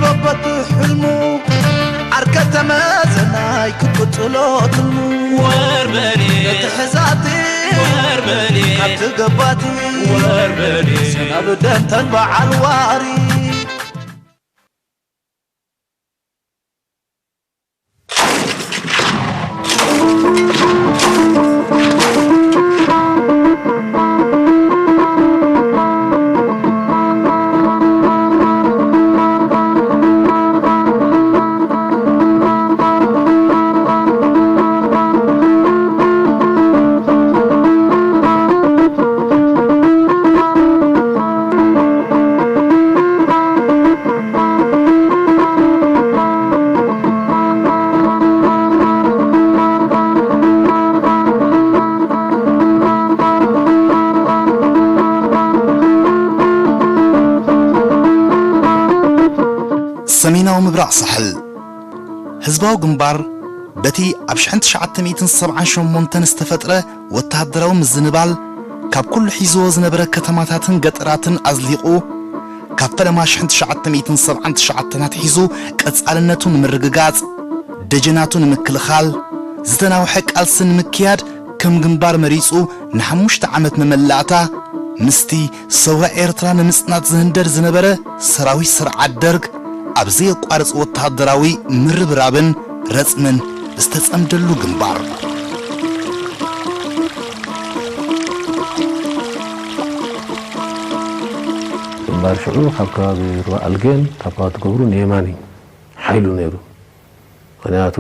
በበቱ ሕልሙ ዓርከ ተመዘናይ ክትቅጽሎ ትልሙ ወርበኔ ክትሕዛቲ ወርበኔ ካብቲ ገባቲ ወርበኔ ሰናብደን ተን በዓል ዋሪ። ሰሜናዊ ምብራቕ ሳሕል ህዝባዊ ግንባር በቲ ኣብ ሽሕን ትሽዓተ ሚእትን ሰብዓን ሸሞንተን ዝተፈጥረ ወተሃደራዊ ምዝንባል ካብ ኩሉ ሒዝዎ ዝነበረ ከተማታትን ገጠራትን ኣዝሊቑ ካብ ፈለማ ሽሕን ትሽዓተ ሚእትን ሰብዓን ትሽዓተን ኣትሒዙ ቀጻልነቱ ንምርግጋጽ ደጀናቱ ንምክልኻል ዝተናውሐ ቃልሲ ንምክያድ ከም ግንባር መሪጹ ንሓሙሽተ ዓመት መመላእታ ምስቲ ሰውራ ኤርትራ ንምጽናት ዝህንደር ዝነበረ ሰራዊት ስርዓት ደርግ ኣብ ዘየቋርጽ ወተሃደራዊ ምርብራብን ረጽምን ዝተጸምደሉ ግንባር። ግንባር ሽዑ ካብ ከባቢ ሩባ ኣልጌን ካብ ከባቢ ትገብሩ ንየማኒ ሓይሉ ነይሩ። ምኽንያቱ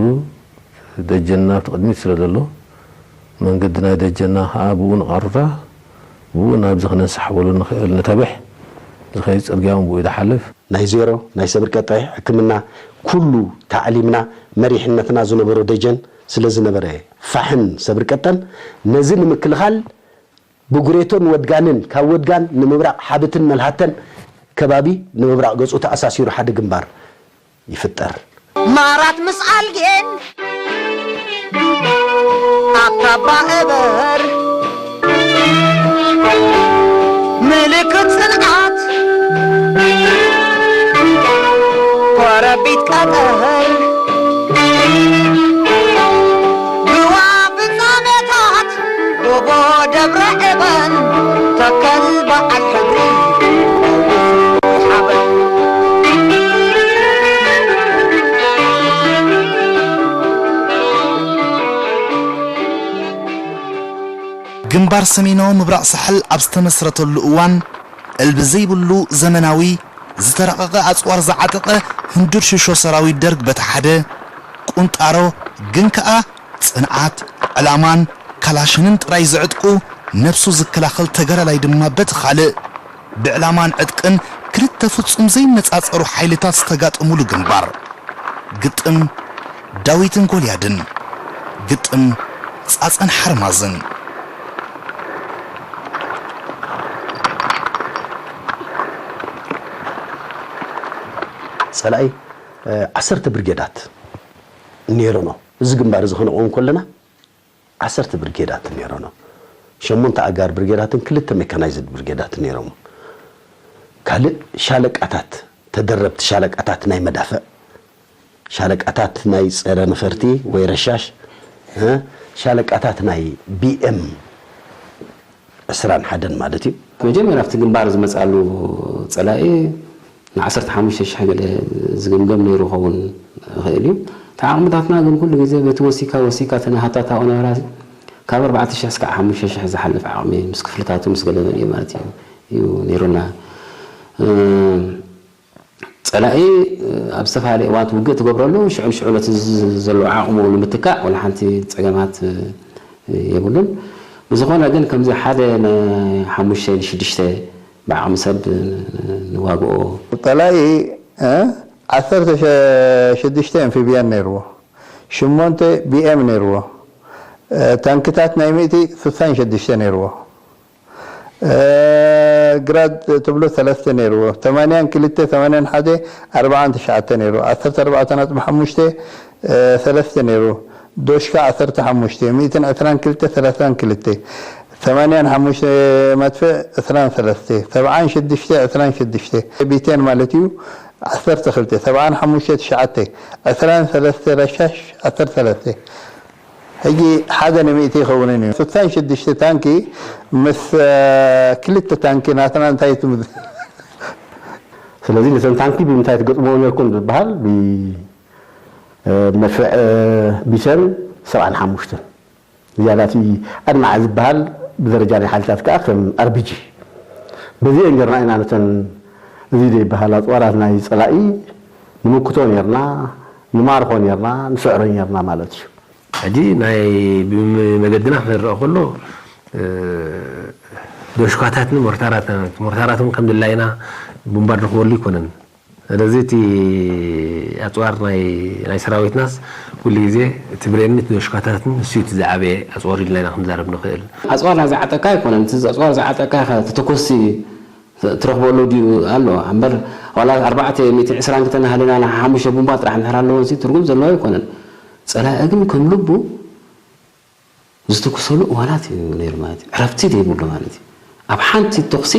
ደጀንና ኣብቲ ቅድሚት ስለ ዘሎ፣ መንገዲ ናይ ደጀንና ከኣ ብኡ ንቐርታ፣ ብኡ ናብዚ ክነንሳሕበሉ ንኽእል፣ ንተብሕ ዝኸይድ ጽርግያ እውን ብኡ ይድሓልፍ። ናይ ዜሮ፣ ናይ ሰብር ቀጣይ ሕክምና፣ ኩሉ ታዕሊምና፣ መሪሕነትና ዝነበሮ ደጀን ስለ ዝነበረ፣ ፋሕን ሰብር ቀጠን ነዚ ንምክልኻል ብጉሬቶን ወድጋንን ካብ ወድጋን ንምብራቕ ሓብትን መልሃተን ከባቢ ንምብራቕ ገጹ ተኣሳሲሩ ሓደ ግንባር ይፍጠር። ማራት ምስ ኣልጌን ኣካባ እበር ምልክት ጽንዓት ኮረቢት ቀጠር ብዋ ፍጻሜታት ጎቦ ደብረ እበን ተከል በዓል ሕድሪ ሓበን። ግንባር ሰሜናዊ ምብራቕ ሳሕል ኣብ ዝተመስረተሉ እዋን፣ ዕልቢ ዘይብሉ ዘመናዊ፣ ዝተራቐቐ ኣጽዋር ዝዓጠቐ ህንዱድ ሽሾ ሰራዊት ደርግ በቲ ሓደ፣ ቁንጣሮ ግን ከኣ ጽንዓት፣ ዕላማን ካላሽንን ጥራይ ዝዕጥቁ፣ ነብሱ ዝከላኸል ተጋዳላይ ድማ በቲ ካልእ፣ ብዕላማን ዕጥቅን ክልተ ፍጹም ዘይነጻጸሩ ሓይልታት ዝተጋጠሙሉ ግንባር። ግጥም ዳዊትን ጎልያድን፣ ግጥም ጻጸን ሓርማዝን። ጸላኢ፣ እ፣ ዓሰርተ ብርጌዳት ነይሮኖ። እዚ ግንባር እዚ ከነቕውም ከለና ዓሰርተ ብርጌዳት ነይሮኖ። ሸሞንተ ኣጋር ብርጌዳትን ክልተ ሜካናይዝድ ብርጌዳት ነይሮም። ካልእ ሻለቃታት፣ ተደረብቲ ሻለቃታት ናይ መዳፍዕ፣ ሻለቃታት ናይ ጸረ ነፈርቲ ወይ ረሻሽ፣ እ፣ ሻለቃታት ናይ ቢ ኤም ዕስራን ሓደን ማለት እዩ። መጀመርያ ኣብቲ ግንባር ዝመጻሉ ጸላኢ ንዓሰርተ ሓሙሽተ ሽሕ ገለ ዝግምገም ነይሩ ክኸውን ይኽእል እዩ። እቲ ዓቕምታትና ግን ኩሉ ግዜ በቲ ወሲካ ወሲካ ተን ሃታታ ነበራ ካብ ኣርባዕተ ሽሕ እስካብ ሓሙሽተ ሽሕ ዝሓልፍ ዓቕሚ ምስ ክፍልታቱ ምስ ገለ መሊኡ ማለት እዩ፣ እዩ ነይሩና። እ፣ ጸላኢ ኣብ ዝተፈላለየ እዋን ውግእ ትገብረሉ፣ ሽዑ ንሽዑ ነቲ ዝ-፣ ዘሎ ዓቕሙ ንምትካእ ወላ ሓንቲ ጸገማት የብሉን። ብዝኾነ ግን ከምዚ ሓደ ንሓሙሽተ ንሽዱሽተ ብዓቕሚ ሰብ ንዋግኦ። ጸላኢ፣ እ፣ ዓሰርተ ሽዱሽተ ኣምፊብያን ነይርዎ፣ ሽሞንተ ቢ ኤም ነይርዎ፣ እ፣ ታንክታት ናይ ሚእቲ ስሳን ሽዱሽተ ነይርዎ። እ፣ ግራድ ትብሎ ሰለስተ ነይርዎ። ተማንያን ክልተ፣ ተማንያን ሓደ፣ ኣርባዓን ትሽዓተ ነይርዎ። ዓሰርተ ኣርባዕተ ነጥቢ ሓሙሽተ፣ እ፣ ሰለስተ ነይርዎ። ዶሽካ ዓሰርተ ሓሙሽተ፣ ሚእትን ዕስራን ክልተ፣ ሰላሳን ክልተ፣ ተማንያን ሓሙሽተ መድፍዕ፣ ዕስራን ሰለስተ፣ ሰብዓን ሽዱሽተ፣ ዕስራን ሽዱሽተ፣ ቢቴን ማለት እዩ። ዓሰርተ ክልተ፣ ሰብዓን ሓሙሽተ ትሽዓተ፣ ዕስራን ሰለስተ ረሻሽ፣ ዓሰርተ ሰለስተ። ሕጂ ሓደ ንሚእቲ ይኸውንን እዩ። ስሳን ሽዱሽተ ታንኪ ምስ፣ እ፣ ክልተ ታንኪ ናትና እንታይ ትምዝ-? ስለዚ ነተን ታንኪ ብምንታይ ትገጥምዎ ነርኩም ዝበሃል ብ-፣ እ፣ መድፍዕ፣ እ፣ ቢሰን ሰብዓን ሓሙሽተን። ዝያዳ እቲ ኣድማዒ ዝበሃል ብደረጃ ናይ ሓይልታት ከኣ ከም ኣር ቢ ጂ። በዚአን ጌርና ኢና ነተን እዚ ዘይበሃል ኣጽዋራት ናይ ጸላኢ ንምክቶ ኔርና፣ ንማርኾ ኔርና፣ ንስዕሮ ኔርና ማለት እዩ። ሕጂ ናይ ብመገድና ክንረኣ ከሎ፣ እ፣ ዶሽካታትን ሞርታራትን፣ ሞርታራት እውን ከም ድላይና ቡምባ ንረኽበሉ ኣይኮነን። ስለዚ እቲ ኣጽዋር ናይ፣ ናይ ሰራዊትናስ ኩሉ ግዜ እቲ ብሬንን እቲ ዶሽካታትን ንሱ እዩ እቲ ዝዓበየ ኣጽዋር ኢልና ኢና ክንዛረብ ንኽእል። ኣጽዋር ናይ ዝዓጠካ ኣይኮነን። እቲ ኣጽዋር ዝዓጠካ ኢኻ፣ እቲ ተኮሲ ትረኽበሉ ድዩ ኣሎ። እምበር ዋላ ኣርባዕተ ሚእቲ ዕስራን ክልተን ሃሊና ሓሙሽተ ቡምባ ጥራሕ እንድሕር ኣለዎ፣ እዚ ትርጉም ዘለዎ ኣይኮነን። ጸላኢ ግን ከም ልቡ ዝተኩሰሉ እዋናት እዩ ነይሩ ማለት እዩ። ዕረፍቲ ዘይብሉ ማለት እዩ። ኣብ ሓንቲ ተኹሲ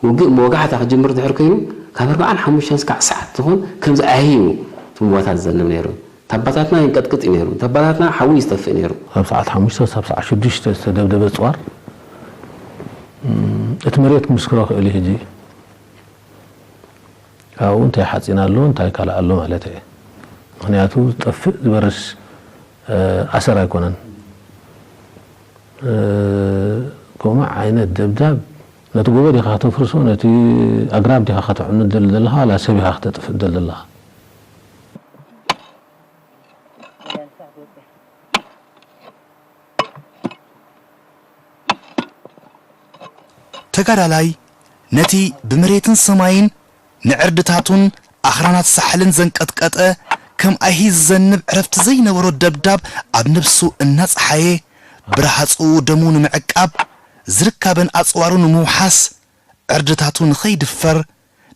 ውግእ መወጋሕታ ክጅምር ድሕር ኮይኑ፣ ካብ ኣርባዓን ሓሙሽተን ስካዕ ሰዓት ዝኾን ከምዚ ኣሂ እዩ እቲ ቡምባታት ዝዘንብ ነይሩ። ታባታትና ይንቀጥቅጥ እዩ ነይሩ። ታባታትና ሓዊ ይዝተፍእ ነይሩ። ካብ ሰዓት ሓሙሽተ ክሳብ ሰዓት ሽዱሽተ ዝተደብደበ ጽዋር፣ እም፣ እቲ መሬት ክምስክሮ ክእል እዩ። ሕጂ ካብኡ እንታይ ሓፂን ኣሎ፣ እንታይ ካልእ ኣሎ ማለት እየ። ምኽንያቱ ዝጠፍእ ዝበርስ፣ እ፣ ኣሰር ኣይኮነን። እ፣ ከምኡ ዓይነት ደብዳብ ነቲ ጎቦ ዲኻ ከተፍርሶ፣ ነቲ ኣግራብ ዲኻ ከተዕኑ ትደሊ ዘለኻ፣ ዋላ ሰብ ኢኻ ክተጥፍእ ትደሊ ዘለኻ? ተጋዳላይ ነቲ ብመሬትን ሰማይን ንዕርድታቱን ኣኽራናት ሳሕልን ዘንቀጥቀጠ፣ ከም ኣይሂ ዝዘንብ ዕረፍቲ ዘይነበሮ ደብዳብ ኣብ ነብሱ እናጸሓየ፣ ብረሃጹ ደሙ ንምዕቃብ፣ ዝርካበን ኣጽዋሩ ንምውሓስ፣ ዕርድታቱ ንኸይድፈር፣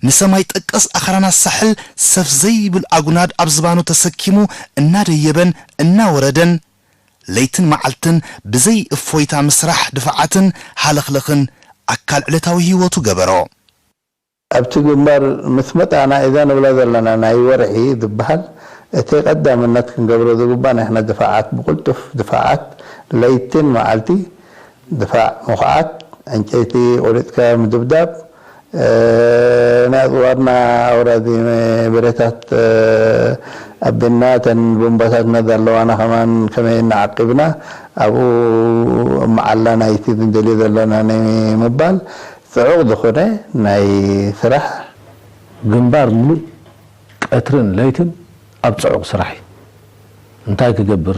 ንሰማይ ጠቀስ ኣኽራናት ሳሕል ሰፍ ዘይብል ኣጉናድ ኣብ ዝባኑ ተሰኪሙ እናደየበን እናወረደን፣ ለይትን መዓልትን ብዘይ እፎይታ ምስራሕ ድፋዓትን ሃለኽለኽን ኣካል ዕለታዊ ህይወቱ ገበሮ። ኣብቲ ግንባር ምስ መጻና፣ እዛ ንብላ ዘለና ናይ ወርሒ ዝበሃል፣ እቲ ቀዳምነት ክንገብሮ ዝግባእ ንሕና ድፋዓት፣ ብቕልጡፍ ድፋዓት፣ ለይትን መዓልቲ ድፋዕ ምኹዓት፣ ዕንጨይቲ ቆሪጽካ ምድብዳብ፣ እ፣ ናይ ኣጽዋርና ኣውራዚ ብረታት፣ እ፣ ኣቢልና፣ እተን ቦምባታትና ዘለዋና ከማን ከመይ እናዓቂብና ኣብኡ መዓላ ናይቲ ንደልዮ ዘለና ናይ ምባል ጽዑቕ ዝኾነ ናይ ስራሕ። ግንባር ምሉእ ቀትርን ለይትን ኣብ ጽዑቕ ስራሕ እዩ። እንታይ ክገብር?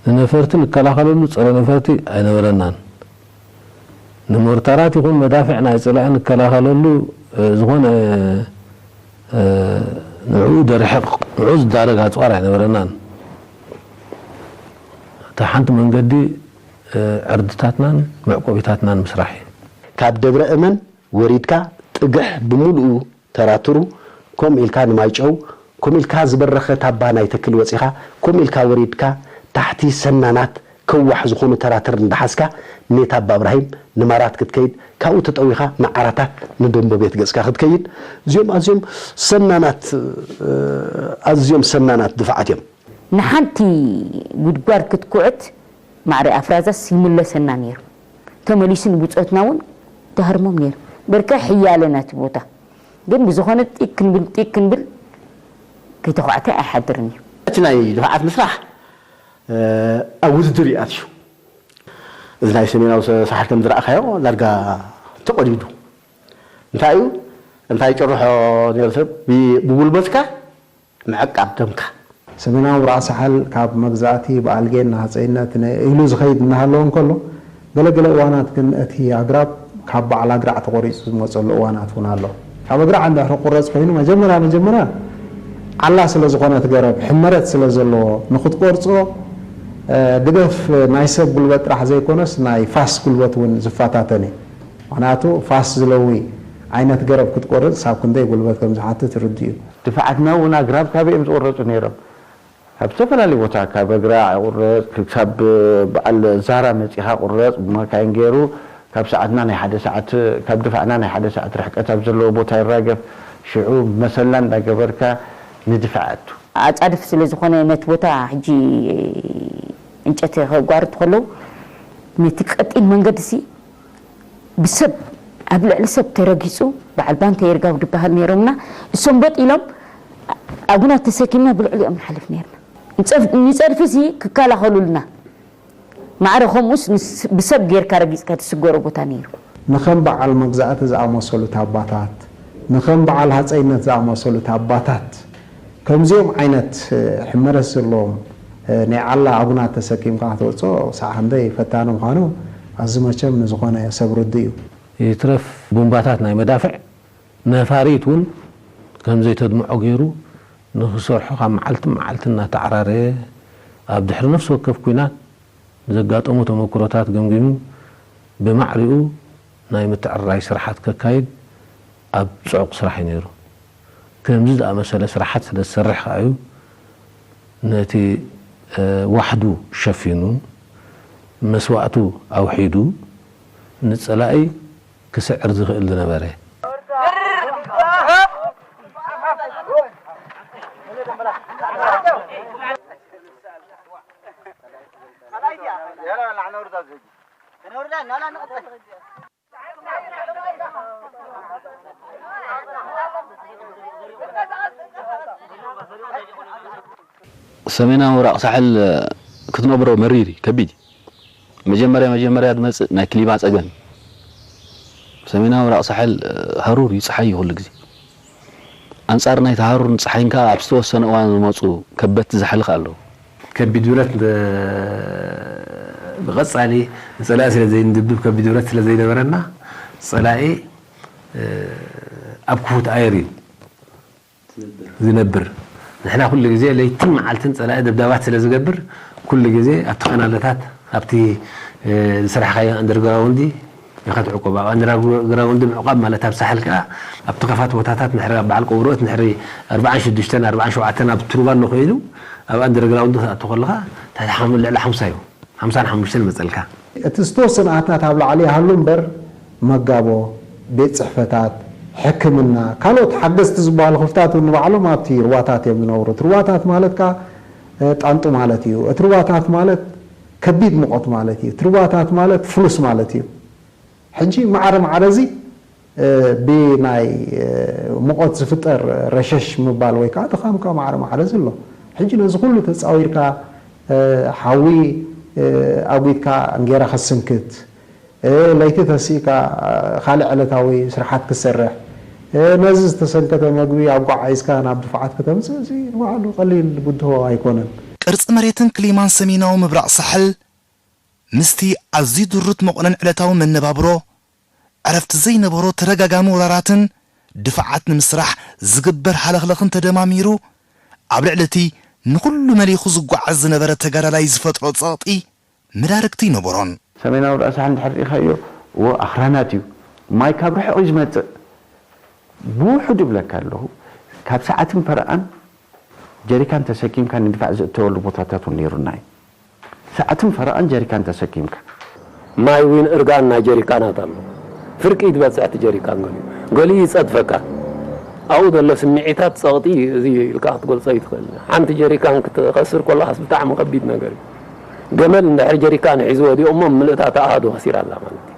ንነፈርቲ ንከላኸለሉ ጸረ ነፈርቲ ኣይነበረናን። ንሞርታራት ይኹን መዳፍዕ ናይ ጸላኢ ንከላኸለሉ፣ እ፣ ዝኾነ፣ እ፣ ንዕኡ ደርሕቕ፣ ንዕኡ ዝዳረግ ኣጽዋር ኣይነበረናን። እታ ሓንቲ መንገዲ፣ እ፣ ዕርድታትናን መዕቆቢታትናን ምስራሕ እዩ። ካብ ደብረ እመን ወሪድካ ጥግሕ ብምሉኡ ተራትሩ፣ ከምኡ ኢልካ ንማይጨው፣ ከምኡ ኢልካ ዝበረኸ ታባ ናይ ተክል ወጺኻ፣ ከምኡ ኢልካ ወሪድካ ታሕቲ ሰናናት ከዋሕ ዝኾኑ ተራትር እንዳሓዝካ ንታባ እብራሂም ንማራት ክትከይድ፣ ካብኡ ተጠዊኻ ንዓራታት ንደንቦ ቤት ገጽካ ክትከይድ፣ እዚኦም ኣዝዮም ሰናናት፣ ኣዝዮም ሰናናት ድፋዓት እዮም። ንሓንቲ ጉድጓድ ክትኩዕት ማዕረ ኣፍራዛስ ይምለሰና ነይሩ። ተመሊሱ ንብጾትና እውን ደሃርሞም ነይሩ። በርከ ሕያለ ናቲ ቦታ ግን ብዝኾነ ጢቅ ክንብል ጢቅ ክንብል ከይተኳዕተ ኣይሓድርን እዩ። እቲ ናይ ድፋዓት ምስራሕ ኣብ ውድድር እዩ ኣትዩ። እዚ ናይ ሰሜናዊ ሳሕል ከም ዝረኣኻዮ ዳርጋ ተቆዲዱ እንታይ እዩ እንታይ ጭርሖ ነይሩ ሰብ ብጉልበትካ ምዕቃብ ደምካ። ሰሜናዊ ብርኣ ሳሕል ካብ መግዛእቲ ብኣልጌን ንሃጸይነት ኢሉ ዝኸይድ እናሃለወ እንከሎ፣ ገለ ገለ እዋናት ግን እቲ ኣግራብ ካብ በዓል ኣግራዕ ተቖሪጹ ዝመጸሉ እዋናት እውን ኣሎ። ካብ ኣግራዕ እንድሕሪ ክቑረጽ ኮይኑ፣ መጀመርያ መጀመርያ ዓላ ስለ ዝኾነ እቲ ገረብ፣ ሕመረት ስለ ዘለዎ፣ ንኽትቆርጾ ድገፍ ናይ ሰብ ጉልበት ጥራሕ ዘይኮነስ ናይ ፋስ ጉልበት እውን ዝፈታተን እዩ። ምኽንያቱ ፋስ ዝለዊ ዓይነት ገረብ ክትቆርጽ ሳብ ክንደይ ጉልበት ከም ዝሓትት ርዱእ እዩ። ድፋዓትና እውን ኣግራብ ካበይ እዮም ዝቑረጹ ነይሮም? ካብ ዝተፈላለዩ ቦታ ካብ ኣግራዕ ይቑረጽ፣ ክሳብ በዓል ዛራ መጺኻ ቁረጽ ብማካይን ገይሩ ካብ ሰዓትና ናይ ሓደ ሰዓት ካብ ድፋዕና ናይ ሓደ ሰዓት ርሕቀት ኣብ ዘለዎ ቦታ ይራገፍ። ሽዑ መሰላ እንዳገበርካ ንድፋዕ ኣቱ። ኣጻድፍ ስለ ዝኾነ ነቲ ቦታ ሕጂ ዕንጨቲ ከጓርቱ ከለዉ ነቲ ቀጢን መንገዲ ሲ ብሰብ ኣብ ልዕሊ ሰብ ተረጊጹ በዓል ባንተ ይርጋው ዝበሃል ነይሮምና እሶም በጥ ኢሎም ኣጉና ተሰኪምና ብልዕሊኦም ንሓልፍ ነይርና። ንጸድፊ ሲ ክከላኸሉልና ማዕረ ከምኡስ ብሰብ ጌርካ ረጊጽካ ትስገሮ ቦታ ነይሩ። ንኸም በዓል መግዛእቲ ዝኣመሰሉ ታባታት፣ ንኸም በዓል ሃጸይነት ዝኣመሰሉ ታባታት፣ ከምዚኦም ዓይነት ሕመረት ዘለዎም ናይ ዓላ ኣጉናት ተሰኪምካ ክትወጽኦ ክሳዕ ክንደይ ፈታኒ ምዃኑ ኣዚ መቸም ንዝኾነ ሰብ ርዱእ እዩ። ይትረፍ ቡምባታት ናይ መዳፍዕ ነፋሪት እውን ከምዘይተድምዖ ገይሩ ንኽሰርሖ ካብ መዓልቲ መዓልቲ እናተዓራረየ ኣብ ድሕሪ ነፍሲ ወከፍ ኲናት ዘጋጠሙ ተመክሮታት ገምጊሙ ብማዕሪኡ ናይ ምትዕርራይ ስራሓት ከካይድ ኣብ ፅዑቕ ስራሕ እዩ ነይሩ። ከምዚ ዝኣመሰለ ስራሓት ስለ ዝሰርሕ ከዓ እዩ ነቲ ዋሕዱ ሸፊኑ መስዋእቱ ኣውሒዱ ንፀላኢ ክስዕር ዝኽእል ዝነበረ። ሰሜናዊ ምብራቕ ሳሕል ክትነብሮ መሪር እዩ፣ ከቢድ እዩ። መጀመርያ መጀመርያ ዝመጽእ ናይ ክሊማ ጸገም እዩ። ሰሜናዊ ምብራቕ ሳሕል ሃሩር እዩ፣ ጸሓይ እዩ ኩሉ ግዜ። ኣንጻር ናይቲ ሃሩርን ጸሓይን ከኣ ኣብ ዝተወሰነ እዋን ዝመጹ ከበድቲ ዛሕሊ ከኣ ኣለዉ። ከቢድ ብረት ብቐጻሊ ንጸላኢ ስለ ዘይንድብድብ ከቢድ ብረት ስለ ዘይነበረና ጸላኢ ኣብ ክፉት ኣየር እዩ ዝነብር። ንሕና ኩሉ ግዜ ለይትን መዓልትን ጸላኢ ደብዳባት ስለ ዝገብር ኩሉ ግዜ ኣብቲ ካናለታት ኣብቲ ዝሰራሕካዮ ኣንደርግራውንዲ ኢኻ ትዕቆብ። ኣብ ኣንደርግራውንዲ ምዕቋብ ማለት ኣብ ሳሕል ከኣ ኣብቲ ከፋት ቦታታት ንሕሪ ኣብ በዓል ቆብሮት ንሕሪ ኣርብዓን ሽዱሽተን ኣርብዓን ሸውዓተን ኣብ ትሩባ እንኾይኑ ኣብ ኣንደርግራውንዲ ክትኣቱ ከለኻ ትሕቲ ሓሙ- ልዕሊ ሓምሳ እዩ። ሓምሳን ሓሙሽተን ይመጸልካ። እቲ ዝተወሰነ ኣትናት ኣብ ላዕሊ ይሃሉ እምበር መጋቦ፣ ቤት ጽሕፈታት፣ ሕክምና፣ ካልኦት ሓገዝቲ ዝበሃሉ ክፍልታት እውን ንባዕሎም ኣብቲ ሩባታት እዮም ዝነብሩ። እቲ ሩባታት ማለት ከኣ ጣንጡ ማለት እዩ። እቲ ሩባታት ማለት ከቢድ ሙቐት ማለት እዩ። እቲ ሩባታት ማለት ፍሉስ ማለት እዩ። ሕጂ ማዕረ ማዕረ እዚ ብናይ ሙቐት ዝፍጠር ረሸሽ ምባል ወይ ከዓ ድኻምካ ማዕረ ማዕረ ዘሎ ሕጂ ነዚ ኩሉ ተፃዊርካ ሓዊ ኣጉድካ እንጌራ ክትስንክት ለይቲ ተሲእካ ካልእ ዕለታዊ ስርሓት ክትሰርሕ ነዚ ዝተሰንከተ መግቢ ኣጓዓዒዝካ ናብ ድፋዓት ክተምፅእ እዚ ንባዕሉ ቀሊል ብድሆ ኣይኮነን። ቅርፂ መሬትን ክሊማን ሰሜናዊ ምብራቕ ሳሕል ምስቲ ኣዝዩ ድሩት መቑነን ዕለታዊ መነባብሮ፣ ዕረፍቲ ዘይነበሮ ተደጋጋሚ ወራራትን ድፋዓት ንምስራሕ ዝግበር ሃለኽለኽን ተደማሚሩ፣ ኣብ ልዕሊ እቲ ንኹሉ መሊኹ ዝጓዓዝ ዝነበረ ተጋዳላይ ዝፈጥሮ ጸቕጢ መዳርግቲ ኣይነበሮን። ሰሜናዊ ርእሲ እንድሕር ርኢኻዮ፣ እወ ኣኽራናት እዩ፣ ማይ ካብ ርሑቕ እዩ ዝመጽእ። ብውሑድ እብለካ ኣለኹ፣ ካብ ሰዓትን ፈረቓን ጀሪካን ተሰኪምካ ንድፋዕ ዝእተወሉ ቦታታት እውን ነይሩና እዩ። ሰዓትን ፈረቓን ጀሪካን ተሰኪምካ። ማይ እውን እርጋን ናይ ጀሪካናት ኣሎ። ፍርቂ እዩ ዝበጽሕ እቲ ጀሪካን ገሊኡ። ገሊኡ ይጸድፈካ። ኣብኡ ዘሎ ስምዒታት ጸቕጢ እዩ። እዚ ኢልካ ክትገልጾ ኣይትኽእልን። ሓንቲ ጀሪካን ክትኸስር ከለኻስ ብጣዕሚ ከቢድ ነገር እዩ። ገመል እንድሕር ጀሪካን ሒዙ ወዲቑ እሞ ምልእታ እታ ኣሃዱ ከሲራ ኣላ ማለት እዩ።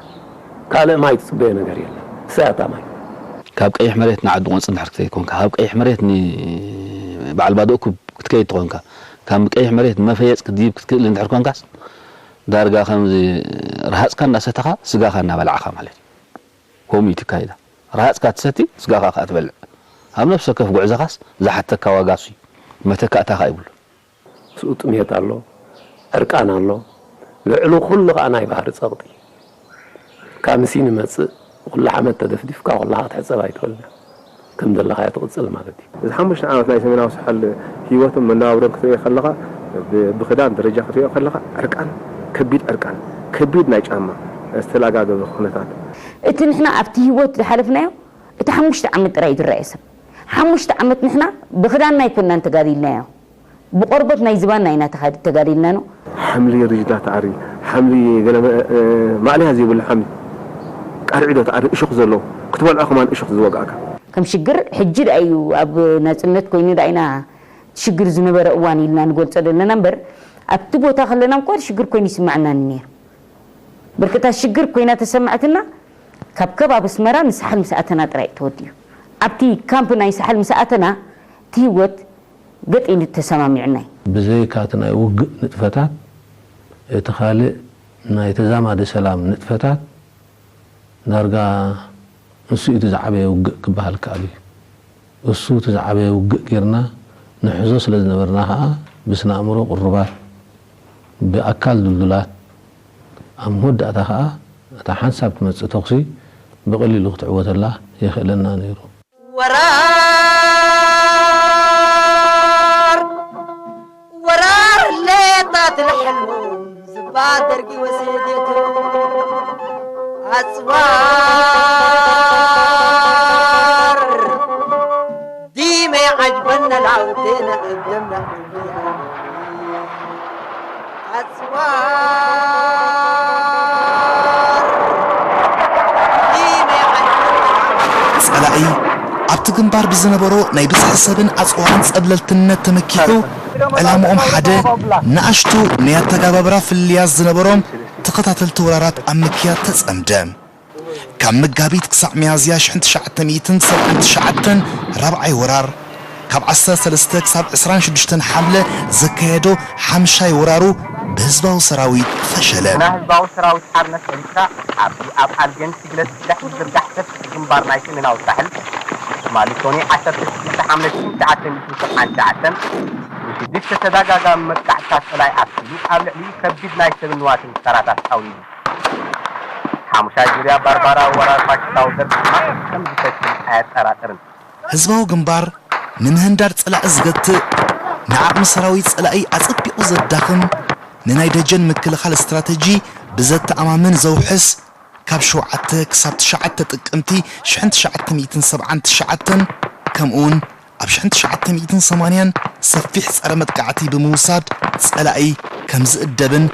ካልእ ማይ ትጽበዮ ነገር የለን። እሳ እያ እታ ማይ። ካብ ቀይሕ መሬት ንዓዲ ቆንጽ እንድሕር ክትከይድ ኮንካ፣ ካብ ቀይሕ መሬት ንበዓል ባዶ እኩብ ክትከይድ ተኾንካ፣ ካብ ቀይሕ መሬት መፈየጽ ክትድይብ ክትክእል እንድሕር ኮንካስ፣ ዳርጋ ከምዚ ረሃጽካ እንዳሰተኻ ስጋኻ እናበላዕኻ ማለት እዩ። ከምኡ እዩ እቲ ኣካይዳ። ረሃጽካ ትሰቲ፣ ስጋኻ ከኣ ትበልዕ። ኣብ ነፍሲ ወከፍ ጉዕዞኻስ ዝሓተካ ዋጋ እሱ እዩ። መተካእታ ከኣ የብሉን። ምስኡ ጥሜት ኣሎ፣ ዕርቃን ኣሎ፣ ልዕሊ ኩሉ ከኣ ናይ ባህሪ ጸቕጢ። ካብ ምሲ ንመጽእ፣ ኩሉ ሓመድ ተደፍዲፍካ ኩላኻ ክትሕጸብ ኣይትኽእልን ኢኻ። ከም ዘለኻዮ ትቕጽል ማለት እዩ። እዚ ሓሙሽተ ዓመት ናይ ሰሜናዊ ሳሕል ህይወትን መነባብሮን ክትርእዮ ከለኻ፣ ብ- ብኽዳን ደረጃ ክትርእዮ ከለኻ፣ ዕርቃን፣ ከቢድ ዕርቃን፣ ከቢድ ናይ ጫማ ዝተላጋገበ ኩነታት። እቲ ንሕና ኣብቲ ህይወት ዝሓለፍናዮ፣ እቲ ሓሙሽተ ዓመት ጥራይ እዩ ዝረኣየ ሰብ። ሓሙሽተ ዓመት ንሕና ብኽዳንና ኣይኮንናን ተጋዲልናዮ። ብቆርበት ናይ ዝባንና ኢና ተጋዲልና ነው። ሓምሊ ርጅዳ ተኣሪ ሓምሊ ገለ ማእለያ ዘይብሉ ሓምሊ ቃርዒዶ ተኣሪ እሾኽ ዘለዎ ክትበልዖ ከማን እሾኽ ዝወግኣካ። ከም ሽግር ሕጂ ደኣ እዩ፣ ኣብ ናጽነት ኮይኑ ደኣ ኢና ሽግር ዝነበረ እዋን ኢልና ንገልጾ ዘለና እምበር፣ ኣብቲ ቦታ ከለና እንኳን ሽግር ኮይኑ ይስማዓና ነይሩ። ብርክታ ሽግር ኮይና ተሰማዕትና፣ ካብ ከባቢ ኣስመራ ንሳሕል ምስ ኣተና ጥራይ ተወዲኡ። ኣብቲ ካምፕ ናይ ሳሕል ምስ ኣተና፣ እቲ ህይወት ገጥ ኢሉ ተሰማሚዑና እዩ። ብዘይካ እቲ ናይ ውግእ ንጥፈታት፣ እቲ ካልእ ናይ ተዛማዲ ሰላም ንጥፈታት፣ ዳርጋ ንሱ እዩ እቲ ዝዓበየ ውግእ ክበሃል ከኣል እዩ። እሱ እቲ ዝዓበየ ውግእ ጌርና ንሕዞ ስለ ዝነበርና ከኣ፣ ብስነ ኣእምሮ ቅሩባት፣ ብኣካል ድልዱላት፣ ኣብ መወዳእታ ከኣ እታ ሓንሳብ ትመጽእ ተኹሲ ብቐሊሉ ክትዕወተላ የኽእለና ነይሩ። ወራር ወራር ሌጣት ልሕልሙ ዝባ ደርጊ ወሴዴቱ ኣጽዋር ዲመ ዓጅበነ ላውቴነ እብደምና ኣጽዋር ዲመ ዓጅበነ ጸላኢ ኣብቲ ግንባር ብዝነበሮ ናይ ብዝሒ ሰብን ኣጽዋርን ጸብለልትነት ተመኪሑ፣ ዕላምኦም ሓደ፣ ንኣሽቱ ናይ ኣተጋባብራ ፍልልያት ዝነበሮም ተኸታተልቲ ወራራት ኣብ ምክያድ ተጸምደ። ካብ መጋቢት ክሳዕ ሚያዝያ ሽሕን ትሽዓተ ሚእትን ሰብዓን ትሽዓተን ራብዓይ ወራር፣ ካብ ዓሰርተ ሰለስተ ክሳብ ዕስራን ሽዱሽተን ሓምለ ዘካየዶ ሓምሻይ ወራሩ ብህዝባዊ ሰራዊት ፈሸለ። ግና ህዝባዊ ሰራዊት ሓርነት ኤርትራ ኣብቲ ኣብ ኣልገን ስግለት ስጋሕ ዝዝርጋሕ ሰፊሕ ግንባር ናይ ሰሜናዊ ሳሕል ትማሊ ሶኒ ዓሰርተ ሽዱሽተ ሓምለ ሽሕን ትሽዓተ ሚእትን ሰብዓን ትሽዓተን ብሽዱሽተ ተደጋጋሚ መጥቃዕትታት ጸላኢ ኣጥፊኡ ኣብ ልዕሊኡ ከቢድ ናይ ሰብን ንዋትን ክሳራታት ኣውሪዱ። ሓሙሻይ ዙርያ ባርባራዊ ወራር ፋሽስታዊ ደርጊ ድማ ከም ዝፈሽል ኣየጠራጥርን። ህዝባዊ ግንባር ንምህንዳድ ጸላኢ ዝገትእ፣ ንዓቕሚ ሰራዊት ጸላኢ ኣጸቢቑ ዘዳኽም፣ ንናይ ደጀን ምክልኻል ስትራተጂ ብዘተኣማምን ዘውሕስ፣ ካብ ሸውዓተ ክሳብ ትሽዓተ ጥቅምቲ ሽሕን ትሽዓተ ሚእትን ሰብዓን ትሽዓተን ከምኡውን ኣብ ሽሕን ትሽዓተ ሚእትን ሰማንያን ሰፊሕ ጸረ መጥቃዕቲ ብምውሳድ ጸላኢ ከም ዝእደብን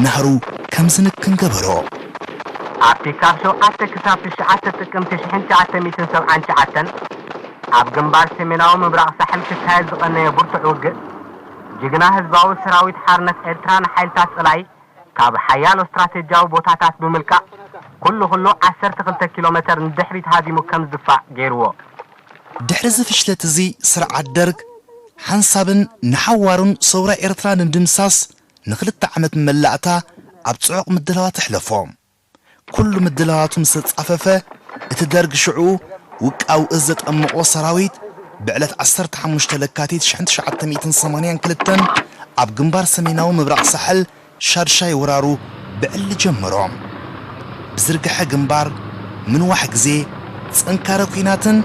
ናህሩ ከም ዝንክን ገበሮ። ኣብቲ ካብ ሸውዓተ ክሳብ ትሽዓተ ጥቅምቲ ሽሕን ትሽዓተ ሚእትን ሰብዓን ትሽዓተን ኣብ ግንባር ሰሜናዊ ምብራቕ ሳሕል ክካየድ ዝቐነየ ብርቱዕ ውግእ፣ ጅግና ህዝባዊ ሰራዊት ሓርነት ኤርትራ ንሓይልታት ጸላኢ ካብ ሓያሎ ስትራቴጂያዊ ቦታታት ብምልቃቕ፣ ኩሉ ኩሉ ዓሰርተ ክልተ ኪሎ ሜተር ንድሕሪት ሃዲሙ ከም ዝድፋእ ገይርዎ። ድሕሪ እዚ ፍሽለት እዚ ስርዓት ደርግ ሓንሳብን ንሓዋሩን ሰውራ ኤርትራ ንምድምሳስ ንኽልተ ዓመት መላእታ ኣብ ጽዑቕ ምድላዋት ኣሕለፎ። ኩሉ ምድላዋቱ ምስ ተጻፈፈ፣ እቲ ደርግ ሽዑ ውቃዊ እዝ ዘጠመቖ ሰራዊት ብዕለት ዓሰርተ ሓሙሽተ ለካቲት ሽሕን ትሽዓተ ሚእትን ሰማንያን ክልተን ኣብ ግንባር ሰሜናዊ ምብራቕ ሳሕል ሻድሻይ ወራሩ ብዕሊ ጀመሮ። ብዝርግሐ ግንባር፣ ምንዋሕ ግዜ፣ ጸንካረ ኲናትን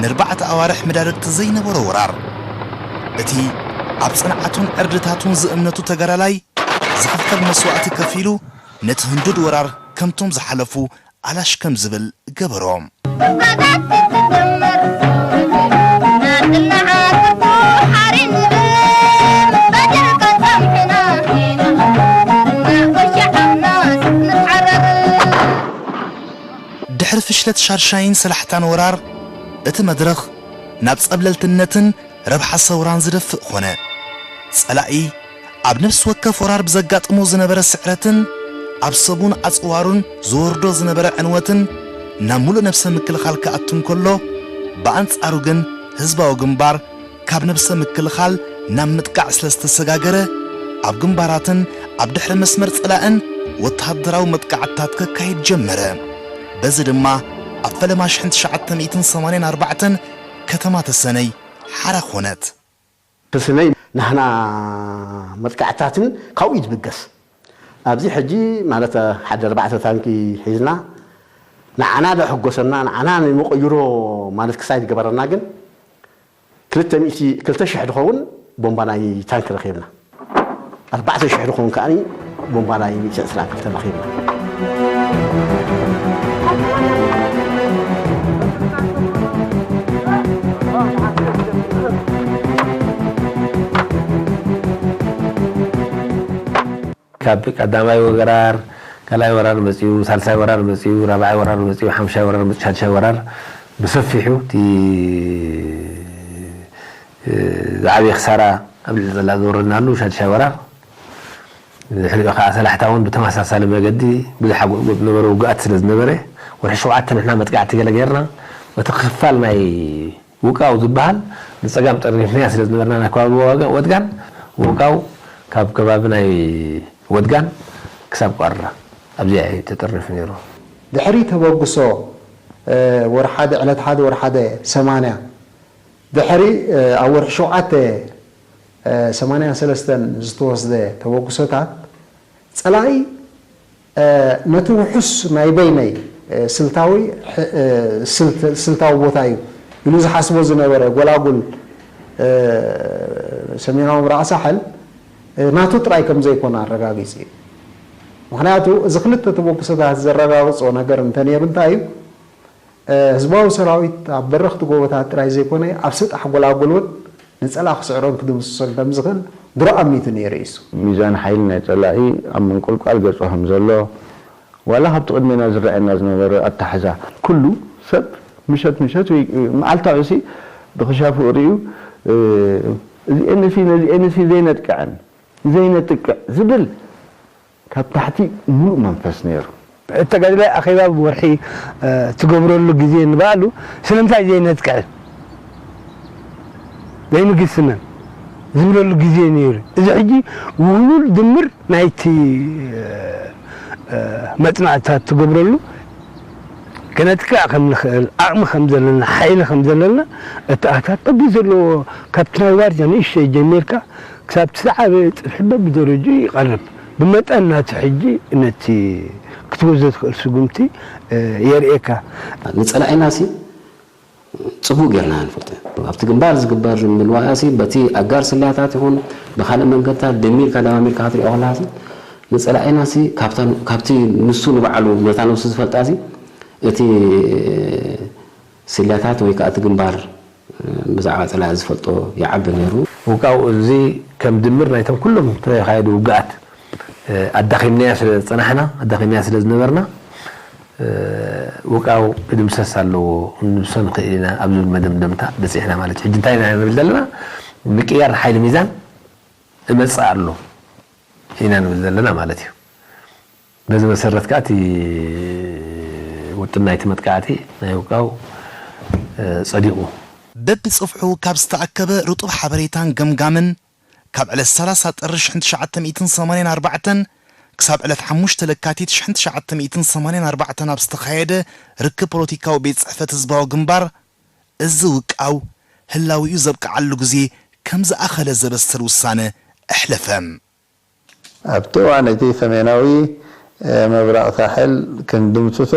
ንኣርባዕተ ኣዋርሕ መዳርግቲ ዘይነበሮ ወራር። እቲ ኣብ ጽንዓቱን ዕርድታቱን ዝእምነቱ ተጋዳላይ ዝኽፈል መስዋእቲ ከፊሉ ነቲ ህንዱድ ወራር ከምቶም ዝሓለፉ ኣላሽ ከም ዝብል ገበሮ። ድሕሪ ፍሽለት ሻድሻይን ሰላሕታን ወራር፣ እቲ መድረኽ ናብ ጸብለልትነትን ረብሓ ሰውራን ዝደፍእ ኾነ። ጸላኢ ኣብ ነፍሲ ወከፍ ወራር ብዘጋጥሞ ዝነበረ ስዕረትን ኣብ ሰቡን ኣጽዋሩን ዝወርዶ ዝነበረ ዕንወትን ናብ ምሉእ ነብሰ ምክልኻል ክኣቱ እንከሎ፣ ብኣንጻሩ ግን ህዝባዊ ግንባር ካብ ነብሰ ምክልኻል ናብ ምጥቃዕ ስለ ዝተሰጋገረ፣ ኣብ ግንባራትን ኣብ ድሕሪ መስመር ጸላእን ወተሃደራዊ መጥቃዕትታት ከካይድ ጀመረ። በዚ ድማ ኣብ ፈለማ ሽሕን ትሽዓተ ሚእትን ሰማንያን ኣርባዕተን ከተማ ተሰነይ ሓራ ኾነት። ተሰነይ ናህና መጥቃዕትታትን ካብኡ እዩ ዝብገስ። ኣብዚ ሕጂ ማለት ሓደ ኣርባዕተ ታንኪ ሒዝና ንዓና ዘሐጎሰና ንዓና ንመቐይሮ ማለት ክሳይ ዝገበረና ግን ክልተ ሚእቲ ክልተ ሽሕ ዝኸውን ቦምባ ናይ ታንክ ረኺብና። ኣርባዕተ ሽሕ ዝኸውን ከኣ ቦምባ ናይ ሚእቲ ዕስራን ክልተን ረኺብና። ካብ ቀዳማይ ወራር፣ ካልኣይ ወራር መጺኡ፣ ሳልሳይ ወራር መጺኡ፣ ራብዓይ ወራር መጺኡ፣ ሓምሻይ ወራር መጺኡ፣ ሻድሻይ ወራር ብሰፊሑ እቲ ዝዓበየ ክሳራ ኣብ ልዕሊ ጠላኢ ዝወረድናሉ ሻድሻይ ወራር፣ ድሕሪኡ ከዓ ሰላሕታ እውን ብተመሳሳሊ መገዲ ብዙሕ ኣጎልጎል ዝነበረ ውግኣት ስለ ዝነበረ፣ ወርሒ ሸውዓተ ንሕና መጥቃዕቲ ገለ ጌርና። እቲ ክፋል ናይ ውቃው ዝበሃል ንጸጋም ጠርኒፍናያ ስለ ዝነበርና፣ ናይ ከባቢ ወጋ-፣ ወድጋን ውቃው ካብ ከባቢ ናይ ወድጋን ክሳብ ቋራ ኣብዚኣ እዩ ተጠርኒፉ ነይሩ። ድሕሪ ተበግሶ፣ እ፣ ወር ሓደ፣ ዕለት ሓደ ወር ሓደ ሰማንያ፣ ድሕሪ፣ እ፣ ኣብ ወርሒ ሸውዓተ፣ እ፣ ሰማንያን ሰለስተን ዝተወስደ ተበግሶታት፣ ጸላኢ፣ እ፣ ነቲ ውሑስ ናይ በይነይ፣ እ፣ ስልታዊ፣ ሕ-፣ እ፣ ስልት-፣ ስልታዊ ቦታ እዩ ኢሉ ዝሓስቦ ዝነበረ ጎላጉል፣ እ፣ ሰሜናዊ ምብራቕ ሳሕል፣ እ፣ ናቱ ጥራይ ከም ዘይኮነ ኣረጋጊጹ እዩ። ምኽንያቱ፣ እዚ ክልተ ተበግሶታት ዘረጋግጾ ነገር እንተነይሩ እንታይ እዩ? እ፣ ህዝባዊ ሰራዊት ኣብ በረኽቲ ጎቦታት ጥራይ ዘይኮነ፣ ኣብ ሰጣሕ ጎላጉል እውን ንጸላኢ ክስዕሮን ክድምስሶን ከም ዝኽእል ድሮ ኣሚቱ ነይሩ እዩ። ሚዛን ሓይሊ ናይ ጸላኢ ኣብ ምንቁልቋል ገጹ ከም ዘሎ፣ ዋላ ካብቲ ቅድሜና ዝረኣየና ዝነበረ ኣተሓዛ፣ ኩሉ ሰብ ምሸት ምሸት ወይ መዓልታዊ ሲ ብኽሻፉ ርእዩ፣ እ፣ እዚኤንሲ ነዚኤንሲ ዘይነጥቅዐን ዘይነጥቅዕ ዝብል ካብ ታሕቲ ሙሉእ መንፈስ ነይሩ። እቲ ተጋዳላይ ኣኼባ ብወርሒ፣ እ፣ ትገብረሉ ግዜ ንባዕሉ ስለምንታይ ዘይነጥቅዕን ዘይንግስንን ዝብለሉ ግዜ ነይሩ። እዚ ሕጂ ውህሉል ድምር ናይቲ፣ እ፣ እ፣ መጽናዕትታት ትገብረሉ፣ ከነጥቅዕ ከም ንኽእል ዓቕሚ ከም ዘለና፣ ሓይሊ ከም ዘለና፣ እቲ ኣታት ጠቢ ዘለዎ ካብቲ ናይ ዋርጃ ንእሽተይ ጀሚርካ ክሳብ እቲ ዝዓበየ ጽፍሒ በብደረጅኡ ይቐርብ። ብመጠን ናቱ ሕጂ ነቲ ክትወስዶ ትኽእል ስጉምቲ፣ እ፣ የርእየካ። ንጸላኢናሲ ጽቡቕ ጌርና ንፈልጦ። ኣብቲ ግንባር ዝግበር ምልዋያሲ በቲ ኣጋር ስልያታት ይኹን ብኻልእ መንገድታት ደሚርካ ደማሚርካ ክትሪኦ ከለኻሲ ንጸላኢናሲ ካብታ፣ ካብቲ ንሱ ንባዕሉ ነታ ነብሱ ዝፈልጣሲ እቲ ስልያታት ወይ ከኣ እቲ ግንባር ብዛዕባ ጸላኢ ዝፈልጦ ይዓቢ ነይሩ። ውቃው እዚ ከም ድምር ናይቶም ኩሎም ተኻየዱ ውግኣት፣ እ፣ ኣዳኺምናያ ስለ ዝጸናሕና፣ ኣዳኺምናያ ስለ ዝነበርና፣ እ፣ ውቃው ክድምሰስ ኣለዎ፣ ክንድምስሶ ንኽእል ኢና ኣብ ዝብል መደምደምታ በጺሕና ማለት እዩ። ሕጂ እንታይ ኢና ንብል ዘለና? ምቅያር ሓይሊ ሚዛን እመጽእ ኣሎ ኢና ንብል ዘለና ማለት እዩ። በዚ መሰረት ከኣ እቲ ውጥን ናይቲ መጥቃዕቲ ናይ ውቃው፣ እ፣ ጸዲቑ። በብጽፍሑ ካብ ዝተኣከበ ርጡብ ሓበሬታን ገምጋምን፣ ካብ ዕለት ሰላሳ ጥሪ ሽሕን ትሽዓተ ሚእትን ሰማንያን ኣርባዕተን ክሳብ ዕለት ሓሙሽተ ለካቲት ሽሕን ትሽዓተ ሚእትን ሰማንያን ኣርባዕተን ኣብ ዝተኻየደ ርክብ ፖለቲካዊ ቤት ጽሕፈት ህዝባዊ ግንባር፣ እዚ ውቃው ህላዊኡ ዘብቅዓሉ ግዜ ከም ዝኣኸለ ዘበስር ውሳነ ኣሕለፈ። ኣብቲ እዋን እቲ ሰሜናዊ፣ እ፣ ምብራቕ ሳሕል ክንድምስሶ፣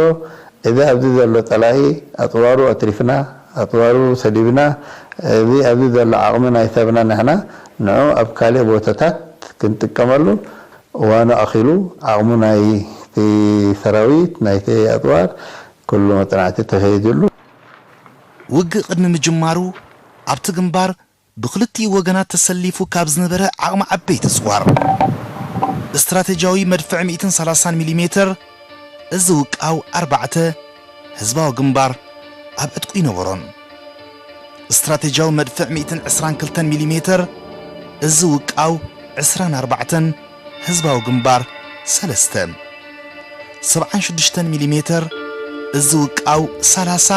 እዚ ኣብዚ ዘሎ ጸላኢ ኣጽዋሩ ኣትሪፍና፣ ኣጽዋሩ ሰዲብና፣ እዚ ኣብዚ ዘሎ ዓቕሚ ናይ ሰብና ንሕና ንዑ ኣብ ካልእ ቦታታት ክንጥቀመሉ እዋኑ ኣኺሉ፣ ዓቕሙ ናይቲ ሰራዊት፣ ናይቲ ኣጽዋር፣ ኩሉ መጽናዕቲ ተኻይድሉ። ውግእ ቅድሚ ምጅማሩ ኣብቲ ግንባር ብኽልቲኡ ወገናት ተሰሊፉ ካብ ዝነበረ ዓቕሚ ዓበይቲ ኣጽዋር፣ ስትራተጂያዊ መድፍዕ ሚእትን ሰላሳን ሚሊሜተር፣ እዚ ውቃው ኣርባዕተ፣ ህዝባዊ ግንባር ኣብ ዕጥቁ ይነበሮን። ስትራተጂያዊ መድፍዕ ሚእትን ዕስራን ክልተን ሚሊሜተር፣ እዚ ውቃው ዕስራን ኣርባዕተን፣ ህዝባዊ ግንባር ሰለስተ። ሰብዓን ሽዱሽተን ሚሊሜተር፣ እዚ ውቃው ሰላሳ፣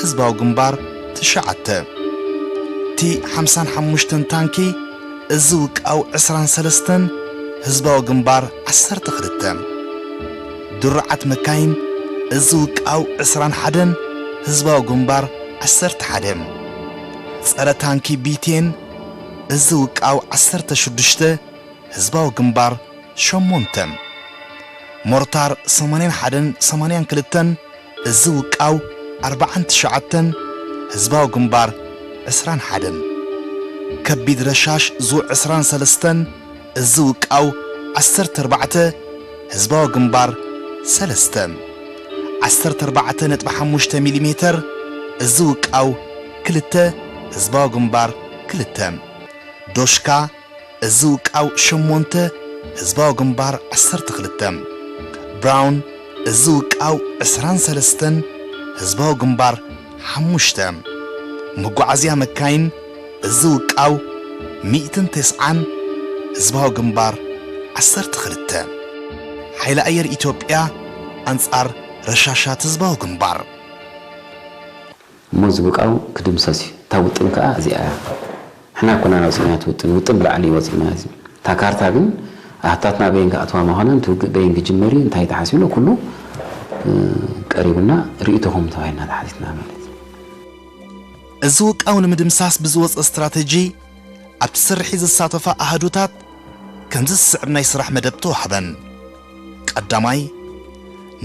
ህዝባዊ ግንባር ትሽዓተ። ቲ ሓምሳን ሓሙሽተን ታንኪ፣ እዚ ውቃው ዕስራን ሰለስተን፣ ህዝባዊ ግንባር ዓሰርተ ክልተ። ድሩዓት መካይን፣ እዚ ውቃው ዕስራን ሓደን፣ ህዝባዊ ግንባር ዓሰርተ ሓደ። ጸረ ታንኪ ቢቴን፣ እዚ ውቃው ዓሰርተ ሽዱሽተ፣ ህዝባዊ ግንባር ሸሞንተ። ሞርታር ሰማንያን ሓደን ሰማንያን ክልተን፣ እዚ ውቃው ኣርባዓን ትሽዓተን፣ ህዝባዊ ግንባር ዕስራን ሓደን። ከቢድ ረሻሽ ዙ ዕስራን ሰለስተን፣ እዚ ውቃው ዓሰርተ ኣርባዕተ፣ ህዝባዊ ግንባር ሰለስተ። ዓሰርተ ኣርባዕተ ነጥቢ ሓሙሽተ ሚሊሜተር፣ እዚ ውቃው ክልተ፣ ህዝባዊ ግንባር ክልተ። ዶሽካ፣ እዚ ውቃው ሸሞንተ፣ ህዝባዊ ግንባር ዓሰርተ ክልተ። ብራውን፣ እዚ ውቃው ዕስራን ሰለስተን፣ ህዝባዊ ግንባር ሓሙሽተ፣ መጓዓዝያ መካይን፣ እዚ ውቃው ሚእትን ተስዓን፣ ህዝባዊ ግንባር ዓሰርተ ክልተ። ሓይሊ ኣየር ኢትዮጵያ ኣንጻር ረሻሻት ህዝባዊ ግንባር። እሞ እዚ ውቃው ክድምሰስ እዩ። እታ ውጥን ከኣ እዚኣ እያ። ንሕና ኣይኮናን ኣውጺእና እቲ ውጥን፣ ውጥን ብላዕሊ እዩ ወጺእና። እዚ እታ ካርታ ግን ኣህታትና በይን ክኣትዋ ምዃነን፣ እቲ ውግእ በይን ክጅመር እዩ፣ እንታይ ተሓሲብሎ ኩሉ ቀሪቡና፣ ርእይቶኹም ተባሂልና ተሓቲትና ማለት እዩ። እዚ ውቃው ንምድምሳስ ብዝወፀ ስትራተጂ ኣብቲ ስርሒት ዝሳተፋ ኣሃዱታት ከምዚ ዝስዕብ ናይ ስራሕ መደብ ተዋህበን። ቀዳማይ፣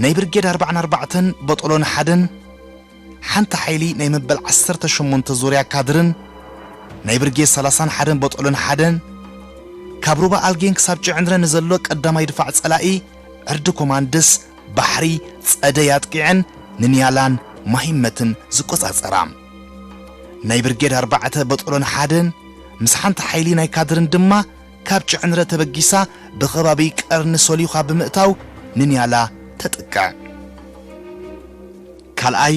ናይ ብርጌድ ኣርባዓን ኣርባዕተን ቦጦሎን ሓደን ሓንቲ ሓይሊ ናይ መበል ዓሰርተ ሸሞንተ ዙርያ ካድርን ናይ ብርጌድ ሰላሳን ሓደን ቦጦሎን ሓደን ካብ ሩባ ኣልጌን ክሳብ ጭዕንድረ ንዘሎ ቀዳማይ ድፋዕ ጸላኢ ዕርዲ ኮማንድስ ባሕሪ ጸደይ ኣጥቂዐን ንንያላን ማሂመትን ዝቆጻጸራ። ናይ ብርጌድ ኣርባዕተ ቦጦሎን ሓደን ምስ ሓንቲ ሓይሊ ናይ ካድርን ድማ ካብ ጭዕንድረ ተበጊሳ ብኸባቢ ቀርኒ ሶሊዃ ብምእታው ንንያላ ተጥቅዕ። ካልኣይ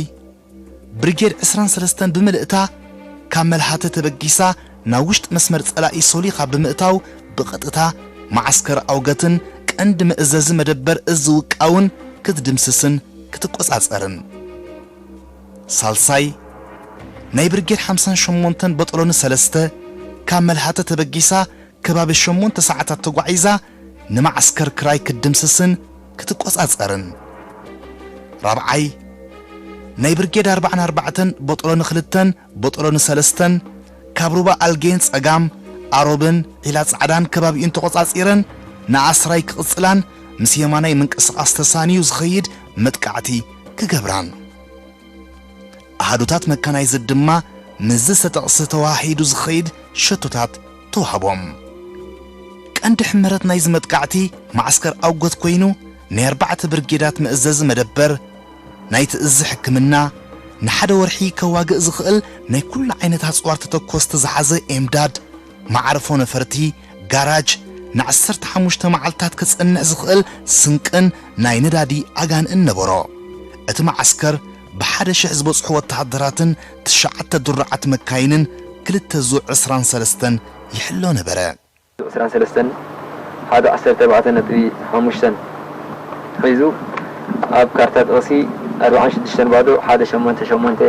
ብርጌድ ዕስራን ሰለስተን ብምልእታ ካብ መልሃተ ተበጊሳ ናብ ውሽጢ መስመር ጸላኢ ሶሊኻ ብምእታው ብቐጥታ መዓስከር ኣውገትን ቀንዲ መእዘዚ መደበር እዝ ውቃውን ክትድምስስን ክትቆጻጸርን። ሳልሳይ ናይ ብርጌድ ሓምሳን ሸሞንተን በጠሎኒ ሰለስተ ካብ መልሃተ ተበጊሳ ከባቢ ሸሞንተ ሰዓታት ተጓዒዛ ንማዕስከር ክራይ ክትድምስስን ክትቆጻጸርን። ራብዓይ ናይ ብርጌድ ኣርባዓን ኣርባዕተን ቦጦሎኒ ክልተን ቦጦሎኒ ሰለስተን ካብ ሩባ ኣልጌን ጸጋም ኣሮብን ዒላ ጻዕዳን ከባቢኡን ተቖጻጺረን ንኣስራይ ክቕጽላን ምስ የማናይ ምንቅስቓስ ተሳንዩ ዝኸይድ መጥቃዕቲ ክገብራን። ኣሃዱታት መካናይዝድ ድማ ምስዚ ዝተጠቕሰ ተወሃሂዱ ዝኸይድ ሸቶታት ተዋህቦም። ቀንዲ ሕመረት ናይዚ መጥቃዕቲ ማዕስከር ኣውጎት ኮይኑ ናይ ኣርባዕተ ብርጌዳት መእዘዚ መደበር ናይቲ እዝ ሕክምና ንሓደ ወርሒ ከዋግእ ዝኽእል ናይ ኩሉ ዓይነት ኣጽዋር ተተኮስቲ ዝሓዘ ኤምዳድ መዓርፎ ነፈርቲ ጋራጅ ንዓሰርተ ሓሙሽተ መዓልታት ክጸንሕ ዝኽእል ስንቅን ናይ ነዳዲ ኣጋንእን ነበሮ። እቲ መዓስከር ብሓደ ሽሕ ዝበጽሑ ወተሃደራትን ትሽዓተ ድሩዓት መካይንን ክልተ ዙ ዕስራን ሰለስተን ይሕሎ ነበረ። ዕስራን ሰለስተን ሓደ ዓሰርተ ኣርባዕተ ነጥቢ ሓሙሽተ ሒዙ ኣብ ካርታ ጥቕሲ ኣርባዓን ሽዱሽተን ባዶ ሓደ ሸሞንተ ሸሞንተ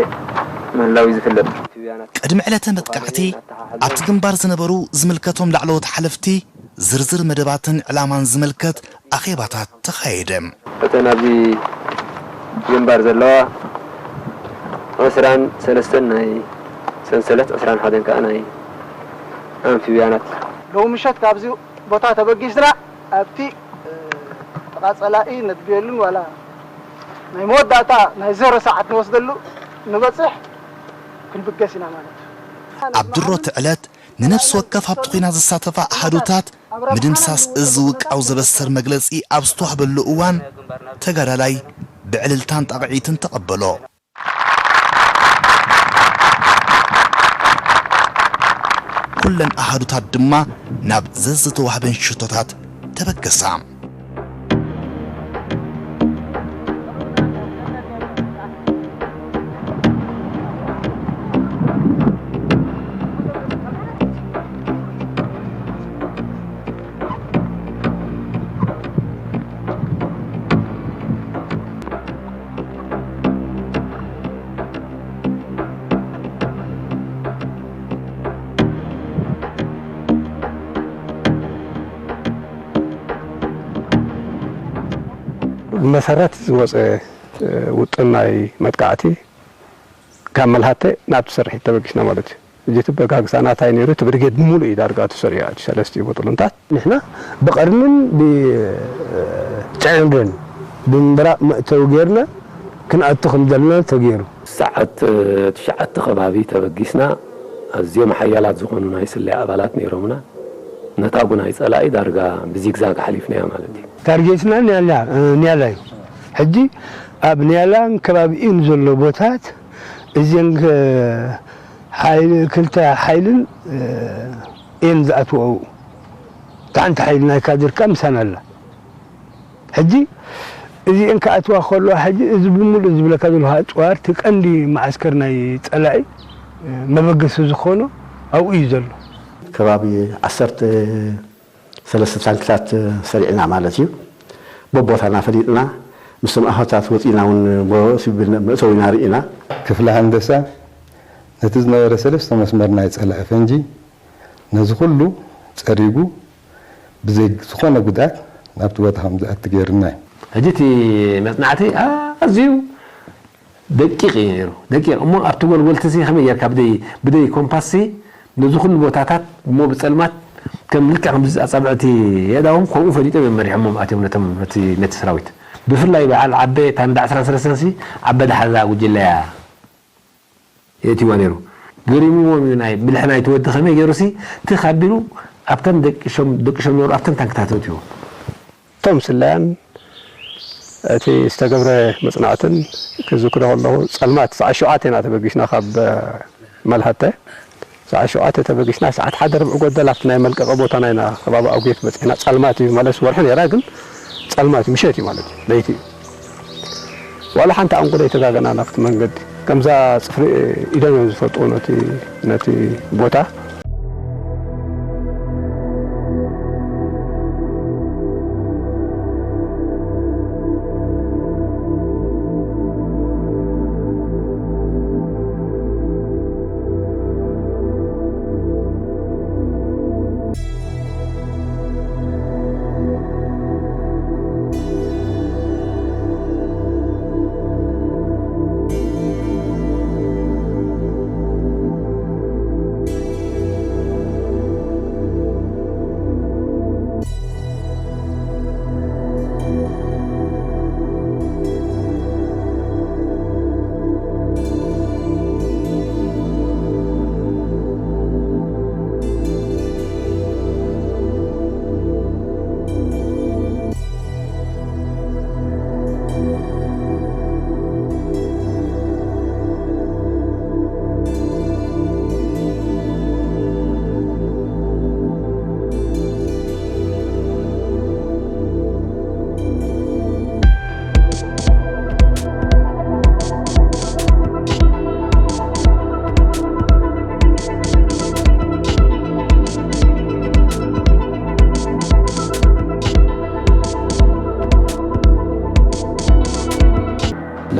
ምህላው እዩ ዝፍለጥ። ቅድሚ ዕለተ መጥቃዕቲ ኣብቲ ግንባር ዝነበሩ ዝምልከቶም ላዕለዎት ሓለፍቲ ዝርዝር መደባትን ዕላማን ዝምልከት ኣኼባታት ተኻየደ። እተን ኣብዚ ግንባር ዘለዋ ዕስራን ሰለስተን ናይ ሰንሰለት ዕስራን ሓደን ከዓ ናይ ኣምፊብያናት። ሎሚ ምሸት ካብዚ ቦታ ተበጊስና ኣብቲ ጥቓ ጸላኢ ነድብየሉን ዋላ ናይ መወዳእታ ናይ ዘሮ ሰዓት ንወስደሉ ንበጽሕ ክንብገስ ኢና ማለት እዩ። ኣብ ድሮቲ ዕለት ንነፍሲ ወከፍ ኣብቲ ኲናት ዝሳተፋ ኣሃዱታት ምድምሳስ እዝ ውቃው ዘበስር መግለጺ ኣብ ዝተዋህበሉ እዋን ተጋዳላይ ብዕልልታን ጣቕዒትን ተቐበሎ። ኩለን ኣሃዱታት ድማ ናብ ዘዝተዋህበን ሽቶታት ተበገሳ። ብመሰረት ዝወፀ ውጥን ናይ መጥቃዕቲ ካብ መልሃተ ናብቲ ስርሒት ተበጊስና ማለት እዩ። እጅ እቲ በጋግሳ ናታይ ነይሩ፣ እቲ ብርጌድ ብምሉእ እዩ ዳርጋ እቲ ስርዒ ኣትዩ፣ ሰለስቲኡ ቦጥሉንታት። ንሕና ብቐርንን ብጨዕንድን ብምብራቕ መእተዊ ጌርና ክንኣቱ ከም ዘለና ተገይሩ። ሰዓት ትሽዓተ ከባቢ ተበጊስና፣ ኣዝዮም ሓያላት ዝኾኑ ናይ ስለያ ኣባላት ነይሮምና። ነታ ጉናይ ጸላኢ ዳርጋ ብዚግዛግ ሓሊፍናያ ማለት እዩ። ታርጌትና ንያላ ንያላ እዩ። ሕጂ ኣብ ንያላን ከባቢኡን ዘሎ ቦታት እዚን ሓይል ክልተ ሓይልን እየን ዝኣትወኡ። ሓንቲ ሓይል ናይ ካድር ከኣ ምሳና ኣላ። ሕጂ እዚኤን ክኣትዋ ከለዋ ሕጂ እዚ ብምሉእ ዝብለካ ዘለኹ ኣጽዋር እቲ ቀንዲ መዓስከር ናይ ጸላኢ መበገሲ ዝኾኖ ኣብኡ እዩ ዘሎ። ከባቢ ዓሰርተ ሰለስተ ታንክታት ሰሪዕና ማለት እዩ። በቦታና ፈሊጥና ምስቶም ኣሃታት ወፂና እውን መእተዊና ርኢና። ክፍለ ሃንደሳ ነቲ ዝነበረ ሰለስተ መስመር ናይ ጸላኢ ፈንጂ ነዚ ኩሉ ጸሪጉ ብዘይ ዝኾነ ጉድኣት ናብቲ ቦታ ከም ዝኣቲ ገይሩና እዩ። ሕጂ እቲ መጽናዕቲ ኣዝዩ ደቂቕ እዩ ነይሩ። ደቂቕ እሞ ኣብቲ ጎልጎልቲ ሲ ከመይ ጌርካ ብደይ ብደይ ኮምፓስ ሲ ነዚ ኩሉ ቦታታት እሞ ብጸልማት ከም ልክዕ ከምዚ ኣጻብዕቲ የእዳዎም ከምኡ ፈሊጦም እዮም መሪሖሞም ኣትዮም ነቶም ነቲ ነቲ ሰራዊት። ብፍላይ በዓል ዓበ ታንዳ ዕስራን ሰለስተን ሲ ዓበ ደሓዛ ጉጅለ እያ የእትይዋ ነይሩ። ገሪምዎም እዩ ናይ ብልሒ ናይቲ ወዲ ከመይ ገይሩ ሲ ትኽ ኣቢሉ ኣብተን ደቂሾም ደቂሾም ነይሩ ኣብተን ታንክታት ኣእትይዎ። እቶም ስለያን እቲ ዝተገብረ መጽናዕትን ክዝክሮ ከለኹ ጸልማት ሰዓት ሸውዓተ ኢና ተበጊስና ካብ መልሃተ ሰዓት ሸውዓተ ተበጊስና ሰዓት ሓደ ርብዒ ጎደል ኣብቲ ናይ መልቀቂ ቦታና ኢና ከባቢ ኣጉየት በጺሕና። ጸልማት እዩ ማለት ወርሒ ነይራ ግን ጸልማት እዩ ምሸት እዩ ማለት እዩ ለይቲ እዩ። ዋላ ሓንቲ ኣንጎሎ ኣይተጋገናን ኣብቲ መንገዲ። ከምዛ ጽፍሪ ኢዶም እዮም ዝፈልጥዎ ነቲ ነቲ ቦታ።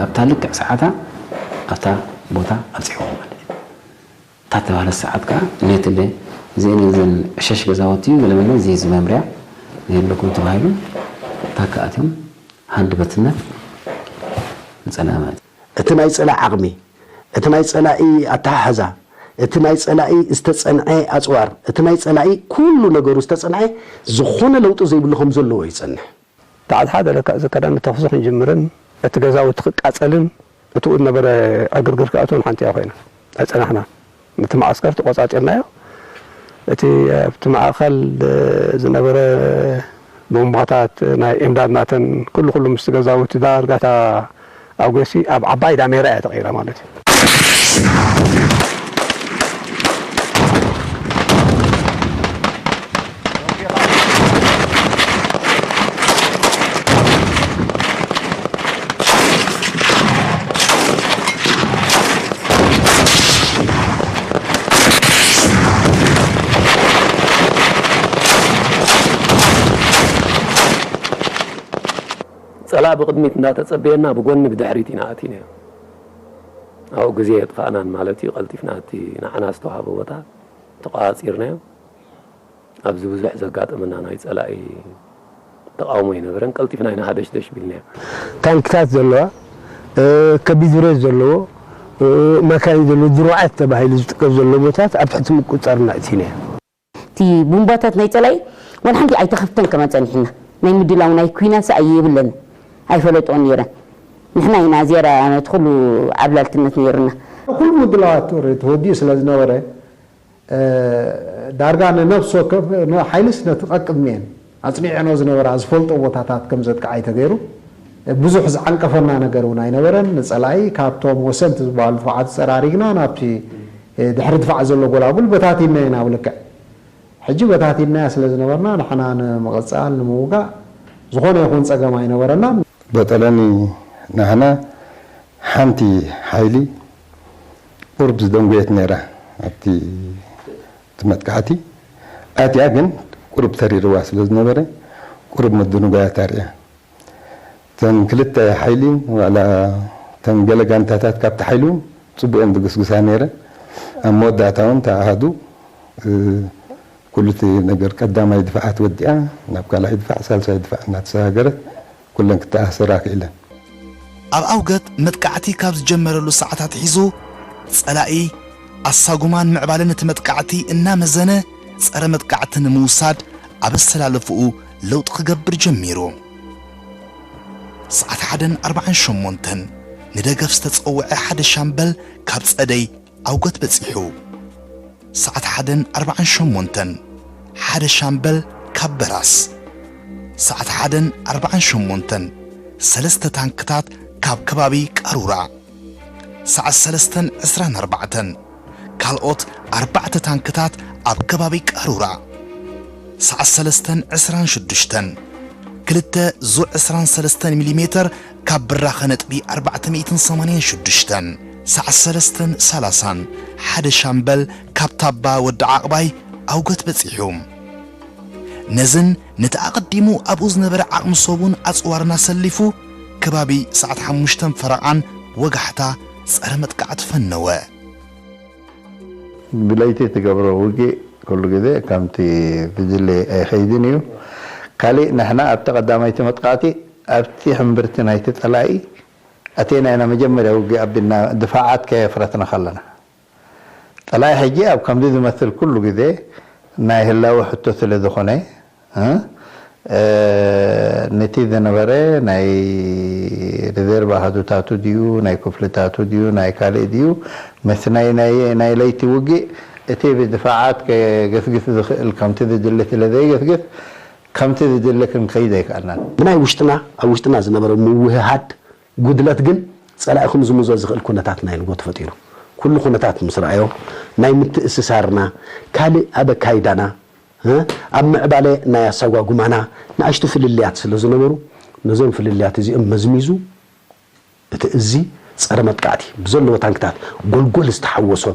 ኣብታ ልክዕ ሰዓታ ኣብታ ቦታ ኣብፂሕዎም ማለት እዩ። እታ ተባህለት ሰዓት ከዓ ሌትለ እዚአን እዘን ዕሸሽ ገዛውቲ ገለመለ እዚ እዚ መምርያ የብለኩም ተባሂሉ ታካ ኣትዮም ሃንድ በትነት ንፀላኢ ማለት እዩ። እቲ ናይ ፀላኢ ዓቕሚ፣ እቲ ናይ ፀላኢ ኣተሓሕዛ፣ እቲ ናይ ፀላኢ ዝተፀንዐ ኣፅዋር፣ እቲ ናይ ፀላኢ ኩሉ ነገሩ ዝተፀንዐ ዝኾነ ለውጢ ዘይብሉ ከም ዘለዎ ይፀንሕ። ተዓት ሓደ ለካ እዚ ከዳን ተኹሲ ክንጅምርን እቲ ገዛውቲ ክቃጸልን እትኡ ዝነበረ ዕግርግር ክኣትውን ሓንቲ እያ ኮይና ኣይጸናሕና። ነቲ መዓስከር ተቖጻጺርናዮ። እቲ ኣብቲ ማእኸል ዝነበረ ቦምባታት ናይ ኤምዳድ ናተን ኩሉ ኩሉ ምስቲ ገዛውቲ ዳርጋታ ኣውገሲ ኣብ ዓባይ ዳሜራ እያ ተቐይራ ማለት እዩ። ጸላኢ ብቕድሚት እንዳተጸበየና ብጎኒ ብድሕሪት ኢና ኣቲናዮ። ኣብኡ ግዜ የጥፋእናን ማለት እዩ። ቀልጢፍና እቲ ንዓና ዝተዋህበ ቦታ ተቋጺርናዮ። ኣብዚ ብዙሕ ዘጋጠመና ናይ ጸላኢ ተቓውሞ ኣይነበረን። ቀልጢፍና ኢና ሃደሽደሽ ቢልናዮ። ታንክታት ዘለዋ፣ እ፣ ከቢድ ብረት ዘለዎ፣ እ፣ መካይን ዘለዎ፣ ድሩዓት ተባሂሉ ዝጥቀስ ዘሎ ቦታት ኣብ ትሕቲ ምቁጽጻርና እቲናዮ። እቲ ቡምባታት ናይ ጸላኢ ዋላ ሓንቲ ኣይተኸፍተን ከማን ጸኒሕና። ናይ ምድላው ናይ ኲናት ሰኣይ የብለን። ኣይፈለጥኦን ነይረን። ንሕና ኢና ዝያዳ ነቲ ኩሉ ዓብላልትነት ነይሩና። ኩሉ ምድላዋት ተወዲኡ ስለ ዝነበረ፣ እ፣ ዳርጋ ንነፍሲ ወከፍ ን-፣ ሓይልስ ነቲ ቀቅድሚኤን ኣጽኒዐኖ ዝነበራ ዝፈልጦ ቦታታት ከም ዘጥቅዓይ ተገይሩ። ብዙሕ ዝዓንቀፈና ነገር እውን ኣይነበረን። ንጸላኢ ካብቶም ወሰንቲ ዝበሃሉ ድፋዓት ጸራሪግና ናብቲ፣ እ፣ ድሕሪ ድፋዕ ዘሎ ጎላጉል በታቲና ኢና ኣብ ልክዕ። ሕጂ በታቲናያ ስለ ዝነበርና ንሕና ንምቕጻል ንምውጋእ ዝኾነ ይኹን ጸገም ኣይነበረናን። በጠለኒ ናህና ሓንቲ ሓይሊ ቁርብ ዝደንጎየት ነይራ ኣብቲ እቲ መጥቃዕቲ ኣትያ ግን ቁርብ ተሪርዋ ስለ ዝነበረ ቁርብ ምድንጓያት ኣርእያ። እተን ክልተ ሓይሊ ዋላ እተን ገለ ጋንታታት ካብቲ ሓይሊ እውን ጽቡቅ እየን ዝግስግሳ ነይረ። ኣብ መወዳእታ እውን ተኣሃዱ ኩሉ እቲ ነገር ቀዳማይ ድፋዓት ወዲኣ ናብ ካልኣይ ድፋዕ ሳልሳይ ድፋዕ እናተሰጋገረት ኩለን ክተኣሳሰራ ክኢለን። ኣብ ኣውገት መጥቃዕቲ ካብ ዝጀመረሉ ሰዓታት ሒዙ ጸላኢ ኣሳጉማን ምዕባለን እቲ መጥቃዕቲ እናመዘነ ጸረ መጥቃዕቲ ንምውሳድ ኣብ ኣሰላለፍኡ ለውጢ ክገብር ጀሚሩ። ሰዓት ሓደን ኣርባዓን ሸሞንተን ንደገፍ ዝተጸውዐ ሓደ ሻምበል ካብ ጸደይ ኣውገት በጺሑ። ሰዓት ሓደን ኣርባዓን ሸሞንተን ሓደ ሻምበል ካብ በራስ። ሰዓት ሓደን ኣርባዓን ሸሞንተን ሰለስተ ታንክታት ካብ ከባቢ ቃሩራ። ሰዓት ሰለስተን ዕስራን ኣርባዕተን ካልኦት ኣርባዕተ ታንክታት ኣብ ከባቢ ቃሩራ። ሰዓት ሰለስተን ዕስራን ሽዱሽተን ክልተ ዙ ዕስራን ሰለስተን ሚሊሜተር ካብ ብራኸ ነጥቢ ኣርባዕተ ሚእትን ሰማንያን ሽዱሽተን። ሰዓት ሰለስተን ሰላሳን ሓደ ሻምበል ካብ ታባ ወዲ ዓቕባይ ኣውገት በጺሑ። ነዝን ነቲ ኣቐዲሙ ኣብኡ ዝነበረ ዓቕሚ ሰቡን ኣጽዋርን ኣሰሊፉ ከባቢ ሰዓት ሓሙሽተን ፈረቓን ወጋሕታ ጸረ መጥቃዕቲ ፈነወ። ብለይቲ ትገብሮ ውግእ ኩሉ ግዜ ከምቲ ዝድለ ኣይኸይድን እዩ። ካሊእ ንሕና ኣብቲ ቀዳማይቲ መጥቃዕቲ ኣብቲ ሕምብርቲ ናይቲ ጸላኢ ኣቴና ኢና መጀመርያ ውግእ ኣቢልና ድፋዓት ከየፍረትና ከለና ጸላኢ ሕጂ ኣብ ከምዚ ዝመስል ኩሉ ግዜ ናይ ህላወ ሕቶ ስለ ዝኾነ እ፣ እ፣ ነቲ ዝነበረ ናይ ሪዘርቭ ኣሃዱታቱ ድዩ ናይ ክፍልታቱ ድዩ ናይ ካልእ ድዩ ምስ ናይ ናይ ናይ ለይቲ ውግእ እቲ ብድፋዓት ከገስግስ ዝኽእል ከምቲ ዝድለ ስለ ዘይገስግስ ከምቲ ዝድለ ክንከይድ ኣይከኣልናን። ብናይ ውሽጥና ኣብ ውሽጥና ዝነበረ ምውህሃድ ጉድለት ግን ጸላኢ ክምዝምዞ ዝኽእል ኩነታት ናይ ንጎ ተፈጢሩ። ኩሉ ኩነታት ምስ ረኣዮ ናይ ምትእስሳርና ካልእ ኣብ ኣካይዳና ኣብ ምዕባለ ናይ ኣሰጓጉማና ንኣሽቱ ፍልልያት ስለ ዝነበሩ ነዞም ፍልልያት እዚኦም መዝሚዙ እቲ እዚ ጸረ መጥቃዕቲ ብዘለዎ ታንክታት ጎልጎል ዝተሓወሶ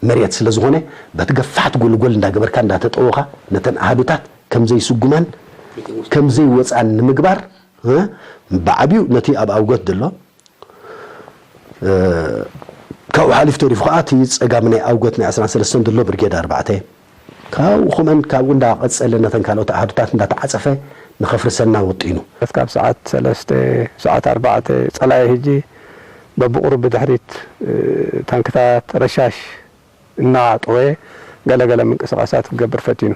መሬት ስለ ዝኾነ በቲ ገፋሕቲ ጎልጎል እንዳገበርካ እንዳተጠወኻ ነተን ኣሃዱታት ከም ዘይስጉማን ከም ዘይወጻን ንምግባር ብዓቢኡ ነቲ ኣብ ኣውገት ዘሎ ካብኡ ሓሊፉ ተሪፉ ከዓ እቲ ፀጋም ናይ ኣውገት ናይ ዕስራን ሰለስተን ዘሎ ብርጌድ ኣርባዕተ ካብኡ ከምአን ካብኡ እንዳቀፀለ ነተን ካልኦት ኣሃዱታት እንዳተዓፀፈ ንኸፍርሰና ወጢኑ። ካብ ሰዓት ሰለስተ ሰዓት ኣርባዕተ ፀላኢ ሕጂ በብቁሩብ ብድሕሪት ታንክታት ረሻሽ እናጠወየ ገለገለ ምንቅስቃሳት ክገብር ፈቲኑ።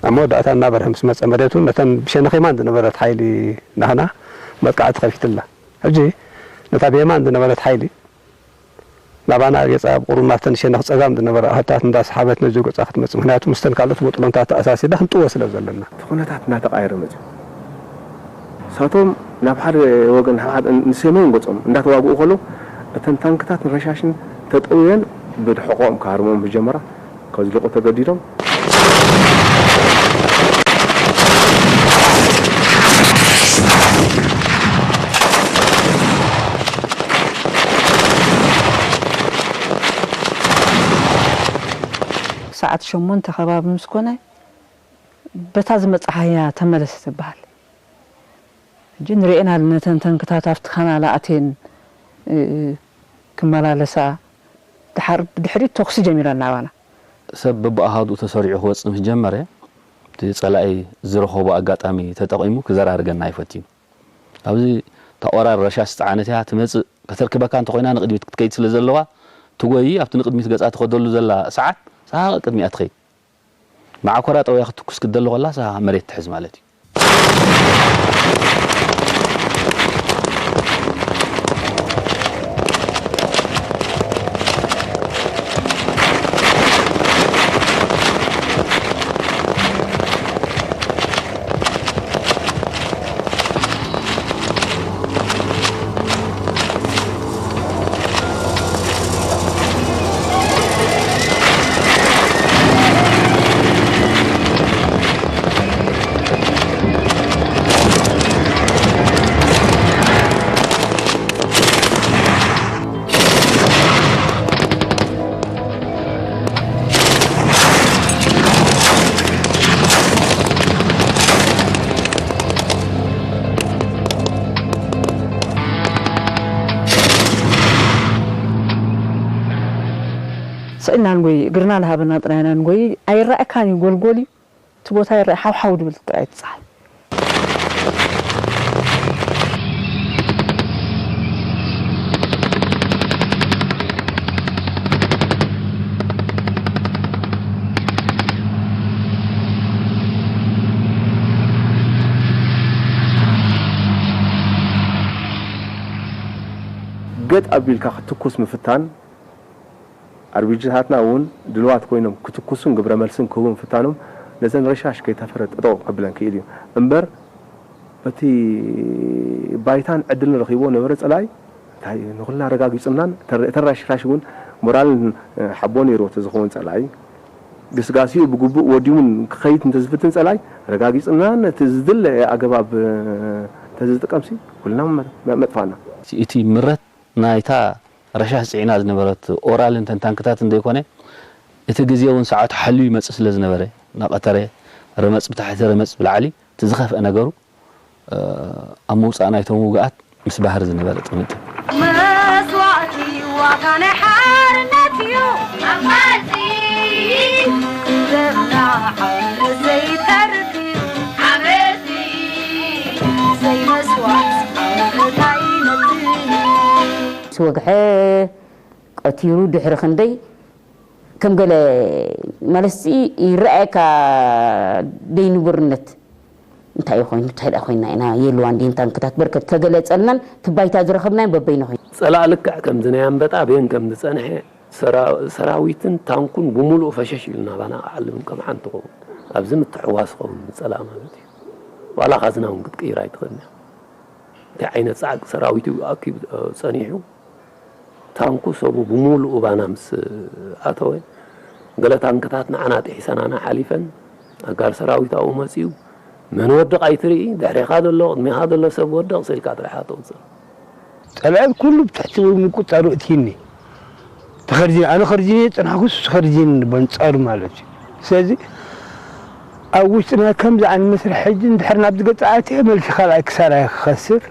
ኣብ መወዳእታ እናበርሀ ምስ መፀ መሬት እውን ነተን ብሸነኽ የማን ዝነበረት ሓይሊ ናህና መጥቃዕቲ ከፊትላ። ሕጂ ነታ ብየማን ዝነበረት ሓይሊ ናባና ገፃ ብቁሩብ ናብተን ሸነኽ ፀጋም ዝነበራ ኣህታት እንዳሰሓበት ነዚ ገፃ ክትመፅእ። ምክንያቱ ምስተን ካልኦት ቦጥሎንታት ተኣሳሲርና ክንጥዎ ስለ ዘለና። እቲ ኩነታት እናተቓየረ መፅዩ። እሳቶም ናብ ሓደ ወገን ንሰመይን ገፆም እንዳተዋግኡ ከለዉ እተን ታንክታት ንረሻሽን ተጠውየን ብድሕቖኦም ክሃርሞም ብጀመራ። ከዝልቑ ተገዲዶም። ሰዓት ሸሞንተ ከባቢ ምስ ኮነ በታ ዝመጻኻያ ተመለስ ትበሃል። ሕጂ ንርእየን ኣለና ነተን ታንክታት ኣብቲ ካናል ኣእትየን ክመላለሳ። ድሓር ብድሕሪት ተኹሲ ጀሚረን ናባና። ሰብ በብኣሃዱኡ ተሰሪዑ ክወጽእ ምስ ጀመረ፣ እቲ ጸላኢ ዝረኸቦ ኣጋጣሚ ተጠቒሙ ክዘራርገና እዩ ፈቲኑ። ኣብዚ እታ ኦራል ረሻሽ ዝጸዓነት እያ ትመጽእ፣ ከተርክበካ እንተኾይና ንቕድሚት ክትከይድ ስለ ዘለዋ፣ ትጎዪ ኣብቲ ንቕድሚት ገጻ ትኸደሉ ዘላ ሰዓት፣ ንሳ ቅድሚኣ ትኸይድ። መዓኮራ ጠውያ ክትትኩስ ክትደሊ ከላ ንሳ መሬት ትሕዝ ማለት እዩ። ጥዕና ንጎይ፣ እግርና ልሃበና ጥራይ ኢና ንጎይ። ኣይረኣካን እዩ፣ ጎልጎል እዩ። እቲ ቦታ ይረኣ፣ ሓውሓው ድብል ጥራይ እቲ ጸሓይ። ገጥ ኣቢልካ ክትኩስ ምፍታን፣ ኣርቢጂታትና እውን ድልዋት ኮይኖም ክትኩሱን ግብረ መልስን ክህቡ ምፍታኖም ነዘን ረሻሽ ከይተፈረ ጠጠው ከብለን ክኢል እዩ እምበር፣ በቲ ባይታን ዕድልን ረኺብዎ ነበረ ጸላኢ እንታይ ንኹልና ኣረጋጊጹልናን፣ ተረ-፣ ተራሽራሽ እውን ሞራልን፣ እ፣ ሓቦ ነይርዎ ተዝኸውን ጸላኢ፣ ግስጋሴኡ ብግቡእ ወዲሙን ክኸይድ እንተዝፍትን ጸላኢ፣ ኣረጋጊጹልናን ነቲ ዝድለ ኣገባብ፣ እ፣ እንተዝጥቀምሲ፣ ኩልና መ-፣ መጥፋእና። እቲ ምረት ናይታ ረሻሽ ጽዒና ዝነበረት ኦራልን ተን ታንክታትን ዘይኮነ፣ እቲ ግዜ እውን ሰዓቱ ሓልዩ ይመጽእ ስለ ዝነበረ፣ እናቐተረ፣ ረመጽ ብታሕቲ ረመጽ ብላዕሊ፣ እቲ ዝኸፍአ ነገሩ፣ ኣብ ምውጻእ ናይቶም ውጉኣት ምስ ባህሪ ዝነበረ ጥምጥም። መስዋእቲ ዋጋ ናይ ሓርነት እዩ። ኣብ ቃልሲ ደምና ሓርነት ዘይተርፍ እዩ። ሓበርቲ ዘይመስዋእት ሓርነት ኣይነትን እዩ። ምስ ወግሐ ቀቲሩ ድሕሪ ክንደይ ከም ገለ ማለት ይረኣየካ ደይንቡርነት እንታይ እዩ ኮይኑ እንታይ ደኣ ኮይና ኢና የልዋን ድየን ታንክታት በርከት ከገለጸልናን እቲ ባይታ ዝረኸብናዮ በበይኑ ኮይኑ። ጸላእ ልክዕ ከምዚ ናይ ኣንበጣ በየን ከም ዝጸንሐ ሰራ- ሰራዊትን ታንኩን ብምሉኡ ፈሸሽ ኢሉ ናባና ክዓልም ከም ሓንቲ ክኸውን ኣብዚ ምትሕውዋስ ክኸውን ንጸላእ ማለት እዩ። ዋላ ካዝና እውን ክትቅይር ኣይትኽእልን እያ። እንታይ ዓይነት ጻዕቂ ሰራዊት እዩ ኣኪቡ ጸኒሑ ታንኩ ሰቡ ብምሉኡ ባና ምስ ኣተወ፣ ገለ ታንክታት ንዓና ጥሒሰናና ሓሊፈን፣ ኣጋር ሰራዊት ኣብኡ መጺኡ፣ መን ወድቕ ኣይትርኢ፣ ድሕሬኻ ዘሎ፣ ቅድሜኻ ዘሎ ሰብ ወድቕ፣ ስኢልካ ጥራይ ኢኻ ተውጽእ። ጸላኢ ኩሉ ብትሕቲ ምቁጽጻሩ እትይኒ። ተኸርጂኒ፣ ኣነ ኸርጂኒ ዝጸናሕኩስ ንሱ ኸርጂኒ በንጻሩ ማለት እዩ። ስለዚ ኣብ ውሽጥና ከምዚ ዓይነት መስርሕ ሕጂ እንድሕር ናብዚ ገጽ ኣትየ መልሲ ካልኣይ ክሳራይ ክኸስር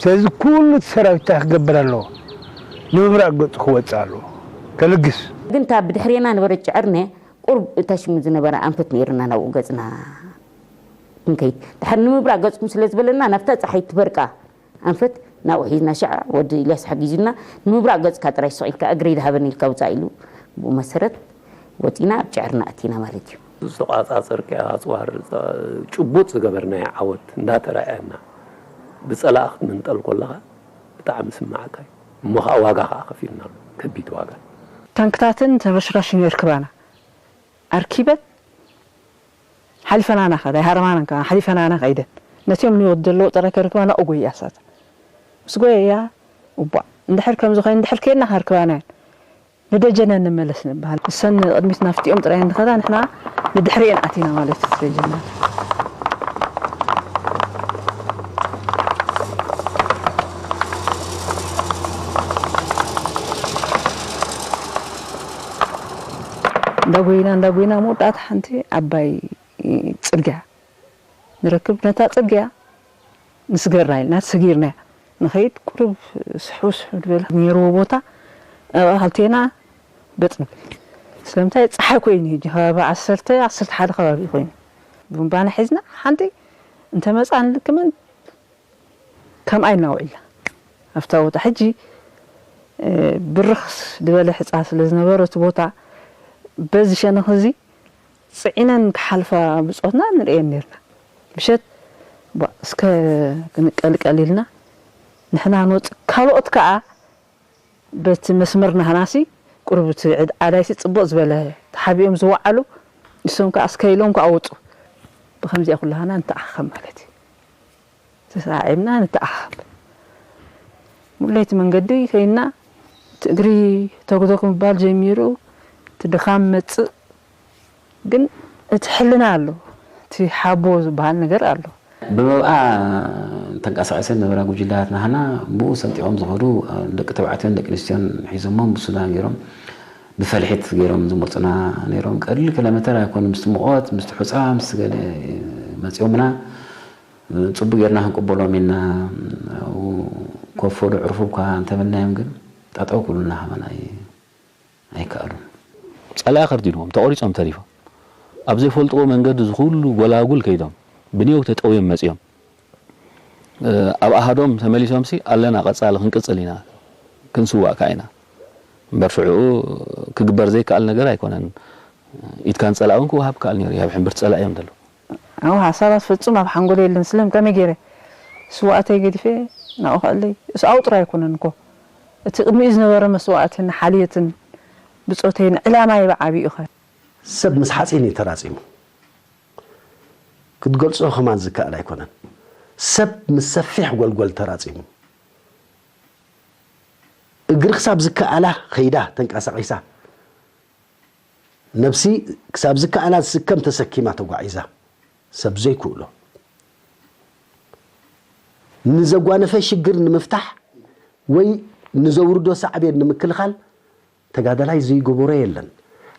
ስለዚ ኩሉ እቲ ሰራዊት እንታይ ክገብር ኣለዎ? ንምብራቕ ገጹ ክወጽእ ኣለዎ። ከልግስ። ግን እታ ብድሕሬና ነበረት ጨዕርነ ቁሩብ እታ ሽሙ ዝነበረ ኣንፈት ነይርና ናብኡ ገጽና ክንከይድ። ድሓር ንምብራቕ ገጽኩም ስለ ዝበለና ናብታ ጸሓይ ትበርቃ ኣንፈት ናብኡ ሒዝና ሸዓ ወዲ ኢልያስ ሓጊዙና ንምብራቕ ገጽካ ጥራይ ስቕ ኢልካ እግረይ ድሃበኒ ኢልካ ውጻእ ኢሉ ብኡ መሰረት ወጺና ኣብ ጨዕርና ኣቲና ማለት እዩ። ዝተቋጻጸርካዮ ኣጽዋር ጭቡጥ ዝገበርናዮ ዓወት እንዳተራእየና ብጸላኢ ክትምንጠል ኮለኻ ብጣዕሚ ስማዓካ እዩ። እሞ ኸኣ ዋጋ ኸኣ ከፊልናሉ ከቢድ ዋጋ። ታንክታትን ተረሽራሽን የርክባና ኣርኪበን ሓሊፈናና ኸዳ ኣይሃረማናን ከኣ ሓሊፈናና ከይደን ነቲኦም ንወት ዘለዎ ጥራይ ከርክባ ናብኡ ጎይያ እሳተን ምስ ጎየያ እቧ እንድሕር ከምዚ ኸይኑ እንድሕር ከይድና ከርክባና እየን ንደጀነን ንመለስ ንበሃል። ንሰን ንቕድሚት ናብቲኦም ጥራይ እንድኸዳ ንሕና ንድሕሪኤን ኣቲና ማለት እዩ እቲ ደጀነን። እንዳጎይና እንዳጎይና መወዳእታ ሓንቲ ዓባይ ጽርግያ ንረክብ። ነታ ጽርግያ ንስገራ ኢልና ሰጊርናያ ንኸይድ ቁሩብ ስሕው ስሕው ዝበለ ነይርዎ ቦታ ኣብኣ ክልቴና በጥ ንብል። ስለምንታይ ጸሓይ ኮይኑ ሕጂ ከባቢ ዓሰርተ ዓሰርተ ሓደ ከባቢ ኮይኑ ቡምባና ሒዝና ሓንቲ እንተመጻ ንልክመን ከምኣ ኢልና ውዒልና ኣብታ ቦታ። ሕጂ ብርኽ ዝበለ ሕጻ ስለ ዝነበረ እቲ ቦታ በዚ ሸነኽ እዚ ጽዒነን ክሓልፋ ብጾትና ንርእየን ኔርና። ምሸት ቧእ እስከ ክንቀልቀል ኢልና ንሕና ንወጽእ ካልኦት ከኣ በቲ መስመር ናህናሲ ቁሩብ እቲ ዕድ- ዓዳይሲ ጽቡቕ ዝበለ ተሓቢኦም ዝወዓሉ ንሶም ከኣ እስከ ኢሎም ከኣ ወጹ። ብኸምዚኣ ኩላህና ንተኣኻኸብ ማለት እዩ። ተሰዓዒምና ንተኣኻኸብ። ሙለይቲ መንገዲ ከይና እቲ እግሪ ተግተግ ምባል ጀሚሩ እቲ ድኻም መጽእ ግን እቲ ሕልና ኣሎ እቲ ሓቦ ዝበሃል ነገር ኣሎ። ብመብኣ ተንቀሳቒሰን ዝነበራ ጉጅለታት ናህና ብኡ ሰንጢቖም ዝኸዱ ደቂ ተባዕትዮን ደቂ ኣንስትዮን ሒዞሞም ብሱዳን ገይሮም ብፈልሒት ገይሮም ዝመፁና ነይሮም። ቀሊል ኪሎ ሜተር ኣይኮኑን። ምስቲ ሙቐት፣ ምስቲ ሑፃ፣ ምስቲ ገለ መፂኦምና። ፅቡቅ ጌርና ክንቅበሎም ኢና። ኮፈሉ ዕርፉ እኳ እንተበልናዮም ግን ጠጠው ክብሉና ከማን ኣይከኣሉን። ጸላኢ ከርዲድዎም ተቖሪጾም ተሪፎም። ኣብ ዘይፈልጥዎ መንገዲ ዝኹሉ ጎላጉል ከይዶም ብኒዮግ ተጠውዮም መጺኦም። ኣብ ኣሃዶም ተመሊሶምሲ ኣለና ቀጻሊ ክንቅጽል ኢና ክንስዋእ ከኣ ኢና እምበር ሽዑ ክግበር ዘይከኣል ነገር ኣይኮነን። ኢድካን ጸላእውን ክወሃብ ከኣል ነይሩ ኣብ ሕምብርቲ ጸላእ እዮም ዘለዉ። ኣው ሓሳባት ፍጹም ኣብ ሓንጎለ የለን ስለም ከመይ ገይረ ስዋእተይ ገዲፈ ናብኡ ከኣለይ እሱ ኣው ጥራይ ኣይኮነን እኮ እቲ ቅድሚኡ ዝነበረ መስዋእትን ሓልዮትን ብጾተይን ዕላማይ ብዓቢኡ ኸ ሰብ ምስ ሓፂን እዩ ተራፂሙ። ክትገልፆ ከማን ዝከኣል ኣይኮነን። ሰብ ምስ ሰፊሕ ጎልጎል ተራፂሙ። እግሪ ክሳብ ዝከኣላ ከይዳ ተንቀሳቒሳ፣ ነብሲ ክሳብ ዝከኣላ ዝስከም ተሰኪማ ተጓዒዛ፣ ሰብ ዘይክእሎ። ንዘጓነፈ ሽግር ንምፍታሕ ወይ ንዘውርዶ ሳዕቤን ንምክልኻል ተጋዳላይ ዘይገበሮ የለን፣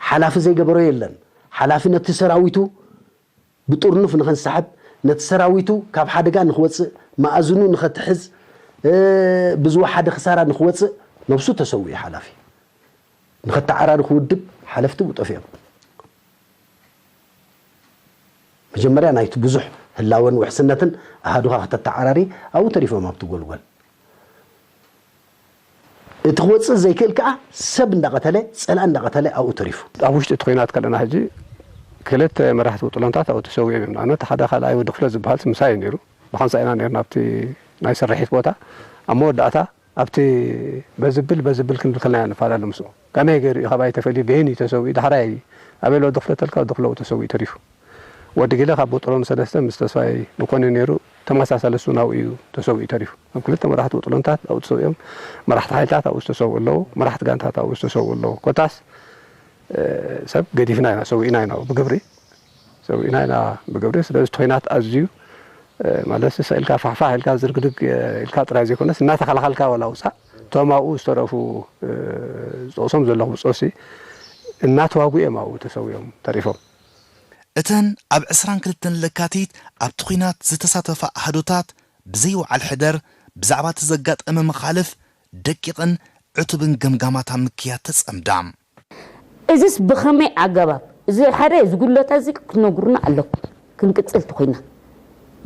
ሓላፊ ዘይገበሮ የለን። ሓላፊ ነቲ ሰራዊቱ ብጥርኑፍ ንኸንሰሕብ፣ ነቲ ሰራዊቱ ካብ ሓደጋ ንኽወፅእ፣ መኣዝኑ ንኸትሕዝ፣ ብዝወሓደ ክሳራ ንኽወፅእ ነብሱ ተሰዊኡ ሓላፊ። ንኸተዓራሪ ክውድብ ሓለፍቲ ብኡ ጠፊኦም። መጀመርያ ናይቲ ብዙሕ ህላወን ውሕስነትን ኣሃዱኻ ከተተዓራሪ ኣብኡ ተሪፎም ኣብቲ ጎልጎል። እቲ ክወፅእ ዘይክእል ከዓ ሰብ እንዳቐተለ ፀላእ እንዳቐተለ ኣብኡ ተሪፉ። ኣብ ውሽጢ እቲ ኲናት ከለና ሕጂ ክልተ መራሕቲ ውጥሎንታት ኣብኡ ተሰዊኦም እዮም። ንኣብነት ሓደ ካልኣይ ወዲ ክፍለ ዝበሃል ምሳይ እዩ ነይሩ። ብሓንሳእ ኢና ነርና ኣብቲ ናይ ስርሒት ቦታ። ኣብ መወዳእታ ኣብቲ በዝብል በዝብል ክንብል ከለና ኢና ንፈላለ ምስኡ። ከመይ ገይሩ እዩ ካባይ ተፈልዩ በየን እዩ ተሰዊኡ ዳሕራይ ኣበይ ኣሎ ድኽሎ ተልካ ድኽሎኡ ተሰዊኡ ተሪፉ። ወዲ ጊለ ካብ ቦጦሎኒ ሰለስተ ምስ ተስፋይ መኮንን ነይሩ ተመሳሳሊ እሱ ናብኡ እዩ ተሰዊኡ ተሪፉ። እቶም ክልተ መራሕቲ ውጥሎንታት ኣብኡ ተሰዊኦም፣ መራሕቲ ሓይልታት ኣብኡ ዝተሰውኡ ኣለዉ፣ መራሕቲ ጋንታት ኣብኡ ዝተሰውኡ ኣለዉ። ኮታስ ሰብ ገዲፍና ኢና ሰዊእና ኢና ብግብሪ ሰዊእና ኢና ብግብሪ። ስለዚ እቲ ኹናት ኣዝዩ ማለት ስቕ ኢልካ ፋሕፋሕ ኢልካ ዝርግድግ ኢልካ ጥራይ ዘይኮነስ እናተኸላኸልካ ዋላ ውፃእ እቶም ኣብኡ ዝተረፉ ዝጠቕሶም ዘለኹ ብፆሲ እናተዋጉ እዮም ኣብኡ ተሰዊኦም ተሪፎም። እተን ኣብ ዕስራን ክልተን ለካቲት ኣብቲ ኹናት ዝተሳተፋ ኣሃዱታት ብዘይ ውዓል ሕደር ብዛዕባ እቲ ዘጋጠመ መኻልፍ ደቂቕን ዕቱብን ገምጋማት ኣብ ምክያድ ተጸምዳ። እዝስ ብኸመይ ኣገባብ እዚ ሓደ ዝጉለታ እዚ ክትነግሩና ኣለኩም ክንቅጽል ተኾይና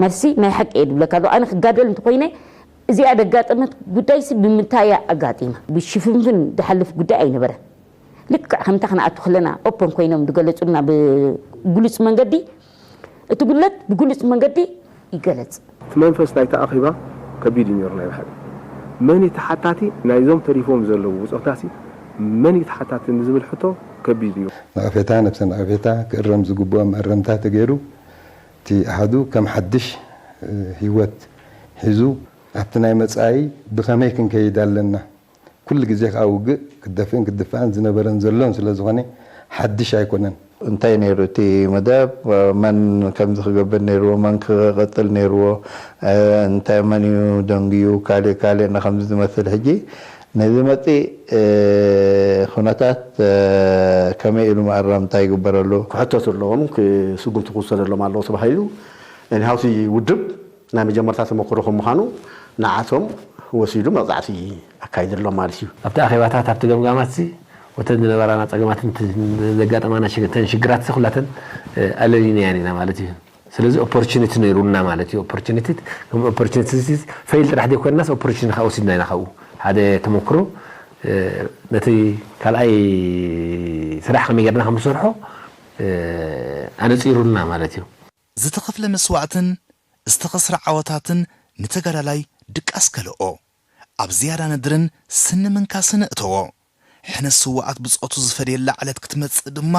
መልሲ ናይ ሓቂ እየ ዝብለካ ኣሎ ኣነ ክጋደል እንተኾይነ እዚኣ ደጋጠመት ጉዳይሲ ብምንታይ እያ ኣጋጢማ ብሽፍንፍን ዝሓልፍ ጉዳይ ኣይነበረ ልክዕ ከምታ ክንኣቱ ከለና ኦፐን ኮይኖም ዝገለጹልና ብግሉጽ መንገዲ እቲ ጉለት ብግሉጽ መንገዲ ይገለጽ። እቲ መንፈስ ናይቲ ኣኼባ ከቢድ እዩ ነይሩ ናይ ብሓቂ። መን እዩ ተሓታቲ ናይዞም ተሪፎም ዘለዉ ብጾታሲ መን እዩ ተሓታቲ ንዝብል ሕቶ ከቢድ እዩ። ነቐፌታ ነብሰ ነቐፌታ ክእረም ዝግብኦ መእረምታ ተገይሩ እቲ ኣሃዱ ከም ሓድሽ ህይወት ሒዙ ኣብቲ ናይ መጻኢ ብኸመይ ክንከይድ ኣለና ኩሉ ግዜ ከኣ ውግእ ክደፍእን ክድፋእን ዝነበረን ዘሎን ስለ ዝኾነ ሓድሽ ኣይኮነን። እንታይ ነይሩ እቲ መደብ? መን ከምዚ ክገብር ነይርዎ? መን ክቕጽል ነይርዎ? እንታይ መን እዩ ደንግዩ? ካልእ ካልእ ንከምዚ ዝመስል ሕጂ ነዚ መጺእ ኩነታት ከመይ ኢሉ መኣረምታ ይግበረሉ? ክሕተቱ ኣለዎም፣ ስጉምቲ ክውሰደሎም ኣለዎ ተባሂሉ። Anyhow እቲ ውድብ ናይ መጀመርታ ተመክሮ ከም ምዃኑ ንዓቶም ወሲዱ መቕጻዕቲ ኣካይዱ ኣሎ ማለት እዩ። ኣብቲ ኣኼባታት ኣብቲ ገምጋማትሲ ወተን ዝነበራና ጸገማትን ዘጋጠማና እተን ሽግራትሲ ኩላተን ኣለሊናየን ኢና ማለት እዩ። ስለዚ opportunity ነይሩና ማለት እዩ። Opportunity ከም opportunity fail ጥራሕ ዘይኮንናስ opportunity ከዓ ወሲድና ኢና ካብኡ ሓደ ተመክሮ ነቲ ካልኣይ ስራሕ ከመይ ጌርና ከም ንሰርሖ ኣነጺሩልና ማለት እዩ። ዝተኸፍለ መስዋእትን ዝተኸስረ ዓወታትን ንተጋዳላይ ድቃስ ከልኦ፣ ኣብ ዝያዳ ነድርን ስኒ ምንካስን እተዎ። ሕነ ስውኣት ብጾቱ ዝፈድየላ ዕለት ክትመጽእ ድማ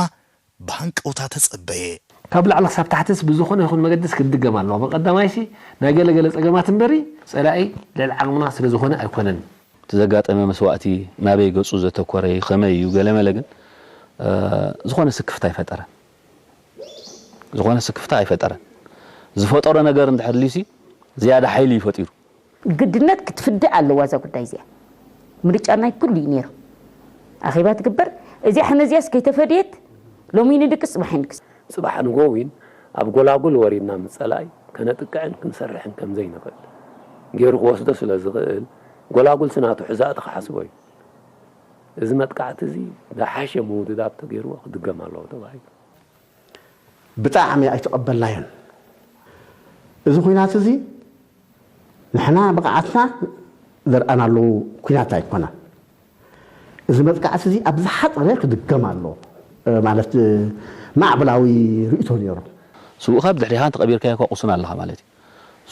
ብሃንቀውታ ተጸበየ። ካብ ላዕሊ ክሳብ ታሕትስ ብዝኾነ ይኹን መገድስ ክትድገም ኣለዋ። ብቐዳማይሲ ናይ ገለ ገለ ጸገማት እምበሪ ጸላኢ ልዕሊ ዓቕምና ስለ ዝኾነ ኣይኮነን። እቲ ዘጋጠመ መስዋእቲ ናበይ ገጹ ዘተኮረ እዩ ከመይ እዩ ገለመለ ግን ዝኾነ ስክፍታ ኣይፈጠረን። ዝኾነ ስክፍታ ኣይፈጠረን። ዝፈጠሮ ነገር እንድሕር ልዩሲ ዝያዳ ሓይሊ እዩ ፈጢሩ። ግድነት ክትፍዳእ ኣለዋ እዛ ጉዳይ እዚኣ። ምርጫ ናይ ኩሉ እዩ ነይሩ። ኣኼባ ትግበር። እዚኣ ሕነ እዚኣስ ከይተፈድየት ሎሚ ይንድቅስ ጽባሕ ይንድቅስ። ጽባሕ ንግሆ እውን ኣብ ጎላጉል ወሪድና ምስ ጸላኢ ከነጥቅዕን ክንሰርሕን ከም ዘይንኽእል ገይሩ ክወስዶ ስለ ዝኽእል፣ ጎላጉልሲ ናቱ ሕዛእቲ ክሓስቦ እዩ። እዚ መጥቃዕቲ እዚ ዝሓሸ ምውድዳብ ተገይርዎ ክድገም ኣለዎ ተባሂሉ። ብጣዕሚ ኣይተቐበልናዮን። እዚ ኹናት እዚ ንሕና ብቕዓትና ዘርኣናሉ ኲናት ኣይኮነን። እዚ መጥቃዕቲ እዚ ኣብ ዝሓፀረ ክድገም ኣሎ ማለት ማዕበላዊ ርእቶ ነይሩ። ስውእኻ ብድሕሪኻን ተቐቢርካዮ እኳ ቁሱን ኣለኻ ማለት እዩ።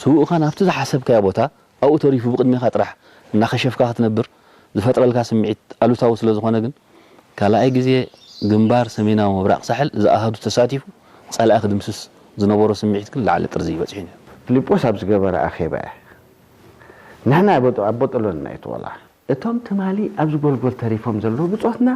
ስውእኻ ናብቲ ዝሓሰብካዮ ቦታ ኣብኡ ተሪፉ ብቕድሜኻ ጥራሕ እናኸሸፍካ ክትነብር ዝፈጥረልካ ስምዒት ኣሉታዊ ስለዝኾነ ግን ካልኣይ ግዜ ግንባር ሰሜናዊ ምብራቕ ሳሕል እዚ ኣሃዱ ተሳቲፉ ጸላኢ ክድምስስ ዝነበሮ ስምዒት ግን ላዕሊ ጥርዚ እዩ በጺሑ ነይሩ። ፊሊጶስ ኣብ ዝገበረ ኣኼባ እያ። ንሕና ኣቦጠሎንና እዩ እቲ ቆልዓ። እቶም ትማሊ ኣብዚ ጎልጎል ተሪፎም ዘለዉ ብጾትና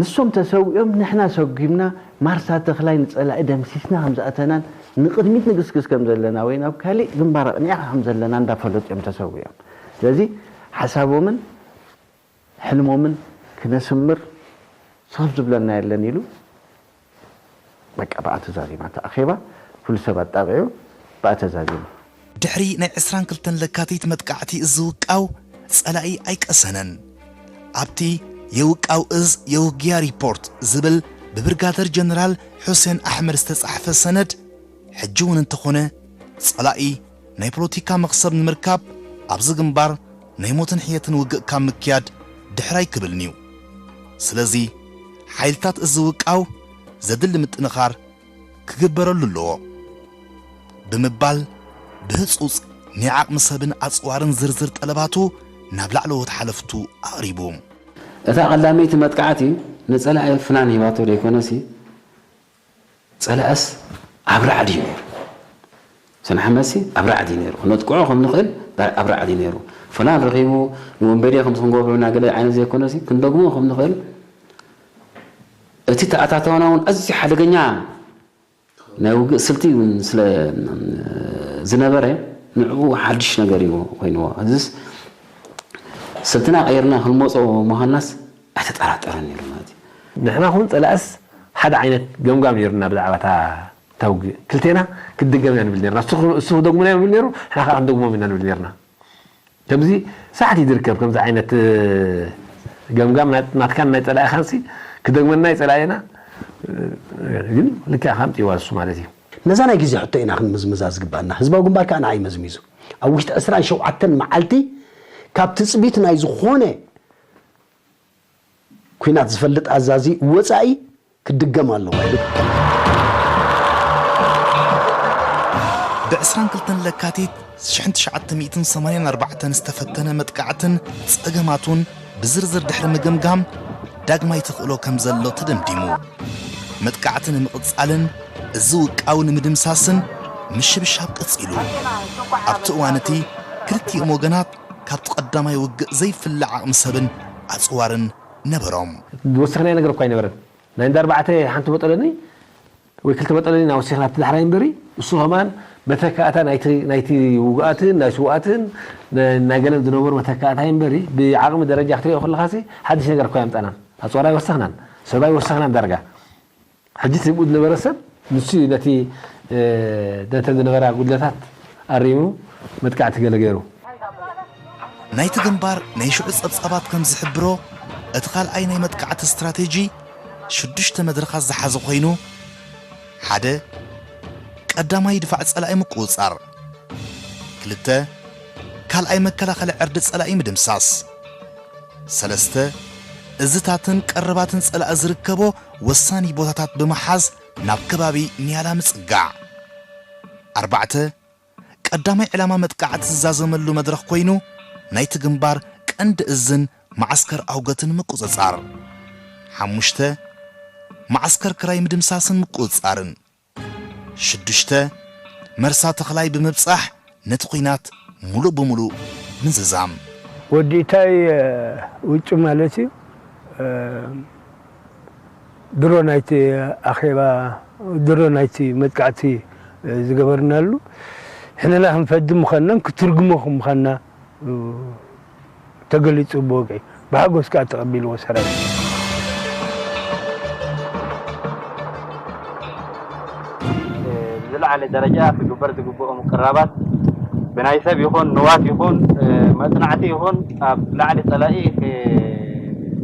ንሶም ተሰዊኦም ንሕና ሰጒምና ማርሳ ተኽላይ ንጸላኢ ደምሲስና ከም ዝኣተናን ንቕድሚት ንግስግስ ከም ዘለና ወይ ናብ ካሊእ ግንባር ኣቕኒዕና ከም ዘለና እንዳፈለጡ እዮም ተሰዊኦም። ስለዚ ሓሳቦምን ሕልሞምን ክነስምር ስኽፍ ዝብለና የለን ኢሉ በቃ ብኣ ተዛዚማ እታ ኣኼባ። ኩሉ ሰብ ኣጣቒዑ ብኣ ተዛዚሙ። ድሕሪ ናይ ዕስራን ክልተን ለካቲት መጥቃዕቲ እዚ ውቃው ጸላኢ ኣይቀሰነን። ኣብቲ የውቃው እዝ የውግያ ሪፖርት ዝብል ብብርጋደር ጀነራል ሑሴን ኣሕመድ ዝተጻሕፈ ሰነድ ሕጂ እውን እንተኾነ ጸላኢ ናይ ፖለቲካ መኽሰብ ንምርካብ ኣብዚ ግንባር ናይ ሞትን ሕየትን ውግእ ካብ ምክያድ ድሕር ኣይክብልን'ዩ። ስለዚ ሓይልታት እዚ ውቃው ዘድሊ ምጥንኻር ክግበረሉ ኣለዎ ብምባል ብህጹጽ ናይ ዓቕሚ ሰብን ኣጽዋርን ዝርዝር ጠለባቱ ናብ ላዕለዎት ሓለፍቱ ኣቕሪቡ። እታ ቀዳመይቲ መጥቃዕቲ ንጸላኢ ፍናን ሂባቶ ደይኮነሲ ጸላእስ ኣብ ራዕዲ እዩ ነይሩ። ሰንሓመሲ ኣብ ራዕዲ ነይሩ። ክነጥቅዖ ከም ንኽእል ኣብ ራዕዲ ነይሩ። ፍናን ረኺቡ ንወንበዴ ከም ዝኽንገብሮ እና ገለ ዓይነት ዘይኮነሲ ክንደግሞ ከም ንኽእል እቲ ተኣታተወና እውን ኣዝዩ ሓደገኛ ናይ ውግእ ስልቲ እውን ስለ ዝነበረ ንዕኡ ሓድሽ ነገር እዩ ኮይንዎ። እዚስ ስልትና ቀይርና ክንመጾ ምዃንናስ ኣይተጠራጠረን ነይሩ ማለት እዩ። ንሕና ኹን ጸላእስ ሓደ ዓይነት ገምጋም ነይሩና ብዛዕባ እታ ውግእ። ክልቴና ክትድገም ኢና ንብል ነርና። እሱ ክደግሙና እዮም ንብል ነይሩ፣ ንሕና ከዓ ክንደግሞም ኢና ንብል ነርና። ከምዚ ሳሕቲ ዝርከብ ከምዚ ዓይነት ገምጋም ናትካን ናይ ጸላኢኻንሲ ክደግመና ይጸላኢና ግን ልክዕ ከምፅዋ እሱ ማለት እዩ። ነዛ ናይ ግዜ ሕቶ ኢና ክንምዝምዛ ዝግባና። ህዝባዊ ግንባር ከዓ ንዓይ መዝሚዙ። ኣብ ውሽጢ ዕስራን ሸውዓተን መዓልቲ ካብ ትፅቢት ናይ ዝኾነ ኲናት ዝፈልጥ ኣዛዚ ወፃኢ ክድገም ኣለዎ። ብ ዕስራን ክልተን ለካቲት ሽሕን ትሽዓተ ሚእትን ሰማንያን ኣርባዕተን ዝተፈተነ መጥቃዕትን ጸገማቱን ብዝርዝር ድሕሪ ምግምጋም ዳግማይ ተኽእሎ ከም ዘሎ ተደምዲሙ። መጥቃዕቲ ንምቕጻልን እዚ ውቃው ንምድምሳስን ምሽብሻብ ቀጺሉ። ኣብቲ እዋን እቲ ክልቲኦም ወገናት ካብቲ ቀዳማይ ውግእ ዘይፍለ ዓቕሚ ሰብን ኣጽዋርን ነበሮም። ዝወሰኽናዮ ነገር እኳ ኣይነበረን። ናይ እንዳ ኣርባዕተ ሓንቲ በጠለኒ ወይ ክልተ በጠለኒ ኢና ወሲኽና እቲ ዳሕራይ እምበሪ እሱ ከማን መተካእታ ናይቲ ናይቲ ውጉኣትን ናይ ስውኣትን ናይ ገለን ዝነበሩ መተካእታ እዩ እምበሪ ብዓቕሚ ደረጃ ክትሪኦ ከለኻሲ ሓድሽ ነገር እኳ የምፃናን ኣፅዋር ኣይወሰኽናን ሰብ ኣይወሰኽናን ዳርጋ ሕጂ እቲ ዝብኡ ዝነበረ ሰብ ንሱ እዩ ነቲ ነተን ዝነበራ ጉድለታት ኣሪሙ መጥቃዕቲ ገለ ገይሩ። ናይቲ ግንባር ናይ ሽዑ ጸብጻባት ከም ዝሕብሮ እቲ ካልኣይ ናይ መጥቃዕቲ ስትራቴጂ ሽዱሽተ መድረኻት ዝሓዘ ኮይኑ ሓደ ቀዳማይ ድፋዕ ጸላኢ ምቁጽጻር ክልተ ካልኣይ መከላኸሊ ዕርዲ ጸላኢ ምድምሳስ ሰለስተ እዝታትን ቀረባትን ጸላኢ ዝርከቦ ወሳኒ ቦታታት ብምሓዝ ናብ ከባቢ ኒያላ ምጽጋዕ ኣርባዕተ ቀዳማይ ዕላማ መጥቃዕቲ ዝዛዘመሉ መድረኽ ኮይኑ ናይቲ ግንባር ቀንዲ እዝን መዓስከር ኣውገትን ምቁጽጻር ሓሙሽተ መዓስከር ክራይ ምድምሳስን ምቁጽጻርን ሽዱሽተ መርሳ ተኽላይ ብምብጻሕ ነቲ ኲናት ሙሉእ ብሙሉእ ምዝዛም። ወዲ ኢታይ ውጩ ማለት እዩ። ድሮ ናይቲ ኣኼባ ድሮ ናይቲ መጥቃዕቲ ዝገበርናሉ ሕነና ክንፈዲ ምዃንናን ክትርግሞ ምዃንና ተገሊጹ ብወግዒ ብሓጎስ ከኣ ተቐቢልዎ ሰራዊት። ዝለዓለ ደረጃ ክግበር ዝግብኦ ምቅራባት ብናይ ሰብ ይኹን ንዋት ይኹን መጽናዕቲ ይኹን ኣብ ላዕሊ ጸላኢ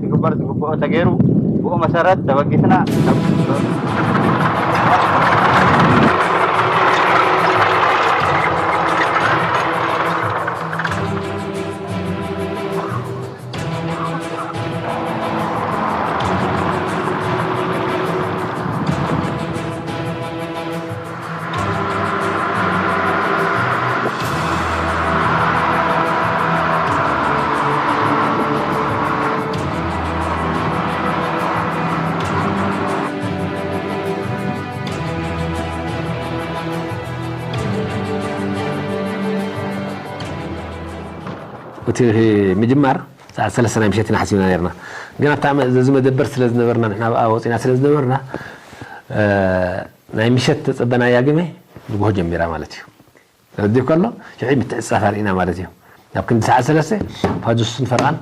ክግበር ዝግብኦ ተገይሩ፣ ብኡ መሰረት ተበጊስና። እቲ ምጅማር ሰዓት ሰለስተ ናይ ምሸት ኢና ሓሲብና ነርና። ግን ኣብታ መ-፣ እዚ መደበር ስለ ዝነበርና፣ ንሕና ኣብኣ ወፂና ስለ ዝነበርና፣ እ፣ ናይ ምሸት ተፀበናያ ግመ ንግሆ ጀሚራ ማለት እዩ። ተረዲኡ ከሎ፣ ሽዑ ምትዕፃፍ ኣርኢና ማለት እዩ። ናብ ክንዲ ሰዓት ሰለስተ ፋዱስን ፈረቓን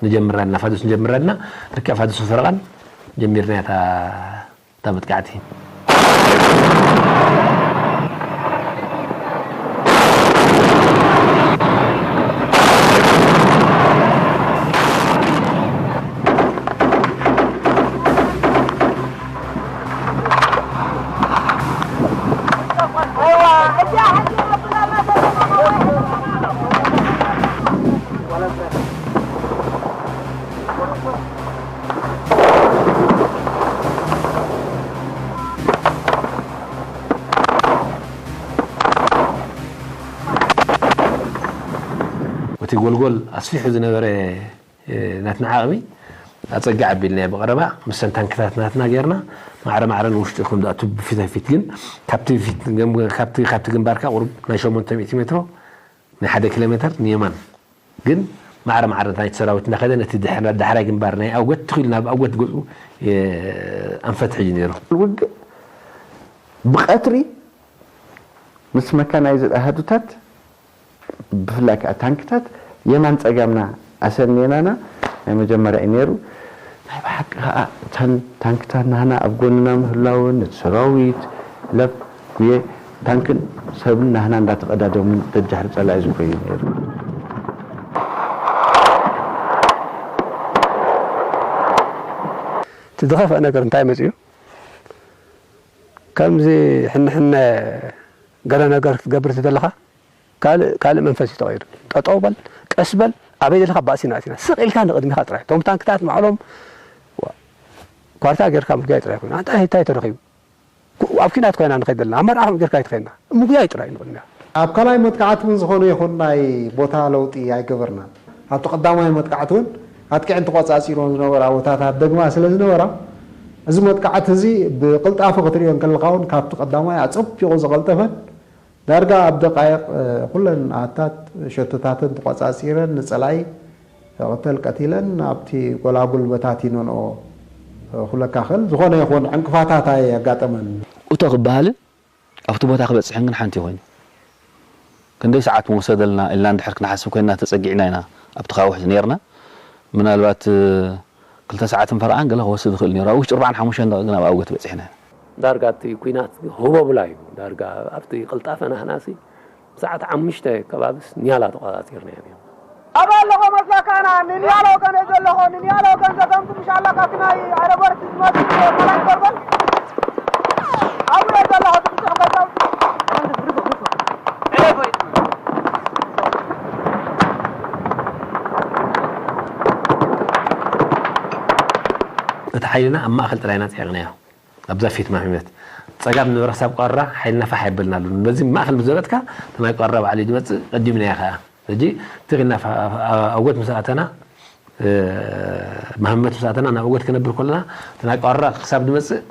ንጀምራ ኣለና። ፋዱስ ንጀምራ ኣለና። ልክዕ ፋዱስን ፈረቓን ጀሚርና እታ፣ እታ መጥቃዕቲ። እቲ ጎልጎል ኣስፊሑ ዝነበረ፣ እ፣ ናትና ዓቕሚ ኣጸግዕ ኣቢልናዮ። ብቐረባ ምሰን ታንክታት ናትና ጌርና ማዕረ ማዕረ ንውሽጢ ከም ዝኣቱ ብፊት ንፊት ግን ካብቲ ፊት፣ ካብቲ፣ ካብቲ ግንባርካ ቁሩብ ናይ ሸሞንተ ሚእቲ ሜትሮ፣ ናይ ሓደ ኪሎ ሜትር ንየማን ግን ማዕረ ማዕረ ናይቲ ሰራዊት እናኸደ ነቲ ድሕረ-፣ ዳሕራይ ግንባር ናይ ኣውገት ትኽ ኢሉ ናብ ኣውገት ገጹ፣ እ፣ ኣንፈት ሒዙ ነይሩ። ውግእ ብቐትሪ ምስ መካናይዝድ ኣሃዱታት ብፍላይ ከኣ ታንክታት የማን ጸጋምና ኣሰንየናና ናይ መጀመርያ እዩ ነይሩ። ናይ ብሓቂ ከኣ እተን ታንክታት ናህና ኣብ ጎንና ምህላወን ነቲ ሰራዊት ለብ ጉየ ታንክን ሰብን ናህና እንዳተቐዳደሙ ደጃሕሪ ጸላኢ ዝኮዩ ነይሩ። እቲ ዝኸፍአ ነገር እንታይ መጺኡ? ከምዚ ሕንሕነ ገለ ነገር ክትገብር ተደለኻ ካልእ፣ ካልእ መንፈስ እዩ ተቐይሩ። ጠጠው በል፣ ቀስ በል፣ ኣበይ ዘለኻ ባእሲና ኣቲና። ስቕ ኢልካ ንቕድሚኻ ጥራይ። እቶም ታንክታት ባዕሎም ኳርታ ጌርካ ምጉያይ ጥራይ ኮይኑ። ኣንታ እንታይ ተረኺቡ? ኩ-፣ ኣብ ኲናት ኮይና ንኸይድ ዘለና። ኣብ መርዓ ከምኡ ጌርካ ኣይትኸይድና። ምጉያይ ጥራይ ንቕድሚያ። ኣብ ካልኣይ መጥቃዕቲ እውን ዝኾነ ይኹን ናይ ቦታ ለውጢ ኣይገበርናን። ኣብቲ ቀዳማይ መጥቃዕቲ እውን ኣጥቂዐን ተቖጻጺሮን ዝነበራ ቦታታት ደግማ ስለ ዝነበራ፣ እዚ መጥቃዕቲ እዚ ብቕልጣፈ ክትሪኦ እንከለኻ እውን ካብቲ ቀዳማይ ኣጸቢቑ ዝቐልጠፈን ዳርጋ ኣብ ደቃይቕ፣ እ፣ ኩለን ኣሃታት ሸቶታተን ተቖጻጺረን ንጸላኢ ቅተል ቀቲለን ኣብቲ ጎላጉል በታቲነንኦ ክብለካ ክእል። ዝኾነ ይኹን ዕንቅፋታት ኣየጋጠመን። እቶ ክበሃልን ኣብቲ ቦታ ክበጽሕን ግን ሓንቲ ኮይኑ። ክንደይ ሰዓት ምወሰደልና ኢልና እንድሕር ክንሓስብ ኮይንና ተጸጊዕና ኢና ኣብቲ ካውሕ ዝነርና። ምናልባት፣ እ፣ ክልተ ሰዓትን ፈረቓን ገለ ክወስድ ይኽእል ነይሩ። ኣብ ውሽጢ ኣርባዓን ሓሙሽተን ደቂቕ ግን ኣብ ኣውገት በጺሕና። ዳርጋ እቲ ኲናት ህቦብላ እዩ። ዳርጋ ኣብቲ ቅልጣፈ ናህናሲ ሰዓት ሓሙሽተ ከባቢስ ኒያላ ተቆጻጺርናዮ ነይሩ። ኣበይ ኣለኹ መስለካና? ንንያላ ወገን እየ ዘለኹ። ንንያላ ወገን ዘገምግም ምሽ ኣላ ካብቲ ናይ ኣረበርቲ ዝመጽእ ካልኣይ ጎርበል። ኣብኡ እየ ዘለኹ። እቲ ብዙሕ ገዛውቲ እቲ ሓይልና ኣብ ማእከል ጥራይ ኢና ጸዒቕናዮ። ኣብዛ ፊት ማህመት ጸጋም ነበረ ክሳብ ቋራ ሓይልና ፋሕ የበልና ኣሎ። በዚ ማእከል ምስ ዘበጥካ እቲ ናይ ቋራ ባዕሉ ዝመጽእ ቀዲምናዮ ከኣ። ሕጂ ትኽልና ኣውገት ምስ ኣተና፣ እ፣ ማህመት ምስ ኣተና ናብ ኣውገት ክነብር ከለና እቲ ናይ ቋራ ክሳብ ዝመጽእ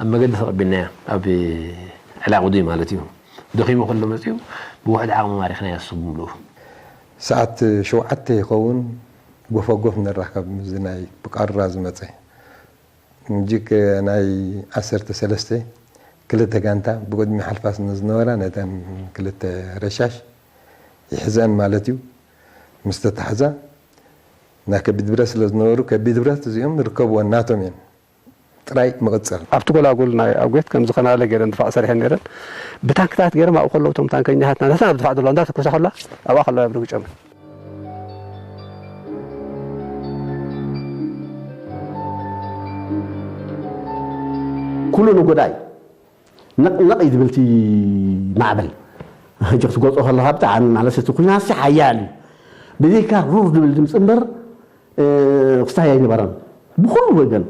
ኣብ መገዲ ተቐቢልናዮ። ኣብ ዕላቕ ውዱይ ማለት እዩ። ደኺሙ ከሎ መጺኡ ብውሕድ ዓቕሚ ማሪኽናዮ እሱ ብምልኡ። ሰዓት ሸውዓተ ይኸውን ጎፈጎፍ ንራኸብ ምስዚ ናይ ብቃራ ዝመጸ። ምጅግ ናይ ዓሰርተ ሰለስተ ክልተ ጋንታ ብቅድሚ ሓልፋ ስለ ዝነበራ ነተን ክልተ ረሻሽ ይሕዘን ማለት እዩ። ምስ ተታሕዛ ናይ ከቢድ ብረት ስለ ዝነበሩ ከቢድ ብረት እዚኦም ርከብወን ናቶም እየን። ጥራይ ምቕጽል። ኣብቲ ጎላጉል ናይ ኣጉት ከም ዝኸናለ ገይረን ድፋዕ ሰሪሐን ነይረን። ብታንክታት ገይሮም ኣብኡ ከለዉ እቶም ታንከኛታትና ነታ ኣብ ድፋዕ ዘለዋ እንዳተኮሳ ከላ ኣብኣ ከለዋ እዮም ርግጮምን። ኩሉ ንጎዳይ ነቕ ነቕ እዩ ዝብል እቲ ማዕበል። ሕጂ ክትገልጾ ከለኻ ብጣዕሚ ማለት እቲ ኲናት ሓያል እዩ። ብዘይካ ሩር ዝብል ድምፂ እምበር ክስታይ ኣይነበረን ብኩሉ ወገን።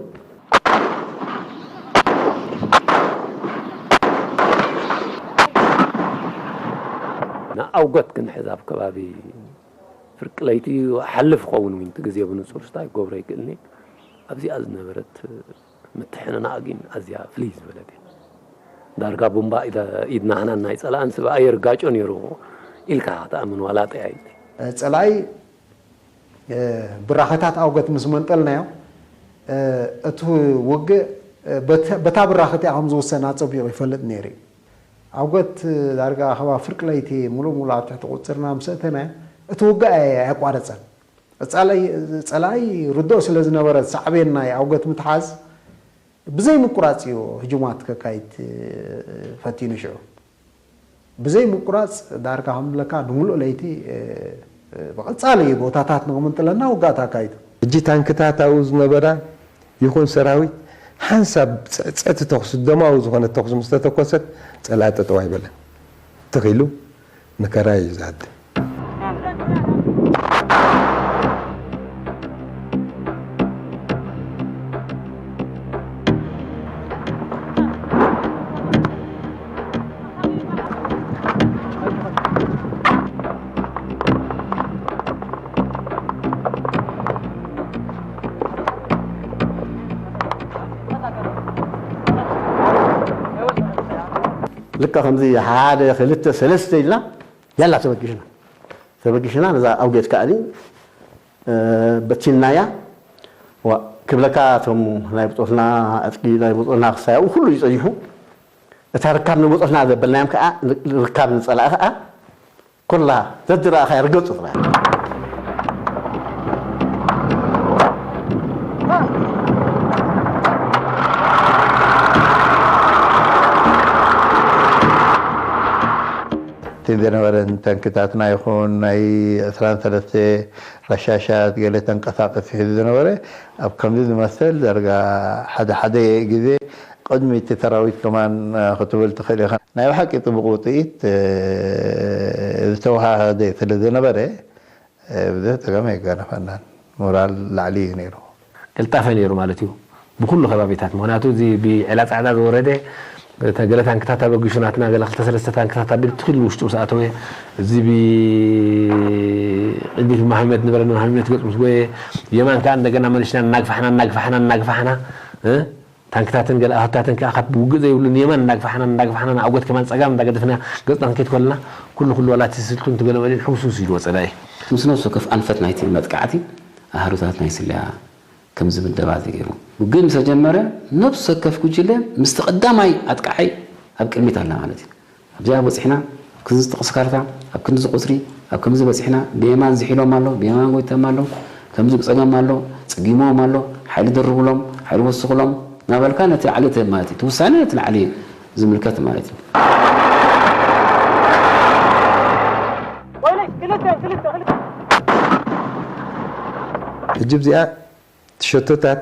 ንኣውገት ክንሕዝ ኣብ ከባቢ ፍርቂ ለይቲ ሓልፍ ኸውን እውን እቲ ግዜ ብንጹር ስታይ ክገብሮ ይክእልኒ ኣብዚኣ ዝነበረት ምትሕንናቕ ግን ኣዝያ ፍልይ ዝበለት እያ። ዳርጋ ቡምባ ኢድና ሓናን ናይ ጸላእን ስብ ኣየር ጋጮ ነይሩ ኢልካ ክትኣምን ዋላ ጠያይቲ። ጸላኢ ብራኸታት ኣውገት ምስ መንጠልናዮ እቲ ውግእ በታ ብራኸት እያ ከም ዝውሰን ኣጸቢቑ ይፈልጥ ነይሩ እዩ። ኣውገት ዳርጋ ከባቢ ፍርቂ ለይቲ ሙሉእ ሙሉእ ኣብ ትሕቲ ቁፅፅርና ምስ ኣእተናዮ እቲ ውግእ ኣየቋረፀን። ፀላኢ ርዱእ ስለ ዝነበረ ሳዕቤን ናይ ኣውገት ምትሓዝ ብዘይ ምቁራፅ እዩ ህጁማት ከካይድ ፈቲኑ ሽዑ። ብዘይ ምቁራፅ ዳርጋ ከም ዝብለካ ንሙሉእ ለይቲ ብቐፃሊ ቦታታት ንክምንጥለና ውግኣት ኣካይዱ። ሕጂ ታንክታት ኣብኡ ዝነበራ ይኹን ሰራዊት ሓንሳብ ፅዕፅዕቲ ተኹሲ ደማዊ ዝኾነት ተኹሲ ምስ ተተኮሰት ፀላኢ ጠጠው ኣይበለን። ትኽ ኢሉ ንከራይ እዩ ዝሃድም። ልካ ከምዚ ሓደ ክልተ ሰለስተ ኢልና ያላ ተበጊሽና ተበጊሽና ነዛ ኣውጌት ከኣኒ በቲንናያ። ክብለካ እቶም ናይ ብፆትና ዕጥቂ ናይ ብፆትና ክሳያኡ ኩሉ ይፀይሑ። እታ ርካብ ንብፆትና ዘበልናዮም ከዓ ርካብ ንፀላኢ ከዓ ኩላ ዘዝረኣኻያ ርገፁ ጥራይ። እቲ ዝነበረን ታንክታትና ይኹን ናይ ዕስራን ሰለስተ ረሻሻት ገለ ተንቀሳቀሲ ሒዙ ዝነበረ ኣብ ከምዚ ዝመሰል ዳርጋ ሓደ ሓደ ግዜ ቅድሚ እቲ ሰራዊት ከማን ክትብል ትኽእል ኢኻ። ናይ ብሓቂ ፅቡቕ ውፅኢት ዝተወሃሃደ ስለ ዝነበረ ብዙሕ ፀገም ኣይጋነፈናን። ሞራል ላዕሊ እዩ ነይሩ። ቅልጣፈ ነይሩ ማለት እዩ ብኩሉ ከባቢታት። ምኽንያቱ እዚ ብዒላ ፃዕዳ ዝወረደ ገለ ታንክታት ኣበጊሹ ናትና ገለ ክልተ ሰለስተ ታንክታት ኣቢሉ ትኺሉ ውሽጡ ምስ ኣተወ እዚ ብቅድሚት ብማህመድ ነበረ ንማህመድ ገፅ ምስ ጎየ የማን ከዓ እንደገና መሊስና እናግፋሕና እናግፋሕና እናግፋሕና ታንክታትን ገለ ኣህታትን ከዓ ካብ ውግእ ዘይብሉ ንየማን እንዳግፋሕና እንዳግፋሕና ንኣጎት ከማን ፀጋም እንዳገደፍና ገፅና ክንከይድ ከለና ኩሉ ኩሉ ዋላ እቲ ስልቱን ትገለበሊን ሕውስውስ ኢልዎ ፀላኢ። ምስ ነፍሲ ወከፍ ኣንፈት ናይቲ መጥቃዕቲ ኣሃዱታት ናይ ስለያ ከምዚ ምደባ እዚ ገይሩ። ውግእ ምስ ተጀመረ ነፍሲ ወከፍ ጉጅለ ምስቲ ቀዳማይ ኣጥቃዓይ ኣብ ቅድሚት ኣላ ማለት እዩ። ኣብዚኣ በፂሕና፣ ኣብ ክንዲ ዝጠቐስ ካርታ፣ ኣብ ክንዲ ቁፅሪ፣ ኣብ ከምዚ በፂሕና፣ ብየማን ዝሒሎም ኣሎ፣ ብየማን ጎይቶም ኣሎ፣ ከምዚ ብፀገም ኣሎ፣ ፀጊምዎም ኣሎ፣ ሓይሊ ደርቡሎም፣ ሓይሊ ወስኹሎም እናበልካ ነቲ ላዕሊ ማለት እዩ። እቲ ውሳነ ነቲ ላዕሊ እዩ ዝምልከት ማለት እዩ። ሕጂ ኣብዚኣ እቲ ሸቶታት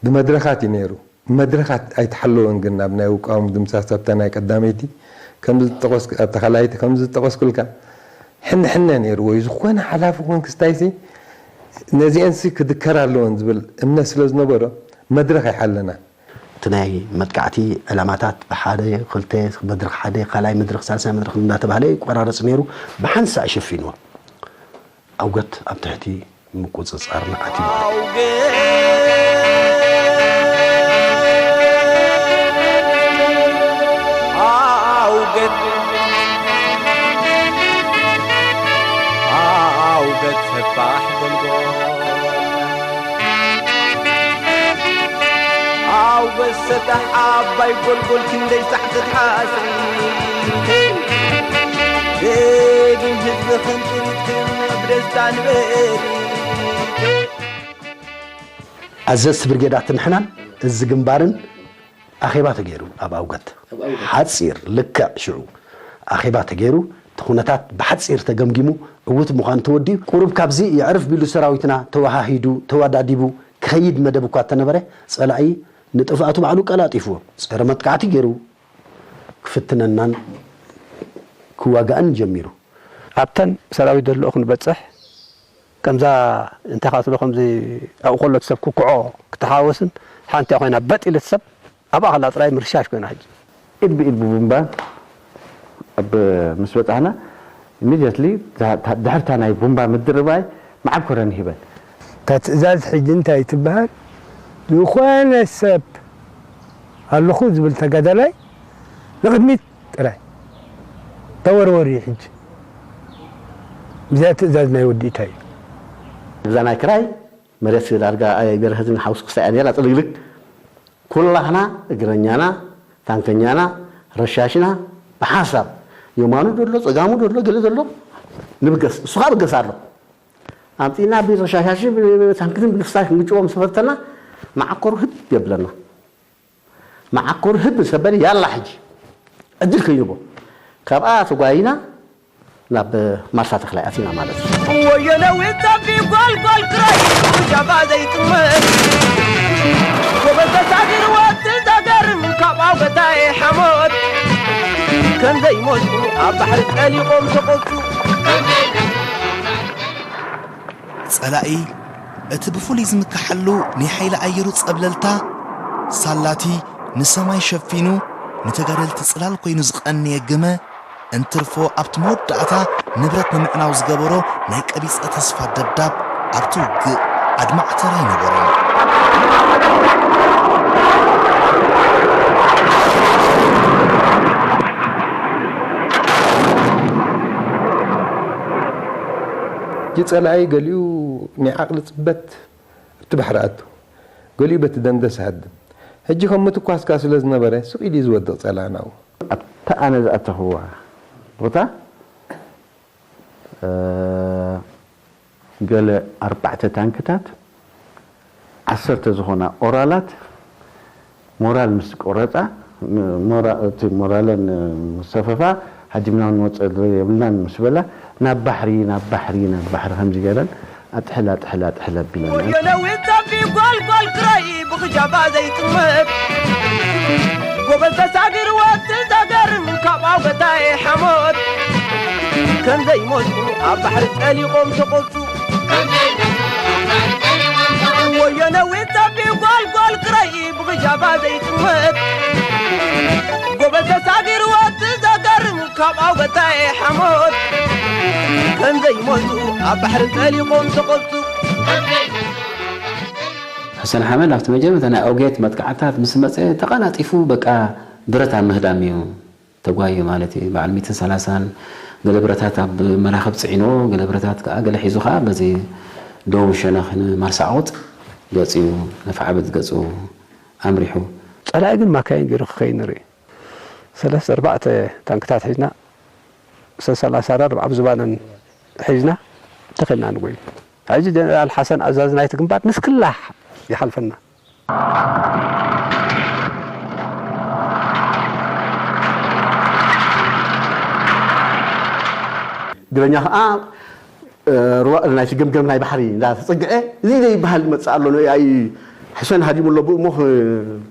ብመድረኻት እዩ ነይሩ። መድረኻት ኣይተሓለወን ግን ኣብ ናይ ውቃዊ ምድምሳስ ኣብታ ናይ ቀዳመይቲ ከምዚ ዝጠቐስኩ ኣብታ ካልኣይቲ ከምዚ ዝጠቐስኩልካ ሕነ ሕነ ነይርዎ እዩ። ዝኾነ ሓላፊ ኮን ክስታይሲ ነዚአንሲ ክድከር ኣለወን ዝብል እምነት ስለ ዝነበሮ መድረኽ ኣይሓለናን። እቲ ናይ መጥቃዕቲ ዕላማታት ብሓደ ክልተ መድረኽ ሓደ ካልኣይ መድረኽ ሳልሳይ መድረኽ እንዳተባህለ ይቆራረፅ ነይሩ። ብሓንሳእ ሸፊንዎ። ኣውገት ኣብ ትሕቲ ምቁጽጻርና ኣትዩ። ኣውገት ኣውገት ኣውገት ሰባሕ ጎልጎል ኣውገት ሰዳሕ ዓባይ ጎልጎል ክንደይ ሳዕትት ሓስሪ ደጊም ህዝቢ ክንጥርትን ብደስታ ንበሪ። ኣዘዝቲ ብርጌዳት ንሕናን እዚ ግንባርን ኣኼባ ተገይሩ ኣብ ኣውገት ሓፂር ልክዕ ሽዑ ኣኼባ ተገይሩ እቲ ኩነታት ብሓፂር ተገምጊሙ ዕውት ምዃኑ ተወዲኡ ቁሩብ ካብዚ የዕርፍ ቢሉ ሰራዊትና ተወሃሂዱ ተወዳዲቡ ክኸይድ መደብ እኳ እተነበረ ፀላኢ ንጥፍኣቱ ባዕሉ ቀላጢፍዎ ጸረ መጥቃዕቲ ገይሩ ክፍትነናን ክዋጋእን ጀሚሩ። ኣብተን ሰራዊት ደለኦ ክንበጽሕ ከምዛ እንታይ ካትሎ ከምዚ ኣብኡ ከሎ እቲ ሰብ ክክዖ ክትሓወስን ሓንቲ ኮይና በጥ ኢለት ሰብ ኣብኣ ከላ ጥራይ ምርሻሽ ኮይና ሕጂ። ኢድ ብኢድ ብቡምባ ኣብ ምስ በጻሕና ኢሚድየትሊ ድሕርታ ናይ ቡምባ ምድርባይ መዓኮረን ሂበን። እታ ትእዛዝ ሕጂ እንታይ ትበሃል? ዝኾነ ሰብ ኣለኹ ዝብል ተጋዳላይ ንቕድሚት ጥራይ ተወርወር እዩ ሕጂ። እዚኣ ትእዛዝ ናይ ወዲ ኢታይ እዩ። እዛ ናይ ክራይ መሬት ዳርጋ ኣይ በርሀትን ሓውስ ክሳያ ነራ ጽልግልግ ኩላህና እግረኛና ታንከኛና ረሻሽና ብሓንሳብ የማኑ ደሎ ጸጋሙ ደሎ ገለ ደሎ ንብገስ እሱ ኸዓ ብገስ ኣሎ ኣምጺና ብረሻሻሽ ታንክትን ብልፍሳሽ ንግጭዎም ሰፈርተና መዓኮሩ ህብ የብለና መዓኮሩ ህብ ሰበል ያላ ሕጂ ዕድል ከይንቦ ካብኣ ተጓይና ናብ ማርሳ ተኽላይ ኣቲና ማለት እዩ። ወዮ ነዊት ጸቢ ጓልጓል ክራይ ብጃባ ዘይጥመት ጎበዝ ተሳጊርዎ ትዛገርም ካብ ኣውገታይ ሓሞት ከም ዘይሞቱ ኣብ ባሕሪ ጠሊቖም ተቖቱ። ጸላኢ እቲ ብፍሉይ ዝምክሓሉ ናይ ሓይሊ ኣየሩ ጸብለልታ ሳላቲ ንሰማይ ሸፊኑ ንተጋደልቲ ጽላል ኮይኑ ዝቐነየ ግመ እንትርፎ ኣብቲ መወዳእታ ንብረት ንምዕናው ዝገበሮ ናይ ቀቢጸ ተስፋ ደብዳብ ኣብቲ ውግእ ኣድማዕ ተራ ኣይነበሮን። እቲ ጸላኢ ገሊኡ ናይ ዓቕሊ ጽበት ኣብቲ ባሕሪ ኣቱ፣ ገሊኡ በቲ ደንደስ ይሃድም። ሕጂ ከም ምትኳስ ከኣ ስለ ዝነበረ ስቕ ኢሉ እዩ ዝወድቕ ጸላእና ኣብኡ። ኣብታ ኣነ ዝኣተኽዋ ቦታ ገለ ኣርባዕተ ታንክታት ዓሰርተ ዝኾና ኦራላት ሞራል ምስ ቆረጻ እቲ ሞራለን ምስ ሰፈፋ ሃዲምና ክንወጽእ የብልናን ምስ በላ ናብ ባሕሪ ናብ ባሕሪ ናብ ባሕሪ ከምዚ ገይረን ኣጥሕል ኣጥሕል ኣጥሕል ኣቢለናን። ወዮ ነዊት ጸቢ ጓልጓል ክራይ ብኽጃባ ዘይጥመት ጎበዝ ተሳጊርዎ ትዛገርም ካብ ኣውገታይ ሓሞት ከም ዘይሞቱ ኣብ ባሕሪ ጠሊቖም ተቖቱ። ወዮ ነዊት ጸቢ ጓልጓል ክራይ ብኽጃባ ዘይጥመት ጎበዝ ተሳጊርዎ ትዘገርም ካብ ኣውገታይ ሓሞት ከም ዘይሞቱ ኣብ ባሕሪ ጠሊቖም ተቖቱ። ሕሰን ሓመድ ኣብቲ መጀመርታ ናይ ኦጌት መጥቃዕታት ምስ መጸ ተቐላጢፉ በቃ ብረት ኣብ ምህዳም እዩ ተጓዩ ማለት እዩ። በዓል ሚትን ሰላሳን ገለ ብረታት ኣብ መራኽብ ጽዒንዎ፣ ገለ ብረታት ከኣ ገለ ሒዙ ከኣ በዚ ደቡብ ሸነኽ ንማርሳዕቑጥ ገጺኡ ነፍዓበት ገጹ ኣምሪሑ። ጸላኢ ግን ማካይን ገይሩ ክኸይድ ንርኢ። ሰለስተ ኣርባዕተ ታንክታት ሒዝና ሰ ሰላሳ ራር ኣብ ዝባነን ሒዝና ተኸልና ንጎይ። ሕጂ ጀነራል ሓሰን ኣዛዚ ናይቲ ግንባር ንስክላሕ ይሓልፈና። እግረኛ ከዓ ሩዋእ ናይቲ ገምገም ናይ ባሕሪ እንዳተፀግዐ እዚ ዘይበሃል ይመፅእ ኣሎ ንኣይ ሕሰን ሃዲሙ ኣሎ ብኡ እሞ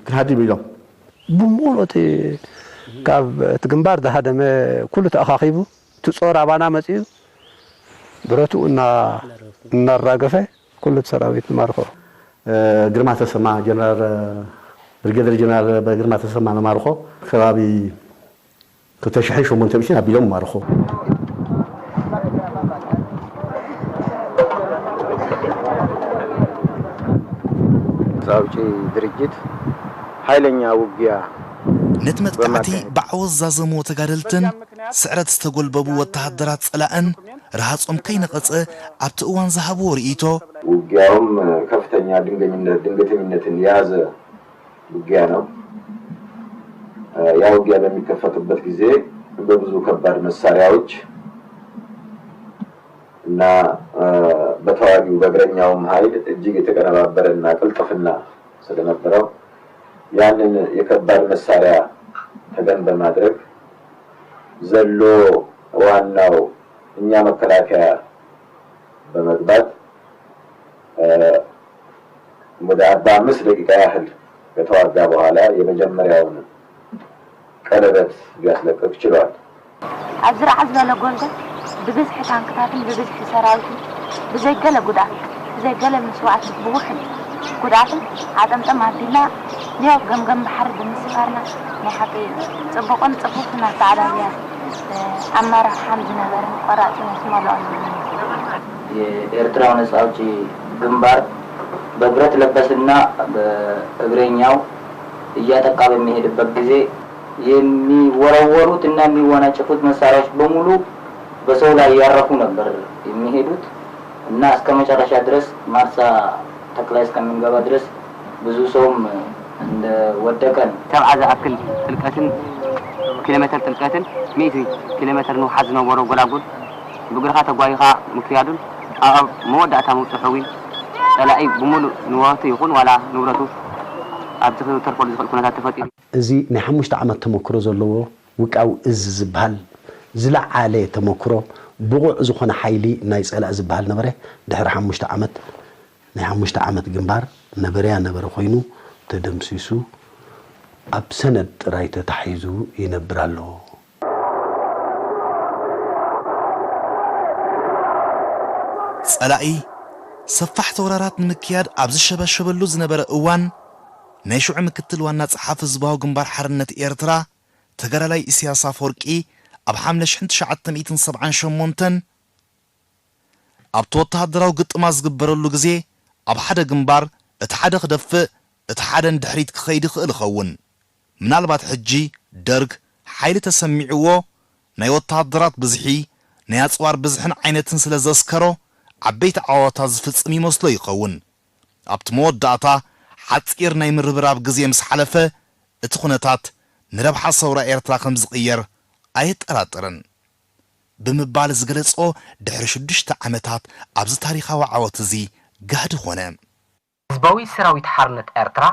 ክንሃድም ኢሎም። ብሙሉ እቲ ካብ እቲ ግንባር ዝሃደመ ኩሉ ተኣኻኺቡ እቲ ጾር ኣባና መፂኡ ብረትኡ እናራገፈ ኩሉ እቲ ሰራዊት ንማርኾ። ግርማ ተሰማ ጀነራል ብርጌደር ጀነራል ግርማ ተሰማ ንማርኾ ከባቢ ክልተ ሽሕን ሸሞንተ ሚእትን ኣቢሎም ማርኾ። ፃውጪ ድርጅት ሓይለኛ ውጊያ ነቲ መጥቃዕቲ ብዓወት ዛዘምዎ ተጋደልትን ስዕረት ዝተጎልበቡ ወተሃደራት ጸላእን ረሃጾም ከይነቐጸ ኣብቲ እዋን ዝሃብዎ ርእይቶ፣ ውጊያውም ከፍተኛ ድንገኝነት ድንገተኝነትን የያዘ ውጊያ ነው። ያ ውጊያ በሚከፈትበት ጊዜ በብዙ ከባድ መሳሪያዎች እና በተዋጊው በእግረኛውም ኃይል እጅግ የተቀነባበረ እና ቅልጥፍና ስለነበረው ያንን የከባድ መሳሪያ ተገን በማድረግ ዘሎ ዋናው እኛ መከላከያ በመግባት ወደ አርባ አምስት ደቂቃ ያህል ከተዋጋ በኋላ የመጀመሪያውን ቀለበት ሊያስለቅቅ ችሏል። ኣብ ዝረዓ ዝበለ ጎልጎል ብብዝሒ ታንክታትን ብብዝሒ ሰራዊትን ብዘይ ገለ ጉድኣት ብዘይ ገለ መስዋእቲ ብውሑድ ጉድኣትን ዓጠምጠም ኣቢልና ኒዮብ ገምገም ባሕሪ ብምስፋርና ናይ ሓቂ ጽቡቕን ጽፉፍን ኣተዓዳድያ ኣመራርሓን ዝነበረን ቆራጽነት ዝመልኦ ነይሩ። የኤርትራው ነጻ ኣውጪ ግንባር በብረት ለበስና በእግረኛው እያጠቃ በሚሄድበት ጊዜ የሚወረወሩት እና የሚወነጨፉት መሳሪያዎች በሙሉ በሰው ላይ እያረፉ ነበር የሚሄዱት እና እስከ መጨረሻ ድረስ ማርሳ ተክላይ እስከምንገባ ድረስ ብዙ ሰውም እንደወደቀ ነው። ሰብዓ ዝኣክል ጥልቀትን ኪሎ ሜትር ጥልቀትን ሚእቲ ኪሎ ሜትር ንውሓት ዝነበሮ ጎላጉል ብእግርኻ ተጓይኻ ምክያዱን ኣብ መወዳእታ ምብጽሑ እውን ጸላኢ ብምሉእ ንብረቱ ይኹን ዋላ ንብረቱ ኣብቲ ክተርፈሉ ዝኽእል ኩነታት ተፈጢሩ። እዚ ናይ ሓሙሽተ ዓመት ተመክሮ ዘለዎ ውቃው እዝ ዝበሃል ዝለዓለ ተመክሮ፣ ብቑዕ ዝኾነ ሓይሊ ናይ ጸላኢ ዝበሃል ነበረ። ድሕሪ ሓሙሽተ ዓመት ናይ ሓሙሽተ ዓመት ግንባር ነበረያ ነበረ ኮይኑ ተደምሲሱ ኣብ ሰነድ ጥራይ ተታሒዙ ይነብር ኣሎ። ጸላኢ ሰፋሕቲ ወራራት ንምክያድ ኣብ ዝሸበሸበሉ ዝነበረ እዋን፣ ናይ ሽዑ ምክትል ዋና ጸሓፊ ህዝባዊ ግንባር ሓርነት ኤርትራ ተጋዳላይ ኢሳያስ ኣፈወርቂ ኣብ ሓምለ ሽሕን ትሽዓተ ሚእትን ሰብዓን ሸሞንተን ኣብቲ ወተሃደራዊ ግጥማት ዝግበረሉ ግዜ ኣብ ሓደ ግንባር እቲ ሓደ ክደፍእ እቲ ሓደ ንድሕሪት ክኸይድ ይኽእል ይኸውን። ምናልባት ሕጂ ደርግ ሓይሊ ተሰሚዕዎ ናይ ወተሃደራት ብዝሒ ናይ ኣጽዋር ብዝሕን ዓይነትን ስለ ዘስከሮ ዓበይቲ ዓወታት ዝፍጽም ይመስሎ ይኸውን። ኣብቲ መወዳእታ ሓጺር ናይ ምርብራብ ግዜ ምስ ሓለፈ እቲ ኩነታት ንረብሓ ሰውራ ኤርትራ ከም ዝቕየር ኣየጠራጥርን ብምባል ዝገለጾ ድሕሪ ሽዱሽተ ዓመታት ኣብዚ ታሪኻዊ ዓወት እዚ ጋህዲ ኾነ። ህዝባዊ ሰራዊት ሓርነት ኤርትራ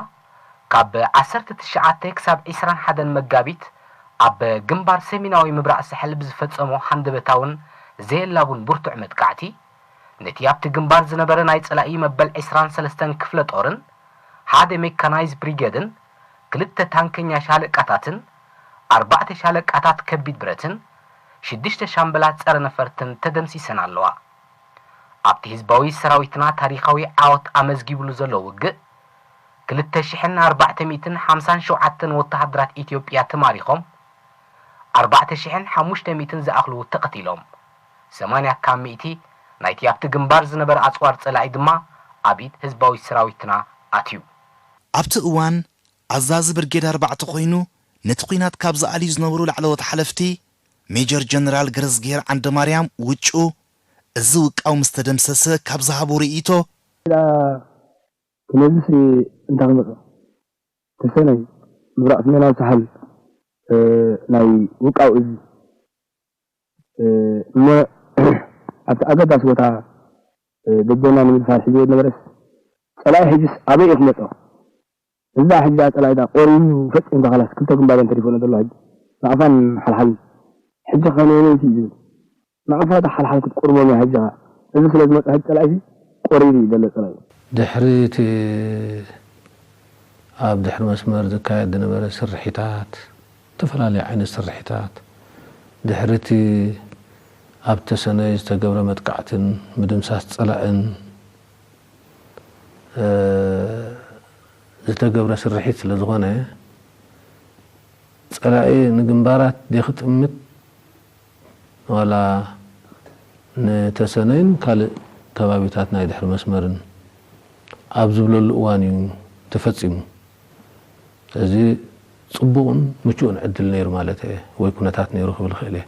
ካብ ዓሰርተ ትሽዓተ ክሳብ ዕስራን ሓደን መጋቢት ኣብ ግንባር ሰሜናዊ ምብራቕ ሳሕል ብዝፈጸሞ ሃንደበታውን ዘየላቡን ብርቱዕ መጥቃዕቲ፣ ነቲ ኣብቲ ግንባር ዝነበረ ናይ ጸላኢ መበል ዕስራን ሰለስተን ክፍለ ጦርን ሓደ ሜካናይዝ ብሪገድን ክልተ ታንከኛ ሻለቃታትን ኣርባዕተ ሻለቃታት ከቢድ ብረትን ሽዱሽተ ሻምበላት ጸረ ነፈርትን ተደምሲሰን ኣለዋ። ኣብቲ ህዝባዊ ሰራዊትና ታሪኻዊ ዓወት ኣመዝጊብሉ ዘሎ ውግእ፣ ክልተ ሽሕን ኣርባዕተ ሚእትን ሓምሳን ሸውዓተን ወተሃደራት ኢትዮጵያ ተማሪኾም፣ ኣርባዕተ ሽሕን ሓሙሽተ ሚእትን ዝኣኽሉ ተቐቲሎም፣ ሰማንያ ካብ ሚእቲ ናይቲ ኣብቲ ግንባር ዝነበረ ኣጽዋር ጸላኢ ድማ ኣብ ኢድ ህዝባዊ ሰራዊትና ኣትዩ። ኣብቲ እዋን ኣዛዚ ብርጌድ ኣርባዕተ ኮይኑ ነቲ ኲናት ካብ ዝኣልዩ ዝነበሩ ላዕለዎት ሓለፍቲ ሜጀር ጀነራል ገረዝግሄር ዓንደማርያም ውጩ፣ እዚ ውቃው ምስ ተደምሰሰ ካብ ዝሃቦ ርእይቶ፣ ክመዝስ እንታይ ክመጾ? ተሰነይ ምብራቕ ሰሜናዊ ሳሕል ናይ ውቃው እዝ እሞ ኣብቲ ኣገዳሲ ቦታ ደጀና ንምድፋር ሒዝዎ ዝነበረስ ጸላኢ ሕጅስ ኣበይ እዩ ክመጾ? እዛ ሕጂ ጸላኢ ዳ ቆሪኑ ፈጺምካ፣ ካላስ ክልተ ግንባር እዮም ተሪፎ ዘሎ ሕጂ ናቕፋን ሓልሓልን። ሕጂ ከ ነየነይቲ እዩ ዝብል? ናቕፋ ዳ ሓልሓል ክትቁርሞም እያ ሕጂ ከ። እዚ ስለ ዝመጸ ሕጂ ጸላኢ እዚ ቆሪሩ እዩ ዘሎ ጸላኢ። ድሕሪ እቲ ኣብ ድሕሪ መስመር ዝካየድ ዝነበረ ስርሒታት፣ ዝተፈላለዩ ዓይነት ስርሒታት፣ ድሕሪ እቲ ኣብ ተሰነይ ዝተገብረ መጥቃዕትን ምድምሳስ ጸላእን ዝተገብረ ስርሒት ስለ ዝኾነ፣ ጸላኢ ንግንባራት ድዩ ክጥምት ዋላ ንተሰነይን ካልእ ከባቢታት ናይ ድሕሪ መስመርን ኣብ ዝብለሉ እዋን እዩ ተፈጺሙ። ስለዚ ጽቡቕን ምቹእን ዕድል ነይሩ ማለት እየ፣ ወይ ኩነታት ነይሩ ክብል እኽእል እየ።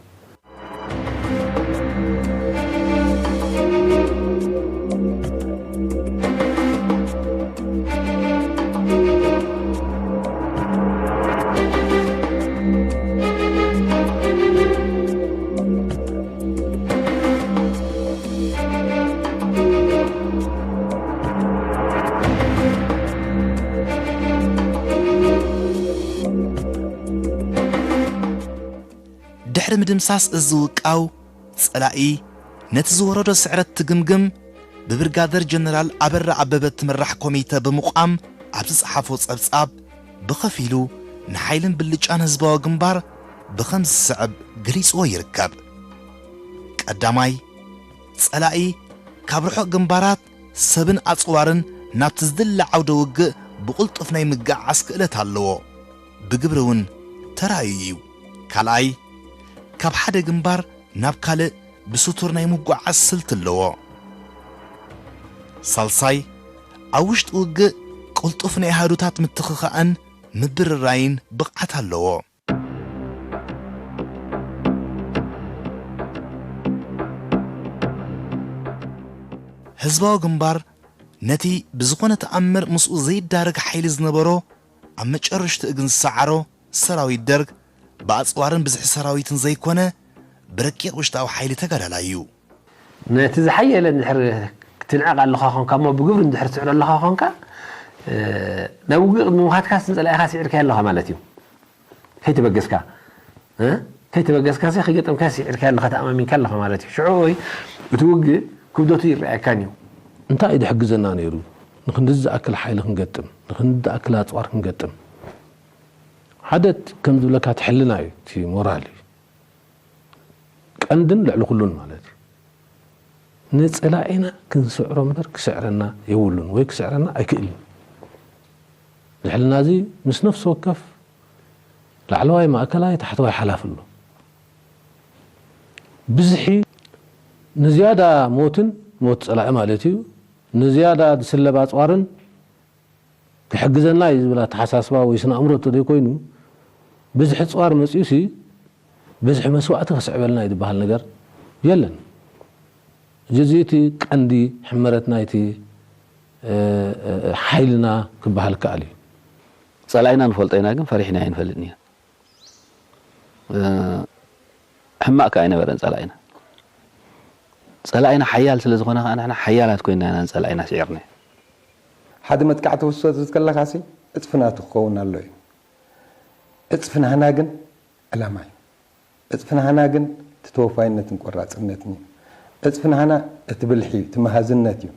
ድሕሪ ምድምሳስ እዚ ውቃው፣ ጸላኢ ነቲ ዝወረዶ ስዕረት ትግምግም ብብርጋደር ጀነራል ኣበራ ኣበበ እትምራሕ ኮሚተ ብምቋም ኣብ ዝጸሓፎ ጸብጻብ፣ ብኸፊሉ ንሓይልን ብልጫን ህዝባዊ ግንባር ብኸምዚ ዝስዕብ ገሊጽዎ ይርከብ። ቀዳማይ፣ ጸላኢ ካብ ርሑቕ ግንባራት ሰብን ኣጽዋርን ናብቲ ዝድለ ዓውደ ውግእ ብቕልጡፍ ናይ ምግዓዓዝ ክእለት ኣለዎ። ብግብሪ እውን ተራእዩ እዩ። ካልኣይ፣ ካብ ሓደ ግንባር ናብ ካልእ ብስቱር ናይ ምጉዓዝ ስልቲ ኣለዎ። ሳልሳይ፣ ኣብ ውሽጢ ውግእ ቅልጡፍ ናይ ኣሃዱታት ምትኽኻእን ምብርራይን ብቕዓት ኣለዎ። ህዝባዊ ግንባር ነቲ ብዝኾነ ተኣምር ምስኡ ዘይዳረግ ሓይሊ ዝነበሮ፣ ኣብ መጨረሽትኡ ግን ዝሰዓሮ ሰራዊት ደርግ ብኣጽዋርን ብዝሒ ሰራዊትን ዘይኮነ፣ ብረቂቕ ውሽጣዊ ሓይሊ ተጋዳላይ እዩ። ነቲ ዝሓየለ እንድሕር ክትንዕቕ ኣለኻ ኾንካ እሞ ብግብሪ እንድሕር ትስዕሮ ኣለኻ ኾንካ፣ እ፣ ናብ ውግእ ቅድሚ ምኻድካስ ንጸላኢኻ ስዒርካዮ ኣለኻ ማለት እዩ። ከይተበገስካ፣ እ፣ ከይተበገስካ ሲ ከይገጠምካ ስዒርካዮ ኣለኻ፣ ተኣማሚንካ ኣለኻ ማለት እዩ። ሽዑ ወይ እቲ ውግእ ክብደቱ ይረኣየካን እዩ። እንታይ እዩ ድሕግዘና ነይሩ? ንኽንድዚ ዝኣክል ሓይሊ ክንገጥም፣ ንኽንዲ ዝኣክል ኣጽዋር ክንገጥም። ሓደ ከም ዝብለካ እቲ ሕልና እዩ፣ እቲ ሞራል እዩ። ቀንድን ልዕሊ ኩሉን ማለት እዩ። ንጸላኢና ክንስዕሮ እምበር ክስዕረና የብሉን ወይ ክስዕረና ኣይክእልን። እዚ ሕልና እዚ ምስ ነፍሲ ወከፍ ላዕለዋይ፣ ማእከላይ፣ ታሕተዋይ ሓላፊ ኣሎ። ብዝሒ ንዝያዳ ሞትን ሞት ጸላኢ ማለት እዩ፣ ንዝያዳ ዝስለብ ኣጽዋርን ክሕግዘና እዩ ዝብል ኣተሓሳስባ ወይ ስነ ኣእምሮ እንተዘይኮይኑ፣ ብዝሒ ኣጽዋር መጺኡሲ ብዝሒ መስዋእቲ ከስዕበልና እዩ ዝበሃል ነገር የለን። እዚ፣ እዚ እቲ ቀንዲ ሕመረት ናይቲ፣ እ፣ እ፣ ሓይልና ክበሃል ይከኣል እዩ። ጸላኢና ንፈልጦ ኢና፣ ግን ፈሪሕና ኣይንፈልጥን ኢና። እ፣ ሕማቕ ከኣ ኣይነበረን ጸላኢና። ጸላኢና ሓያል ስለ ዝኾነ ከኣ ንሕና ሓያላት ኮይና ኢና ንጸላኢና ስዒርናዮ። ሓደ መጥቃዕቲ ክትወስድ ከለኻሲ ዕጽፊ ናቱ ክኸውን ኣሎ እዩ። ዕጽፊ ናህና ግን ዕላማ እዩ። ዕጽፊ ናህና ግን እቲ ተወፋይነትን ቆራጽነትን እዩ። ዕጽፊ ናህና እቲ ብልሒ እዩ፣ እቲ መሃዝነት እዩ።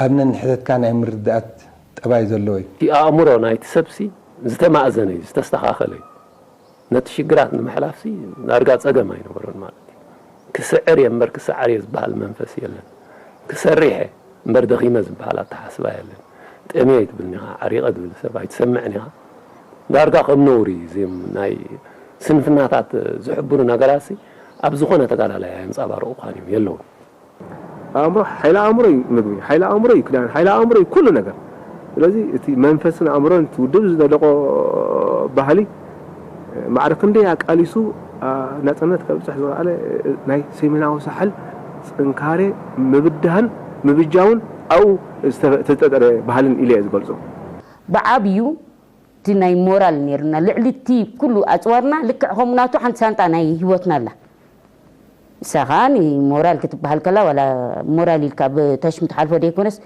ኣብ ነንሕተትካ ናይ ምርዳእት ጠባይ ዘለዎ እዩ። እቲ ኣእምሮ ናይቲ ሰብሲ ዝተማእዘነ እዩ፣ ዝተስተኻኸለ እዩ። ነቲ ሽግራት ንምሕላፍሲ ዳርጋ ጸገም ኣይነበሮን ማለት እዩ። ክስዕር እየ እምበር ክሰዓር እየ ዝበሃል መንፈስ የለን። ክሰርሕ እየ እምበር ደኺመ ዝበሃል ኣተሓስባ የለን። ጠምየ ኣይትብልን ኢኻ፣ ዓሪቐ ዝብል ሰብ ኣይትሰምዕን ኢኻ። ዳርጋ ከም ነውሪ እዩ። እዚም ናይ ስንፍናታት ዝሕብሩ ነገራትሲ ኣብ ዝኾነ ተጋዳላይ ኣየንጸባርቑኻን እዮም፣ የለውን። ኣእምሮ፣ ሓይሊ ኣእምሮ እዩ ምግቢ፣ ሓይሊ ኣእምሮ እዩ ክዳን፣ ሓይሊ ኣእምሮ እዩ ኩሉ ነገር። ስለዚ እቲ መንፈስን ኣእምሮን እቲ ውድብ ዝነደቆ ባህሊ ማዕረ ክንደይ ኣቃሊሱ፣ አ፣ ናጽነት ከብጽሕ ዝኸኣለ፣ እ፣ ናይ ሰሜናዊ ሳሕል ጽንካሬ ምብዳህን ምብጃውን ኣብኡ ዝተፈ-፣ ዝተጠጠረ ባህልን ኢለ እየ ዝገልጾ። ብዓብዩ እቲ ናይ ሞራል ነይሩና። ልዕሊ እቲ ኩሉ ኣጽዋርና ልክዕ ከምኡ ናቱ ሓንቲ ሳንጣ ናይ ህይወትና ኣላ። ንሳ ኸኣ ንሞራል ክትበሃል ከላ፣ ዋላ ሞራል ኢልካ ብተሽም ትሓልፎ ዘይኮነስ፣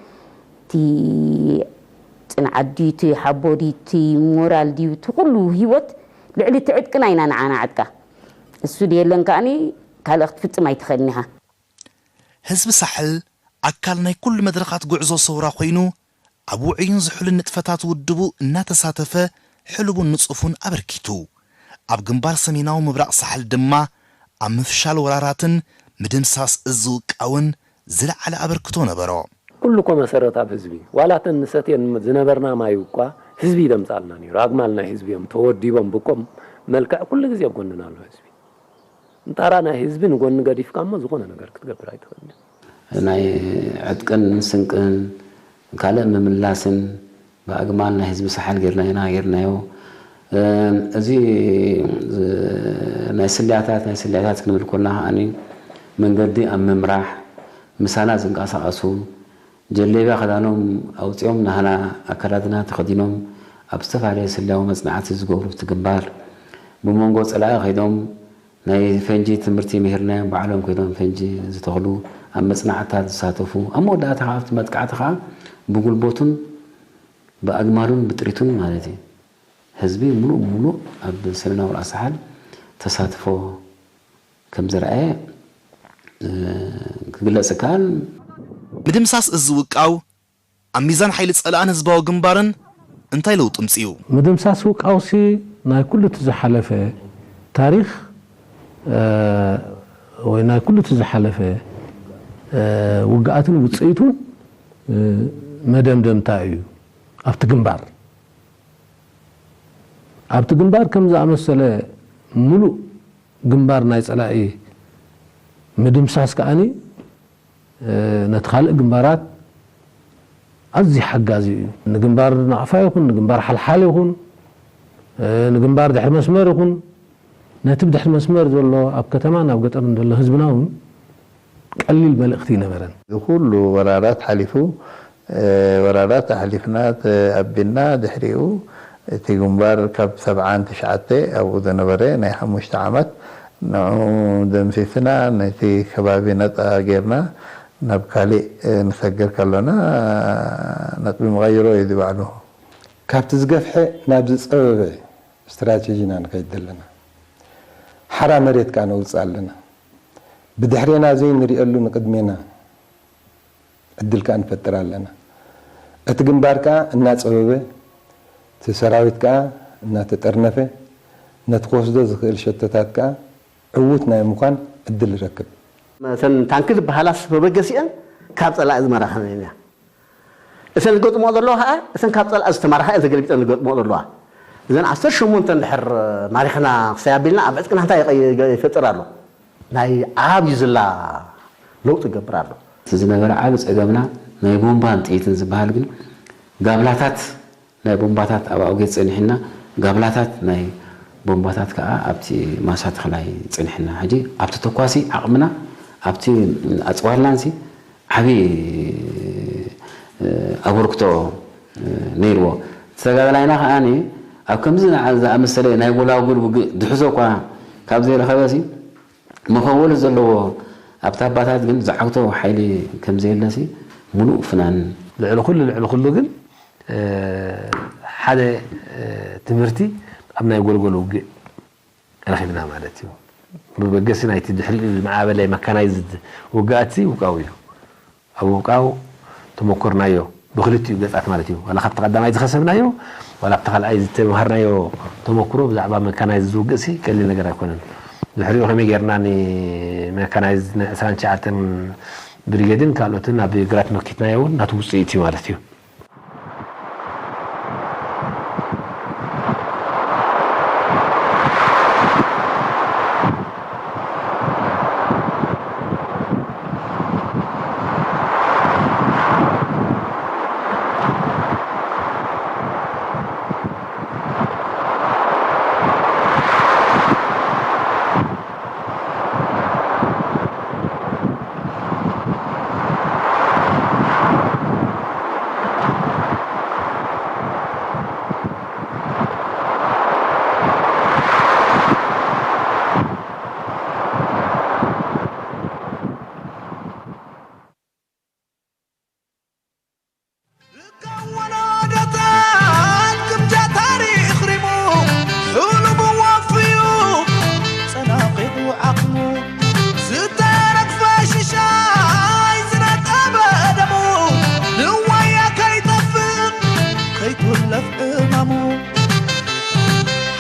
እቲ ጽንዓት ድዩ፣ እቲ ሓቦ ድዩ፣ እቲ ሞራል ድዩ፣ እቲ ኩሉ ህይወት ልዕሊ እቲ ዕጥቅና ኢና ንዓና ዕጥቃ። እሱ ድየለን ከኣኒ ካልእ ክትፍጽም ኣይትኽእልን ኢኻ። ህዝቢ ሳሕል ኣካል ናይ ኩሉ መድረኻት ጉዕዞ ሰውራ ኮይኑ፣ ኣብ ውዑይን ዝሑልን ንጥፈታት ውድቡ እናተሳተፈ ሕሉቡን ንጹፉን ኣበርኪቱ። ኣብ ግንባር ሰሜናዊ ምብራቕ ሳሕል ድማ ኣብ ምፍሻል ወራራትን ምድምሳስ እዝ ውቃውን ዝለዓለ ኣበርክቶ ነበሮ። ኩሉ እኮ መሰረት ኣብ ህዝቢ። ዋላ እተን ንሰትየን ዝነበርና ማይ እኳ ህዝቢ ይደምጻልና ነይሩ። ኣግማል ናይ ህዝቢ እዮም ተወዲቦም ብቆም መልክዕ ኩሉ ግዜ ኣብ ጎንና ኣሎ ህዝቢ። እንታራ ናይ ህዝቢ ንጎኒ ገዲፍካ እሞ ዝኾነ ነገር ክትገብር ኣይትኽእልን። ናይ ዕጥቅን ስንቅን ካልእ ምምላስን ብኣግማል ናይ ህዝቢ ሳሕል ጌርና ኢና ጌርናዮ። እም፣ እዚ ዝ-፣ ናይ ስልያታት፣ ናይ ስልያታት ክንብል ኮና ከኣኒ መንገዲ ኣብ ምምራሕ፣ ምሳና ዝንቀሳቐሱ፣ ጀሌብያ ክዳኖም ኣውጺኦም ናህና ኣከዳድና ተኸዲኖም ኣብ ዝተፈላለየ ስለያዊ መጽናዕቲ ዝገብሩ እቲ ግንባር፣ ብመንጎ ጸላኢ ከይዶም ናይ ፈንጂ ትምህርቲ ምሂርናዮም ባዕሎም ከይዶም ፈንጂ ዝተኽሉ፣ ኣብ መጽናዕትታት ዝሳተፉ፣ ኣብ መወዳእታ ከኣ ኣብቲ መጥቃዕቲ ከኣ ብጉልበቱን ብኣግማሉን ብጥሪቱን ማለት እዩ ህዝቢ ምሉእ ብምሉእ ኣብ ሰሜናዊ ራእሲ ሓል ተሳትፎ ከም ዘርኣየ፣ እ፣ ክግለጽ ይከኣል። ምድምሳስ እዚ ውቃው ኣብ ሚዛን ሓይሊ ጸላእን ህዝባዊ ግንባርን እንታይ ለውጢ ምጽኡ? ምድምሳስ ውቃውሲ ናይ ኩሉ እቲ ዝሓለፈ ታሪኽ ወይ ናይ ኩሉ እቲ ዝሓለፈ ውግኣትን ውፅኢቱን መደምደምታ እዩ። ኣብቲ ግንባር ኣብቲ ግንባር ከም ዝኣመሰለ ሙሉእ ግንባር ናይ ፀላኢ ምድምሳስ ከዓኒ ነቲ ካልእ ግንባራት ኣዝዩ ሓጋዚ እዩ። ንግንባር ናቕፋ ይኹን ንግንባር ሓልሓል ይኹን ንግንባር ድሕሪ መስመር ይኹን ነቲ ብድሕሪ መስመር ዘሎ ኣብ ከተማን ኣብ ገጠርን ዘሎ ህዝብና እውን ቀሊል መልእኽቲ ይነበረን። እዚ ኩሉ ወራራት ሓሊፉ ወራራት ኣሕሊፍና ተኣቢልና ድሕሪኡ እቲ ግንባር ካብ ሰብዓን ትሽዓተ ኣብኡ ዝነበረ ናይ ሓሙሽተ ዓመት ንዑ ደምሲስና ነቲ ከባቢ ነፃ ጌርና ናብ ካሊእ ንሰግር ከሎና ነጥቢ መቐይሮ እዩ ዝበዓሉ። ካብቲ ዝገፍሐ ናብ ዝፀበበ ስትራቴጂ ኢና ንኸይድ ዘለና። ሓራ መሬት ከዓ ነውፅእ ኣለና። ብድሕሬና ዘይንሪኤሉ ንቅድሜና ዕድል ከዓ ንፈጥር ኣለና። እቲ ግንባር ከዓ እናፀበበ፣ እቲ ሰራዊት ከዓ እናተጠርነፈ፣ ነቲ ክወስዶ ዝኽእል ሸቶታት ከዓ ዕዉት ናይ ምዃን ዕድል ይረክብ። እተን ታንኪ ዝበሃላስ መበገሲአን ካብ ፀላኢ ዝመራኸን እያ። እተን ዝገጥምኦ ዘለዋ ከዓ እተን ካብ ፀላኢ ዝተማረኻ እየን ተገልቢጠን ዝገጥምኦ ዘለዋ። እዘን ዓሰርተ ሸሞንተ እንድሕር ማሪኽና ክሳይ ኣቢልና ኣብ ዕጥቅና እንታይ ይፈጥር ኣሎ? ናይ ዓብዩ ዝላ ለውጢ ይገብር ኣሎ። እቲ ዝነበረ ዓቢ ጸገምና ናይ ቦምባን ጥይትን ዝበሃል ግን ጋብላታት ናይ ቦምባታት ኣብ ኣውጌት ጸኒሕና ጋብላታት ናይ ቦምባታት ከኣ ኣብቲ ማሳ ተኽላይ ጸኒሕና። ሕጂ ኣብቲ ተኳሲ ዓቕምና ኣብቲ ኣጽዋርናንሲ ዓቢ ኣበርክቶ ነይርዎ። ተጋዳላይና ከኣ ኣብ ከምዚ ዝኣመሰለ ናይ ጎላጉል ውግእ ድሕዞ እኳ ካብ ዘይረኸበሲ መኸወሊ ዘለዎ ኣብቲ ኣባታት ግን ዝዓግቶ ሓይሊ ከምዘየለሲ ምሉእ ፍናን። ልዕሊ ኩሉ ልዕሊ ኩሉ ግን ሓደ ትምህርቲ ኣብ ናይ ጎልጎል ውግእ ረኺብና ማለት እዩ። ብበገሲ ናይቲ ድሕሪኡ ዝመዓበለ መካናይዝድ ውግኣትሲ ውቃው እዩ። ኣብ ውቃው ተመኮርናዮ ብክልቲኡ ገጻት ማለት እዩ። ዋላ ካብቲ ቀዳማይ ዝኸሰብናዮ ዋላ ኣብቲ ካልኣይ ዝተምሃርናዮ ተመክሮ ብዛዕባ መካናይዝድ ውግእሲ ቀሊል ነገር ኣይኮነን። ድሕሪኡ ከመይ ጌርና ንመካናይዝድ ናይ ዕስራን ትሽዓተን ብሪጌድን ካልኦትን ናብ ግራት መኪትናዮ እውን ናቱ ውፅኢት እዩ ማለት እዩ።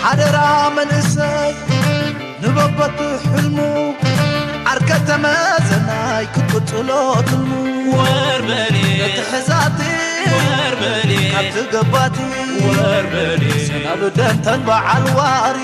ሓደራ መንእሰይ ንበበቱ ሕልሙ ዓርከ ተመዘናይ ክቅጽሎ ትልሙ ወርበኔ ነቲ ሕዛቲ ወርበኔ ካብቲ ገባቲ ወርበኔ ሰናብደን ተን በዓል ዋሪ